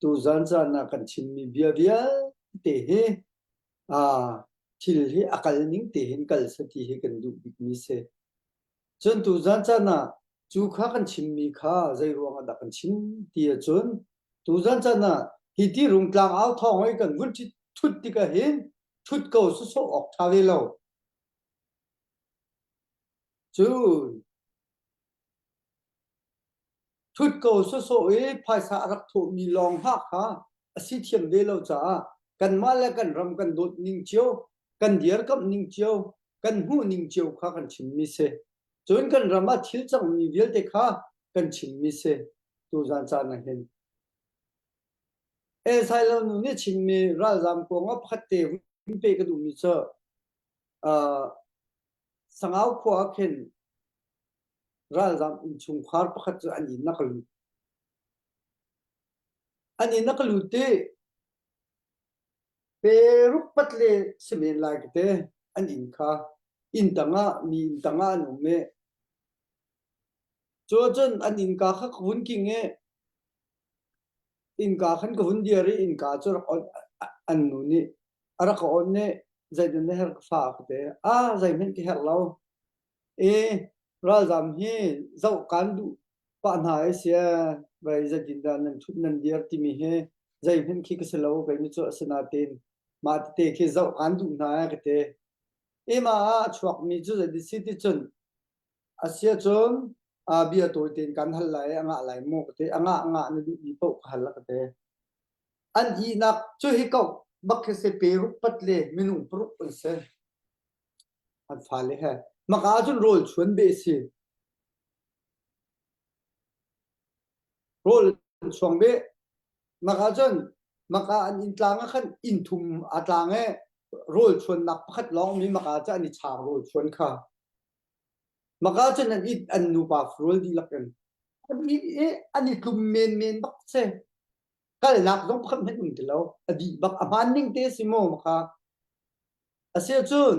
tuzan caan ah kan chimmi bia vialte hi thil hi a kal ning te hin kal seh ti hi kan duh bikmi si. Cun tuzan caan ah cu kha kan chimmi kha zei ruang ah dah kan chim ti ahcun tuzan caan ah hi ti rungtlang au thawng i kan vun thut tikah hin thut ko sawsawh awk ṭha ve lo. Cun thut ko sawsawh i phaisa a rak thawhmi lawng hna kha a si thiam ve lo caah kanmah le kan ram kan dawt ning cio, kan dirkamh ning cio, kan hmuh ning cio kha kan chimmi si. Cun kan ram ah thil cangmi vialte kha kan chimmi si tuzan caan ah hin. E Sailo nu nih chimmi ralzaam kuang ah pakhat te hun pe ka duhmi cu uh, Sangau khua ah khin ralzaam innchungkhar pakhat cu an inn a ka lut. An inn a ka lut i Peruk pat le si men lai ka te an inn kha inn tang ah mi inn tang ah an um i cu cun an innka kha ka vun king i innka khan ka vun dir i innka cu rak on an nu nih a rak ka on i zeitin na herh ka fa ka ti a zeihmanh ka herh lo i ralzam hi zoh kan duh pah hna i sia vai zeitin dah nan thut nan dir timi hi. Zeihmanh khi ka si lo keimi cu asinain mah tete khi zoh kaan duh hna ka ti. Ima ah a chuakmi cu zei si ti cun a si ahcun bia tawi tein kan hal lai a ngah lai maw ka ti. A ngah ngah na duhmi paoh ka hal ka ti. An ihnak cu hi ko bak khi si pe ruk pat le minung paruk an si. An fale he. Maka ahcun rawl chuan beh si. Rawl chuang beh. Maka cun maka an inn tlang ah khan inn thum a tlang i rawl chuannak pakhat lawng mi maka cu an i chaang rawl chuan kha. Maka cun an it an nupa rawl dihlak in. An i an i tlum menmen bak si. Kalnak zong pakhat hmanh um ti lo. A dih bak. A hmaan ning te si maw maka. Asiahcun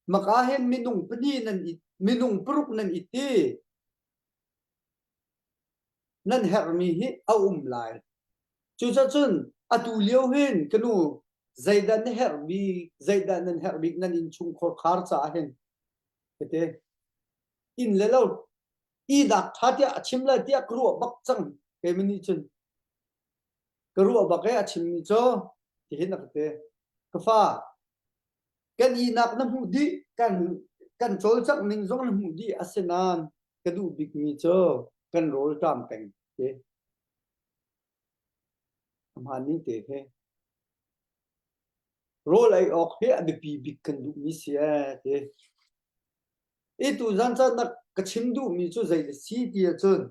maka hin minung pahnih nan i minung paruk nan i ti. Nan herhmi hi a um lai. Cucacun atu lio hin ka nu zeidah na herh bik, zeidah nan herh bik nan innchungkhar khar caah hin ka ti. Inn le lo ihnak ṭha tiah a chim lai tiah ka ruah bak cang keimah nih cun. Ka ruah bak i a chimmi cu tihin a ka ti. Ka fa, kan ihnak na hmuh dih, kan kan cawlcangh ning zong na hmuh dih asinain ka duh bikmi cu kan rawl ṭam peng ti. A hmaan ning te he. Rawl ei awk hi a biapi bik kan duhmi si ee ti. I tuzan caan na ka chim duhmi cu zei na si ti ahcun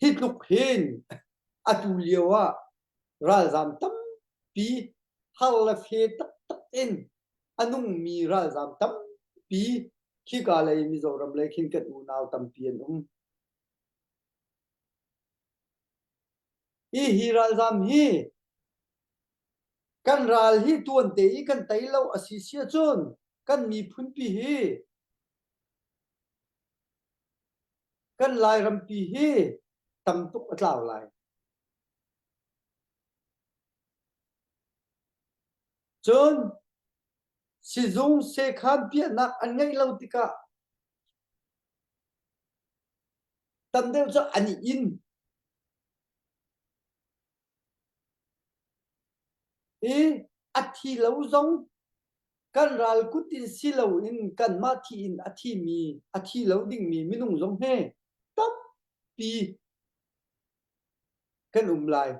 hi tluk hin atu lio ah ralzaam tampi har le fe taktak in a nungmi ralzaam tampi khika lei Mizoram lei khin kan unau tampi an um. Hi hi ralzaam hi kan ral hi tuante i kan tei lo a si si ahcun kan miphunpi hi kan Lairampi hi tam tuk a tlau lai. Cun sizung sekhan piahnak an ngeih lo tikah tam deuh cu an i inn. I a thi lo zong kan ral kut in si loin kanmah thi in a thimi a thi lo dingmi minung zong he tampi kan um lai.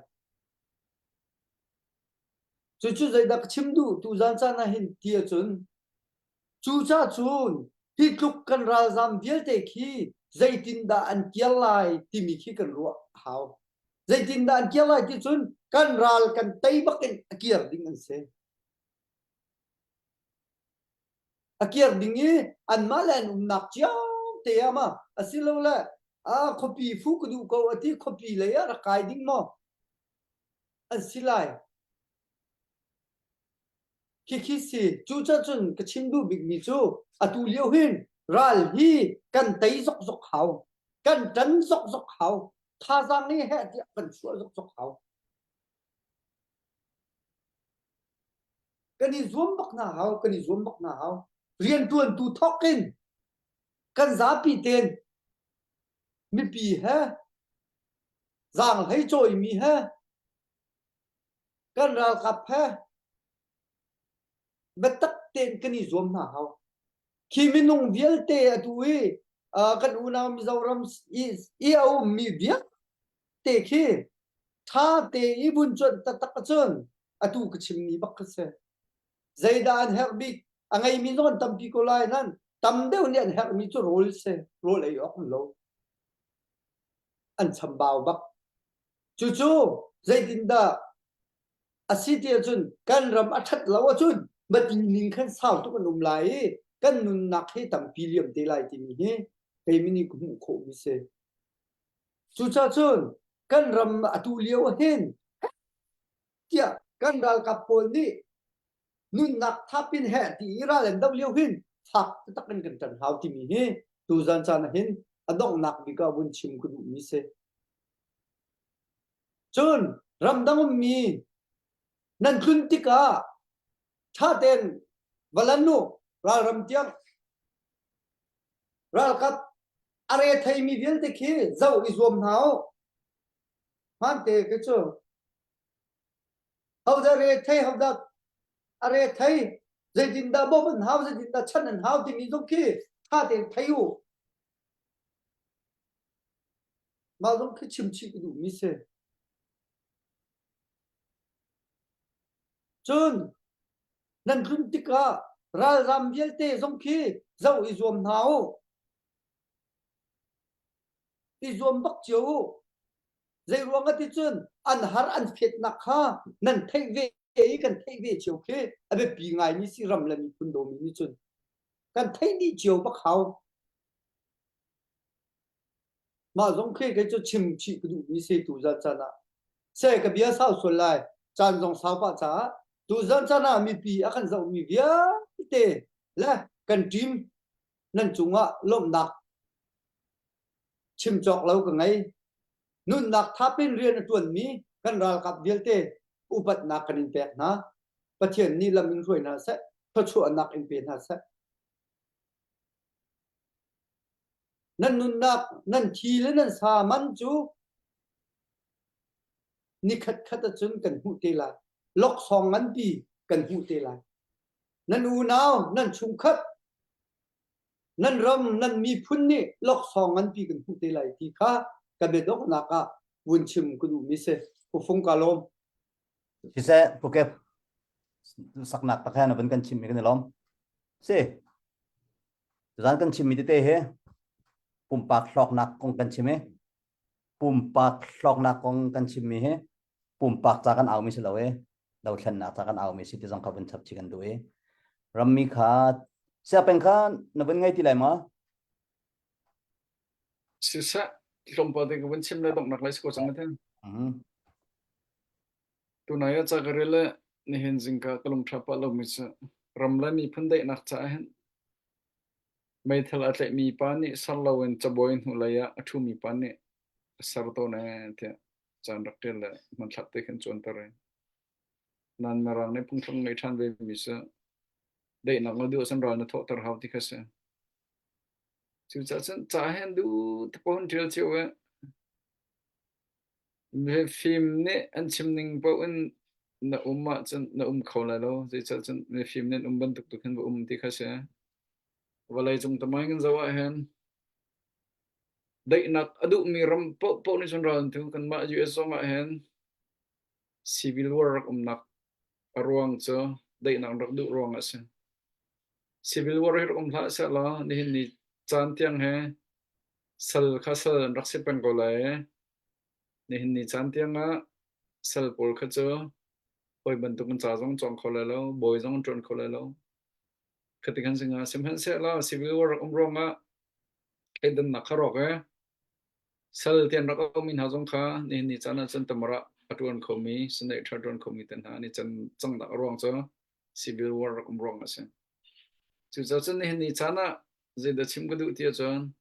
Cucu zeidah ka chim duh tuzan caan ah hin ti ahcun cucaah cun hi tluk kan ralzam vialte khi zeitindah an kir lai timi khi kan ruah a hau. Zeitindah an kir lai ti cun kan ral kan tei bak in a kir ding an si. A kir ding i anmah le an umnak cio te ah ma asilole a khuapi fu ka duh ko a ti khuapi lei ah rak kai ding maw an si lai. Khikhi si cucacun ka chim duh bikmi cu atu lio hin ral hi kan tei zokzok hau kan ṭan zokzok hau thazaang hi heh tiah kan chuah zokzok hau Kan i zuam bak hna hau, kan i zuam bak hna hau. Rianṭuantu thawk in kan zapi tein mipi he zaanghlei cawimi he kan ralkap he biatak tein kan i zuam hna hau. Khi minung vialte atu i kan unau Mizoram i, i a ummi vialte khi ṭha te i vun cuanh taktak ahcun atu ka chimmi bak kha si. Zeidah an herh bik? A ngeimi zong an tampi ko lai nan tam deuh nih an herhmi cu rawl si. Rawl ei awk um lo. An chambau bak. Cucu zeitindah a si ti ahcun kan ram a ṭhat lo ahcun mati ning khan sau tuk an um lai i kan nunnak hi tampi liam te lai timi hi keimi nih ka hmuh khawhmi si. Cucaah cun kan ram atu lio hin tiah kan ralkap pawl nih nunnak thap in heh ti i ral an doh lio hin fak taktak in kan ṭan hau timi hi tuzan caan ah hin a donghnak bik ah vun chim ka duhmi si. Cun ramdang ummi nan tlun tikah ṭha tein va lan u ralram tiang ralkap a re theimi vialte khi zoh i zuam hna u. Hmaan te khi cu. Hodah re thei hodah a re thei zeitindah bawmh an hau zeitindah chan an hau timi zong khi ṭha tein thei u. Mah zong khi chim chih ka duhmi si. Cun nan tlun tikah ralzam vialte zong khi zoh i zuam hna u. I zuam bak cio u. Zei ruangah ti cun an har an fiatnak kha nan theih ve i kan theih ve cio khi a biapi ngaimi si ram le miphun dawmi nih cun kan theih dih cio bak hau. Mah zong khi kei cu chim chih ka duhmi si tuzan caan ah. Seh ka bia sau sual lai caan zong sau pah caah tuzan caan ah mipi a kan zohmi vialte le kan team nan cungah lawmhnak chim cawk lo ka ngei. Nunnak thapin rian a ṭuanmi kan ralkap vialte upatnak kan in pek hna. Pathian nih lam in hruai hna seh, thluachuahnak in pe hna seh. Nan nunnak, nan thi le nan sa man cu nikhat khat ahcun kan hmuh te lai. Loksawng nganpi kan hmuh te lai. Nan unau, nan chungkhat, nan ram, nan miphun nih loksawng nganpi kan hmuh te lai ti kha ka biadonghnak ah vun chim ka duhmi si. Pufung ka lawm. Siseh, Pukep, saknak tak he na vun kan chim mi kan i lawm. Si. Zan kan chimmi tete hi pumpak hlawknak kong kan chim i pumpak hlawknak kong kan chimmi hi pumpak ca kan aumi si lo i dothlennak ca kan aumi si ti zong kha vun chap chi kan duh i rammi kha siapeng kha na vun ngei ti lai maw? Siseh, tlawmpal te ka vun chim le donghnak lai si ko cang na then. Tunai ah ca ka rel i nihin zingka ka lungṭha pah lomi cu ram le miphun daihnak caah hin meithal a tlaihmi pa nih ser loin cabuai hnulei ah a ṭhumi pa nih a ser tawn ee tiah ca an rak ṭial le hmanthlak te khin cuanter i nain Mirang nih phungthluk ngei ṭhan vemi cu daihnak na duh ahcun ral na thawhter hau ti kha si. Cucaah cun ca hi an duh tuk hun ṭial cio i Mifim nih an chim ning paoh in na um ahcun na um kho lai lo. Zeicah cun mifim nih an um bantuk tu khin va um ti kha si. Vawleicung tamai kan zoh ahhin daihnak a duhmi ram paohpaoh nih cun ral an tu. Kanmah US zong ahhin civil war rak umnak a ruang cu daihnak an rak duh ruangah a si. Civil war hi rak um hlah sehlaw nihin ni caan tiang hi Sal kha sal an rak si peng ko lai i nihin ni caan tiangah sal pawl kha cu hawi bantukin ca zong cawng kho lai lo, bawi zong an ṭuan kho lai lo. Khati khan si hnga. Sihmanhsehlaw civil war rak um ruangah thleidannak kha rawk i sal ti an rak aumi hna zong kha nihin ni caan ah cun tamara a ṭuan khomi, sinaih ṭha ṭuan khomi te hna an i can cangnak a ruang cu civil war rak um ruangah a si. Cucaah cun nihin ni caan ah zeidah chim ka duh ti ahcun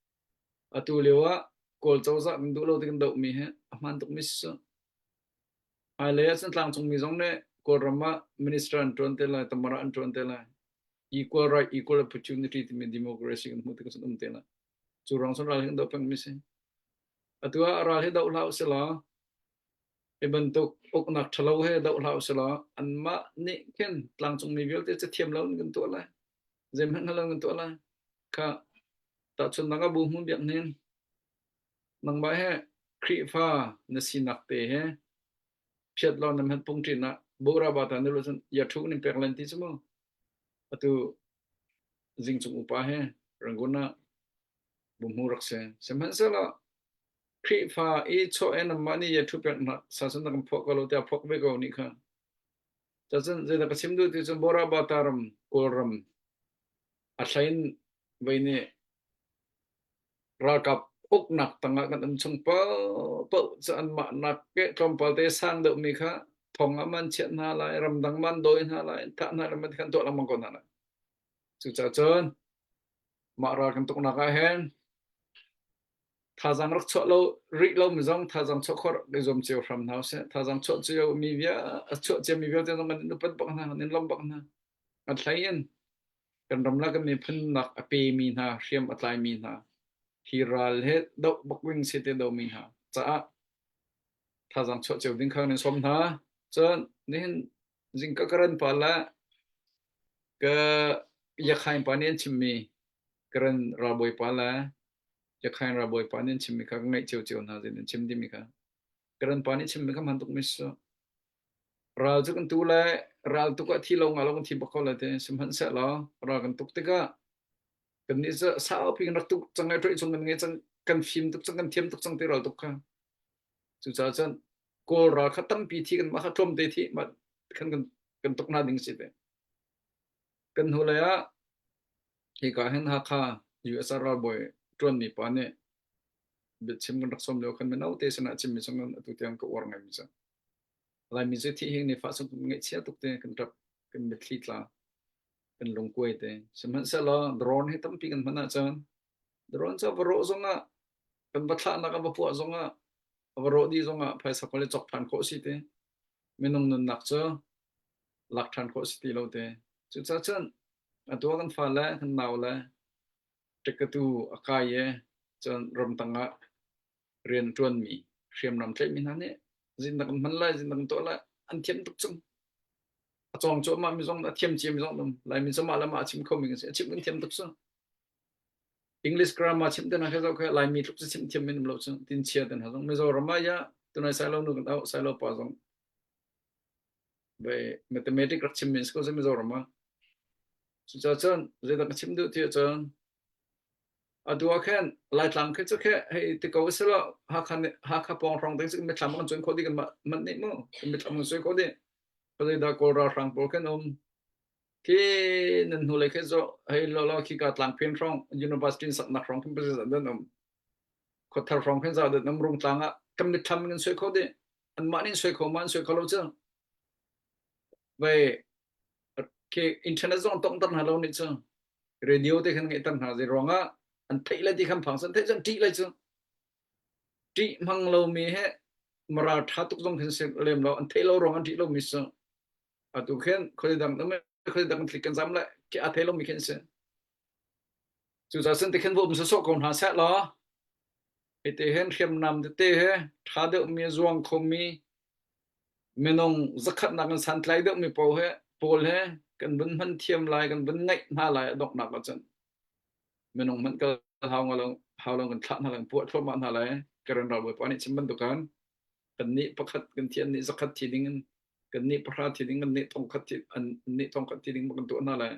atu lio ah Kawl cozah kan duh lo ti kan dohmi hi a hmaan tukmi si cu. Hmailei ah cun tlangcungmi zong nih Kawlram ah minister an ṭuan te lai, tamara an ṭuan te lai. Equal right, equal opportunity timi democracy kan hmuh tikah cun um te lai. Cu ruang cun ral hi kan doh pengmi si. Atu ah ral hi doh hlah usih law hi bantuk uknak ṭhalo he doh hlah usih law anmah nih khin tlangcungmi vialte cathiam lo in kan tuah lai. Zeihmanh hngal lo in kan tuah lai. Kha tahchunhnak ah bu hmun biak hnin nangmah he Khrihfa na sinak te he phiat law na hmet pung ṭin ah bora ba ta na lu cun ya thu nin pek len ti cu mu atu zingcung upa he Rangoon ah bumhu rak si sihmanhsehlaw Khrihfa i chaw e namah nih ya thu pek na sa cun na kan phuak ko lo tiah phuak ve ko nih kha cacun zeidah ka chim duh ti cun bora ba ta ram Kawlram A hlei in vei nih ralkap uknak tangah kan um chung paohpaoh cu anmah nak ke tlawmpal te sang deuhmi kha thong ah man chiah hna lai, ramdang man dawi hna lai, thah hna lai, man kan tuah lengmang ko hna lai. Cucaah cun mah ral kan tuknak ah hin thazaang rak chuah lo rih lo mi zong thazaang chuah khawh i zuam cio hram hna usih. Thazaang chuah cio mi via a chuah cia mi vialte zong kan in upat bak hna, kan in lawmh bak hna. A hlei in kan ram le kan miphun nak a pemi hna, hriam a tlaimi hna, hi ral he doh bak ding si te domi hna caah thazaang chuah cio ding kha kan in sawm hna. Cun nihin zingka ka ran pa le ka Yakhain pa nih an chimmi Karen ralbawi pa le Yakhain ralbawi pa nih an chimmi kha ka ngaih ciocio hna zin an chim dimi kha. Karen pa nih chimmi kha hman tuk mi si. Ral cu kan tu le ral tuk ah thi lo nga lo kan thi bak ko lai te sihmanhsehlaw ral kan tuk tikah kannih cu saupi kan rak tuk cang ai ṭoih chung kan ngei cang kan fim tuk cang kan thiam tuk cang ti ral tuk kha. Cucaah cun Kawl ral kha tampi thi kan mah kha tlawmte thi mah khan kan kan tuk hna ding si te. Kan hnulei ah hika hin Hakha US ralbawi ṭuanmi pa nih biachim kan rak sawm lio khan mino te sinah chimmi chung atu tiang ka uar ngaimi cu. Laimi cu thi hi ni fah sung ngaihchia tuk te kan ṭap kan mitthli tla kan lungkuai te. Sihmanhsehlaw drone hi tampi kan hman ahcun drone cu va rawh zongah kan va thlahnak a va puah zongah a va rawh dih zongah phaisa kol i cawk ṭhan khawh si te. Minung nunnak cu lak ṭhan khawh si ti lo te. Cucaah cun atu ah kan fale kan naule ṭekatu a kai i cun ramtang ah rian a ṭuanmi hriamnam tlaihmi hna nih zindak an hman lai zindak an tuah lai an thiam tuk cang. A cawng cuahmah mi zong a thiam ciami zong an um. Laimi cu mah le mah a chim khomi kan si. A chim kan thiam tuk cu. English grammar chim te hna kha zoh kha Laimi tluk cu chim thiam min um lo cu. Tin chia te hna zong Mizoram ah ya tunai Sailo nu kan auh Sailo pa zong ve mathematics rak chim min si ko cu Mizoram ah. Cucaah cun zeidah ka chim duh ti ahcun atu ah khin Laitlang khi cu khi hei ti ko usih Hakha nih Hakha pawng hrawng ding cu mitthlam kan cuan khawh dih kan mah manh nih mu kan mitthlam kan suai khawh dih. Zeidah Kawl ralhrang pawl khin um khi nan hnulei khi zo hei lawlaw khi ka tlangphen hrawng university in saknak hrawng khin pasi dan um khuathar hrawng khin za dan um rungtlang ah kan mitthlam kan suai khawh dih anmah nih suai kho ma an suai kho lo cu vei khi internet zong tongter hna lo nih cu radio te khan ngeihter hna zei ruangah an theih le ti khan phang san theih cun ṭih lai cu ṭih hmang lomi he moral ṭha tuk zong khin si lem lo an theih lo ruang an ṭih lomi cu atu khin khoi dang dang khoi dang thlik kan zam le khi a thei lomi khin si cucaah cun tikhin va um sawsawh ko hna seh law hiti hin hriamnam tete he ṭha deuhmi zuang khomi minung zakhatnak in santlai deuhmi pawl he pawl he kan vun hman thiam lai kan vun ngaih hna lai a donghnak ahcun minung hmanh kal hau lo hau lo kan thlah hna lai puah thluahmah hna lai Karen ralbawi pa nih chim bantukan kan nih pakhat kan thi an nih zakhat thi ding in kan nih pahra thi ding kan nih thongkhat thi an nih thongkhat thi ding kan tuah hna lai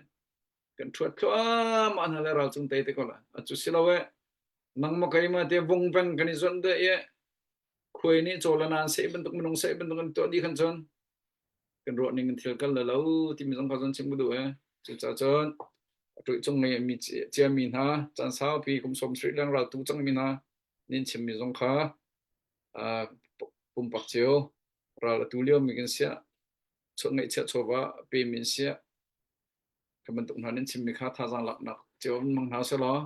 kan ṭhuat thluahmah hna lai ral cung te te ko la acu si lo e nangmah keimah te vung veng kan i zuan de i khuai nih caw le naan seh bantuk minung seh bantuk an tuah dih khan cun kan ruah ning in thil kal le lo timi zong kha cun chim ka duh e cucaah cun a tuih cung ngei mi ciami hna caan saupi kum 70 leng ral tu cangmi hna nin chimmi zong kha pumpak cio ral atu lio mi kan siah ngaihchiah chawva pe mi an siah Kha bantuk hna nan chimmi kha thazaang laknak cio in hmang hna selaw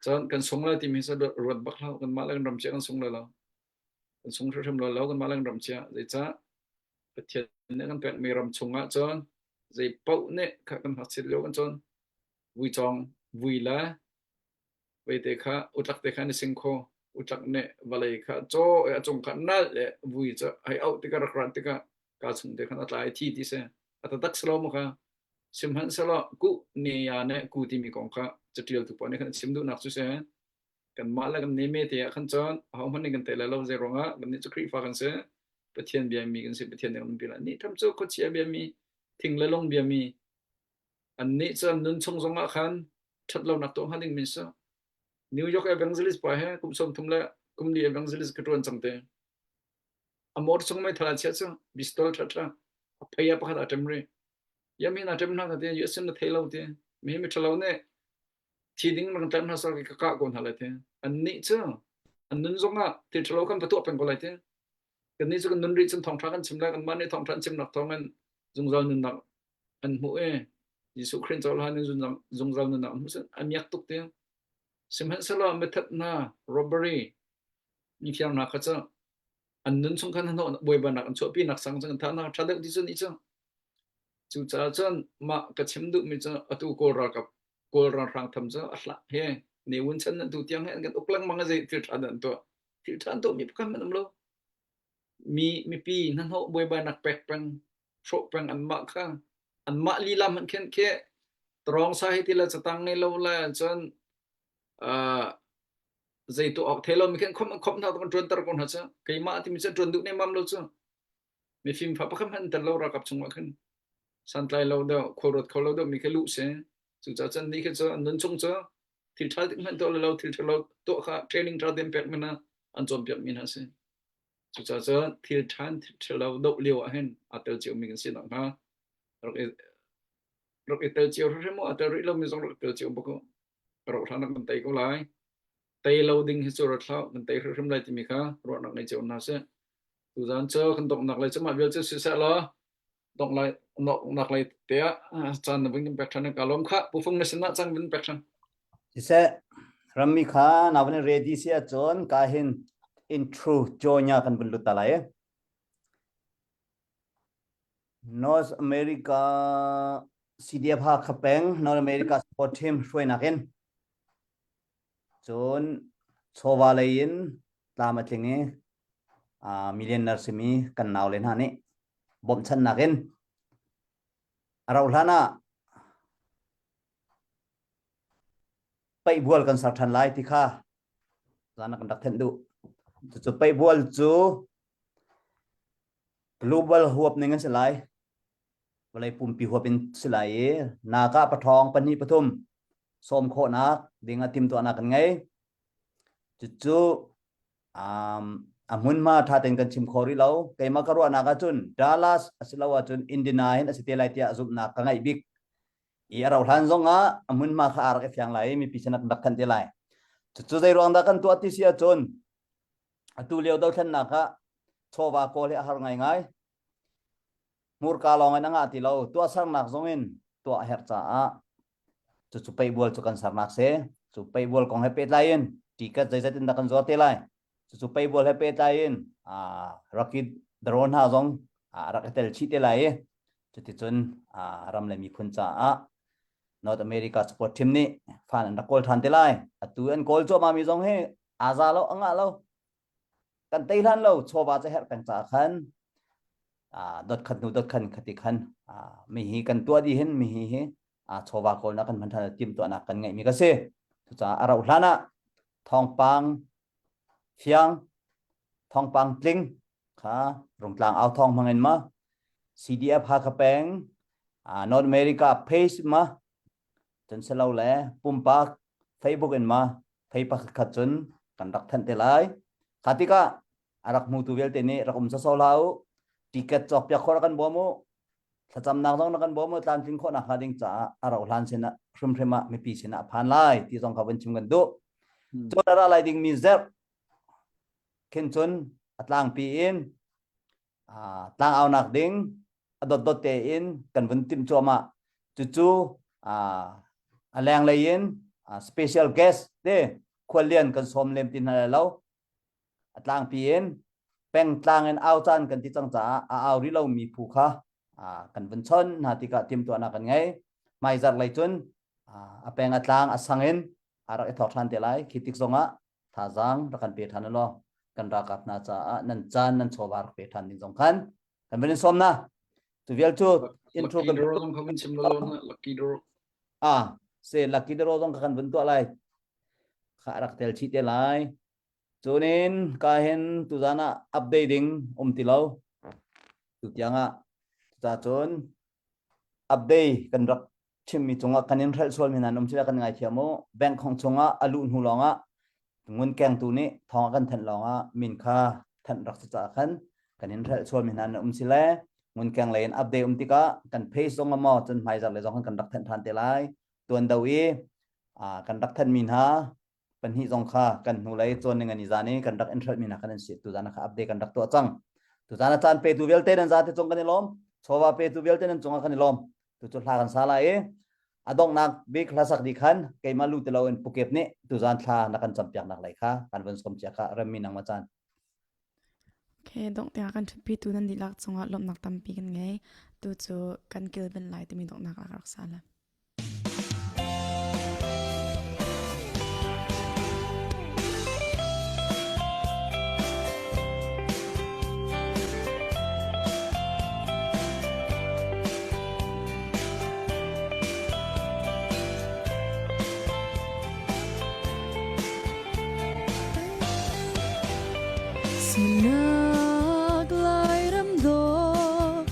cun kan sung lai timi hi ruat bak hlah kanmah le kan ram cia kan sung lai lo kan sung hrimhrim lai lo kanmah le kan ram cia zeicah Pathian nih kan pekmi ram chungah cun zei paoh nih kha kan ngakchiat lio kan cun vuicawng vui le veite kha utlak te kha ni sing kho utlak nih vawlei kha caw a cung kha nal le vui cu hei auh tikah rak rat tikah ka chung te khan a tlai thi ti si a taktak si lo maw kha sihmanhsehlaw ku ne ya ne ku timi kong kha catialtu pawl nih khan chim duhnak cu si kanmah le kan neme te ah khan cun ahohmanh nih kan tel lo zei ruangah kannih cu Khrihfa kan si Pathian biami kan si Pathian nih kan bia ni tham cu khuachia biami thing le lung biami Annih cu an nun chung zongah khan ṭhatlonak tuah hnga ding mi si. New York evangelist pa he kum 30 le kum li evangelist ka ṭuan cang te. A motor chung meithal a chiah cu pistol ṭhaṭha a phei ah pakhat a ṭem rih. Yam hin a ṭem hna te US in na thei lo te. Mi mi ṭhalo nih thi ding rak ṭem hna sar ka kah ko hna lai te. Annih cu an nun zongah thil ṭhalo kan va tuah peng ko lai te. Kannih cu kan nun rih cun thawngṭha kan chim lai kanmah nih thawngṭha an chimnak thawngin zungzal nunnak an hmuh i Jesuh Khrih cohlan in zungzal nunnak an hmuh a miak tuk ti. Sihmanhsehlaw mithat hna robbery mi thiang hna kha cu an nun chung khan hnawh buaibanak an chuahpi nak sang cu an thah hna ṭha deuh ti cu ni cu. Cucaah cun mah ka chim duhmi cu atu Kawl ralkap Kawl ralhrang tham cu a hlah he Ne Win chan tu tiang he an kan uk lengmang a zei thil ṭha dah an tuah. Thil ṭha an tuahmi pakhat hmanh um lo. Mi mipi hnahnawh buaibainak pek peng hrawh peng anmah kha anmah lila hmanh khin khi tawrong sa hi ti le catang ngei lo le cun uh, zei tuah awk thei lo mi khin khom khom hna kan ṭuanter ko hna cu keimah timi cu ṭuan duh nemam lo cu mifim fa pakhat hmanh tel lo ralkap chungah khin santlai lo deuh khuaruat kho lo deuh mi khi luh si cucaah cun ni khi cu an nun chung cu thil ṭha tik hmanh tuah lo thil ṭha lo tuah kha training ṭha tein pek mi hna an cawnpiak mi hna si cucaah cun thil ṭha thil ṭha lo doh lio ah hin aa tel cio mi kan si nakhnga rak i rak i tel cio hrim u aa tel rih lomi zong rak i tel cio bak u ro hlan ah kan tei ko lai tei lo ding hi cu rat hlah kan tei hrimhrim lai timi kha ruahnak ngei cio hna sih tuzan cu kan donghnak lei cu mah vial cu siseh law dongh lai donghnak lei te ah caan na vun kan pek ṭhan ka lawm kha pufung na sinah cang vun pek ṭhan Siseh rammi kha na vun ready si ahcun ka hin intro join kan vun lut ta lai. North America CDF Hakha peng North America Sport Team hruainak in cun chawva lei in tlam a tling i uh, millionaire simi kan nau le hna nih bawmhchanhnak in a rauh hlan ah paihbual kan ser ṭhan lai ti kha zan kan rak thenh duh. Cucu paihbual cu Global huap ning an si lai. Vawlei pumpi huap in si lai i naka pathawng pahnih pathum sawm khawhnak ding ah timtuahnak kan ngei. Cucu um, a hmunhma ṭha tein kan chim kho rih lo. Keimah ka ruahnak ahcun Dallas asilo ahcun Indiana hin a si te lai tiah zumhnak ka ngeih bik. I a rauh hlan zong ah a hmunhma kha aa rak i fiang lai i mipi sin ah kan rak thanh te lai. Cucu zei ruang dah kan tuah ti si ahcun Atu lio dothlennak ah chawva kawl hi a har ngaingai. Hmurka lawng in a ngah ti lo. Tuahsernak zong in tuah a herh caah cucu peihbual cu kan sernak si. Cu peihbual kong he pehtlai in ticket zeizat in dah kan zuar te lai. Cucu peihbual he pehtlai in rakit drone hna zong a rak i tel chih te lai i cuticun ram le miphun caah North America support team nih fan an rak kawl ṭhan te lai. Atu an kawl cuahmah mi zong hi aa za lo a ngah lo kan tei hlan lo chawva ca herh peng caah khan dot khat hnu dot khan khati khan mi hi kan tuah dih hin mi hi hi chawva kawlnak kan hman ṭhan tim tuahnak kan ngeih mi ka si cucaah a rauh hlan ah thawngpang fiang thawngpang tling kha rungtlang au thawng hmang in ma CDF Hakha peng North America page ma cun silo le pumpak Facebook in ma thei pakhat cun kan rak thanh te lai. Kha tikah a rak hmutu vialte nih rak um sawsawh hlah u. Ticket cawk piak khawh rak kan bawm u. Thlacamnak zong rak kan bawm u tlamtlin khawhnak hnga ding caah a rauh hlan sinah hrimhrim ah mipi sinah a phan lai ti zong kha vun chim kan duh. Cun a ra lai dingmi zerh khin cun a tlangpi in tlangaunak ding a dotdot tein kan vun timh cuahmah. Cucu a lenglei in special guest te khuallian kan sawm lem ti hna lai lo. A tlangpi in pengtlang in au caan kan ti cang caah a au rih lomi phu kha kan vun chon hna tikah timhtuahnak kan ngei. Hmaizarh lei cun a peng a tlang a sang in a rak i thawk ṭhan te lai. Khi tik zongah thazaang rak kan pe ṭhan law kan ralkap hna caah nan caan nan chawva rak pe ṭhan ding zong khan kan van in sawm na tu vial cu intro kan draw zong kha van chim lo na lucky draw ah se lucky draw zong kha kan vun tuah lai kha rak tel chih te lai cunin ka hin tuzan ah update ding um ti lo tu tiang ah cuca cun update kan rak chimmi cungah kan in hrelh sualmi hna an um sila kan ngaithiam u. Bank hong chungah a luh hnu lawngah ngun kengtu nih thawng a kan thanh lawngah min kha thanh rak si caah khan kan in hrelh sualmi hna an um sile ngun keng lei in update um tikah kan page zong maw cun hmaizarh le zong kan rak thanh ṭhan te lai. Tuan do i kan rak thanhmi hna pahnih zong kha kan hnulei cawn ning an i zan i kan rak in hrelhmi hna khan an si tuzan kha update kan rak tuah cang tuzan a caan petu vialte nan zate cung kan i lawm chawva petu vialte nan cungah kan i lawm tu cu hla kan sa lai i a donghnak bik hlasak di khan keimah lu ti loin pukep nih tuzan thla na kan campiak nak lei kha kan vun som cia kha remmi nang ma caan Okay, dongh tiang kan ṭhutpi tu nan dihlak cungah lawmhnak tampi kan ngei. Tu cu kan kilven lai timi donghnak ah ka rak sa la. Sinak Lairam dawh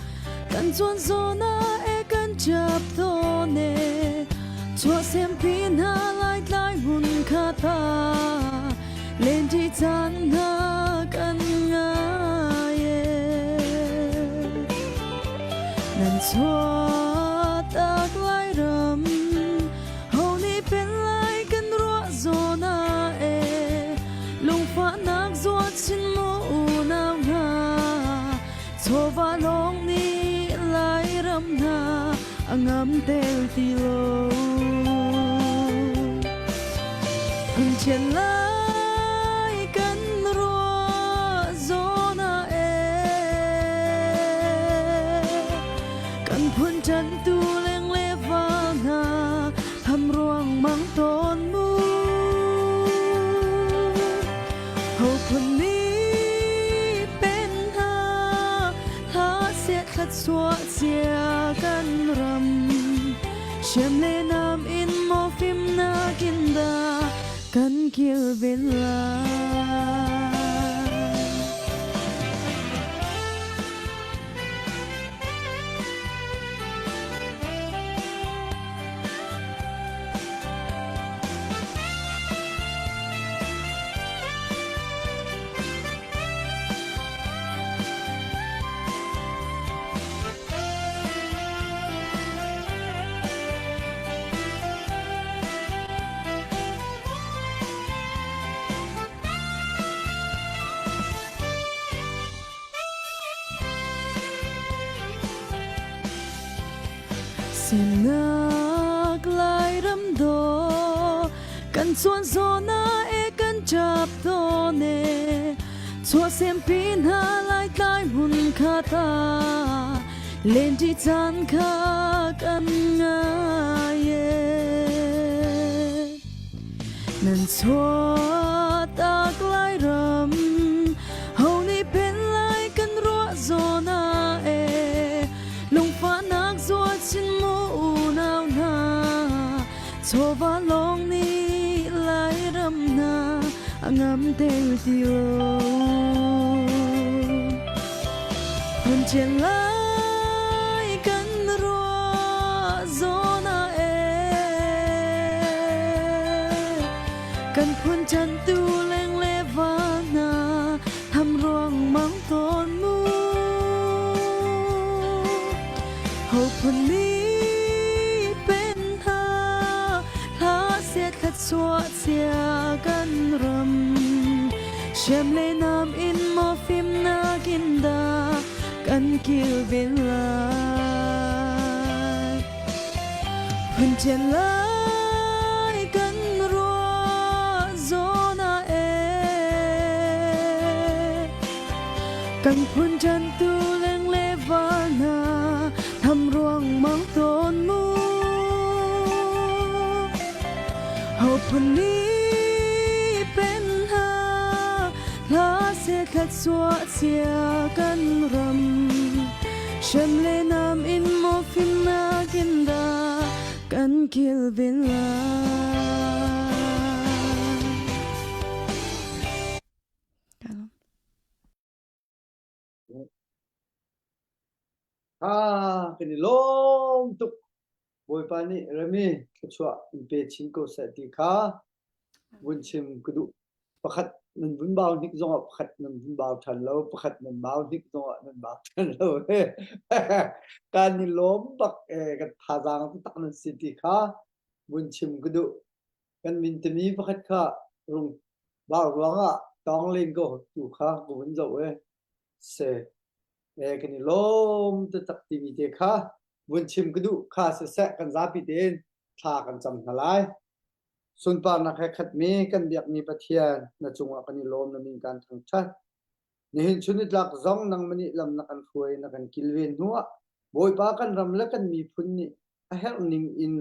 kan chuan zawn ah e kan ṭap tawn e chuahsempi hna Laitlai hmun kha ta lenṭi caan hna kan ngai e nan chuahtak Lairam ho nih pen lai kan ruah zawn ah e Lungfahnak zuat chin mu unau hna chawva lawng nih Lairam hna a ngam tel ti lo. Phun thian lai kan ruah zawn ah e kan phun ṭantu leng le va hna tham ruang mang tawn mu ho phun nih pen hna hla seh thlat suah cia kan ram Shem le nam in maw fimnak in dah kan kilven lai. Semnak Lairam dawh kan chuan zawn ah e kan ṭap tawn e chuahsempi hna Laitlai hmun kha ta lenṭi caan kha kan ngai e Nan chuahtak Lairam ho nih pen lai kan ruah zawn ah e lungfahnak zual chin mu unau hna chawva lawng nih Lairam hna a ngam tel ti lo Hmun ṭian lai kan ruah zawn ah e kan phun ṭantu leng le va hna tham ruang mang tawn mu ho phun nih pen hna hla seh thlat suah cia kan ram Shem le nam in maw fimnak in dah kan kilven lai. Phun ṭian lai kan ruah zawn ah e kan phun ṭantu leng le val hna tham ruang mang tawn mu. Ho phun nih pen hna hla seh thlat suah cia kan ram Shem le nam in maw fimnak in dah kan kilven lai. Ha, kan i lawm tuk. Bawipa nih Remi thluachuah in pe chin ko seh ti kha vun chim ka duh. Pakhat nan vun bau hnik zongah pakhat nan vun bau ṭhan lo, pakhat nan bau hnik zongah nan bau ṭhan lo. Kan i lawm bak eh, kan thazaang taktak nan si ti kha vun chim ka duh. Kan min timi pakhat kha rung bau ruangah tawng len ko tu kha ka vun zoh e. Se. Eh, kan i lawm taktak timi te kha vun chim ka duh kha siseh kan zapi tein thla kan cam hna lai. Sunparnak he khatmi kan biakmi Pathian na cungah kan i lawm na min kan thangṭhat. Nihin chun nitlak zong nangmah nih lam na kan hruai na kan kilven hnuah Bawipa kan ram le kan miphun nih a herh ning in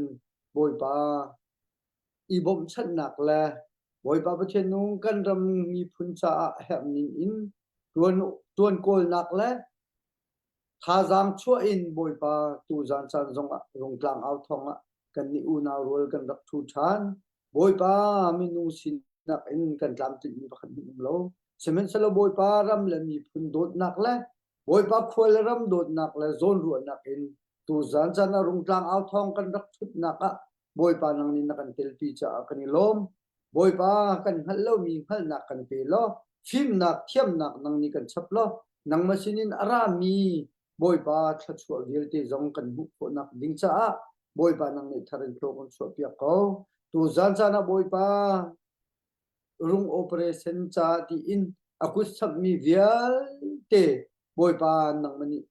Bawipa i bawmhchanhnak le Bawipa Pathian nung kan ram miphun caah a herh ning in ṭuan, ṭuan kawlnak le thazaang chuah in Bawipa tuzaan caan zongah Rungtlang au thawng ah kannih unau rual kan rak ṭhu ṭhan. Bawipa minung sinak in kan tlamtlinhmi pakhat hmanh um lo. Sihmanhsehlaw Bawipa ram le miphun dawtnak le Bawipa khua le ram dawtnak le zawnruahnak in tuzan caan ah Rungtlang au thawng kan rak ṭhutnak ah Bawipa nang nih na kan telpi caah kan i lawm. Bawipa kan hngalh lomi hngalhnak kan pe law fimnak thiamnak nang nih kan chap law nangmah sinin a rami Bawipa thluachuah vialte zong kan hmuh khawhnak ding caah Bawipa nang nih thar in thlaw kan chuahpiak ko. Tuzan caan ah Bawipa rung operation ca tiin a kut samhmi vialte Bawipa nangmah nih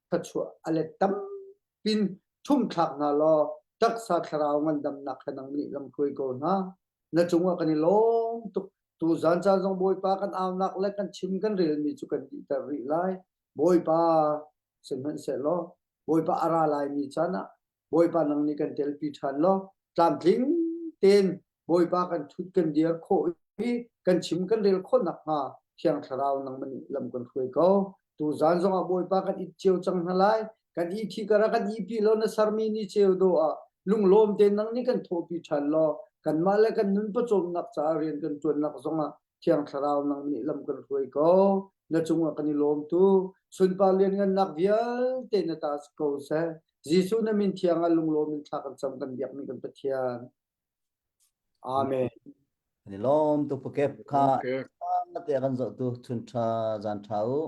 thluachuah a let tampin ṭhumthlak hna law taksa thlarau ngandamnak he nang nih lamhruai ko hna. Na cungah kan i lawm tuk. Tuzan caan zong Bawipa kan aunak le kan chim kan relmi cu kan dihter rih lai. Bawipa sihmanhsehlaw Bawipa a ra laimi caan ah Bawipa nang nih kan telpi ṭhan law tlamtling tein Bawipa kan ṭhut kan dir khawh i kan chim kan rel khawh nakhnga Thiang Thlarau nangmah nih lam kan hruai ko. Tuzan zongah Bawipa kan it cio cang hna lai. Kan i thi kar ah kan ipi law na sermi ni ceu dawh ah lunglawm tein nang nih kan thawhpi ṭhan law kanmah le kan nun pawcawmnak caah rian kan ṭuannak zongah Thiang Thlarau nang nih lam kan hruai ko. Na cungah kan i lawm tu. Sunpar lianngannak vialte na ta si ko seh. Jesuh na min thiang ah lunglawm in thla kan cam kan biakmi kan Pathian. Amen. Kan i lawm tuk pukep kha Okay. te kan zoh tu chun tha zan tha u.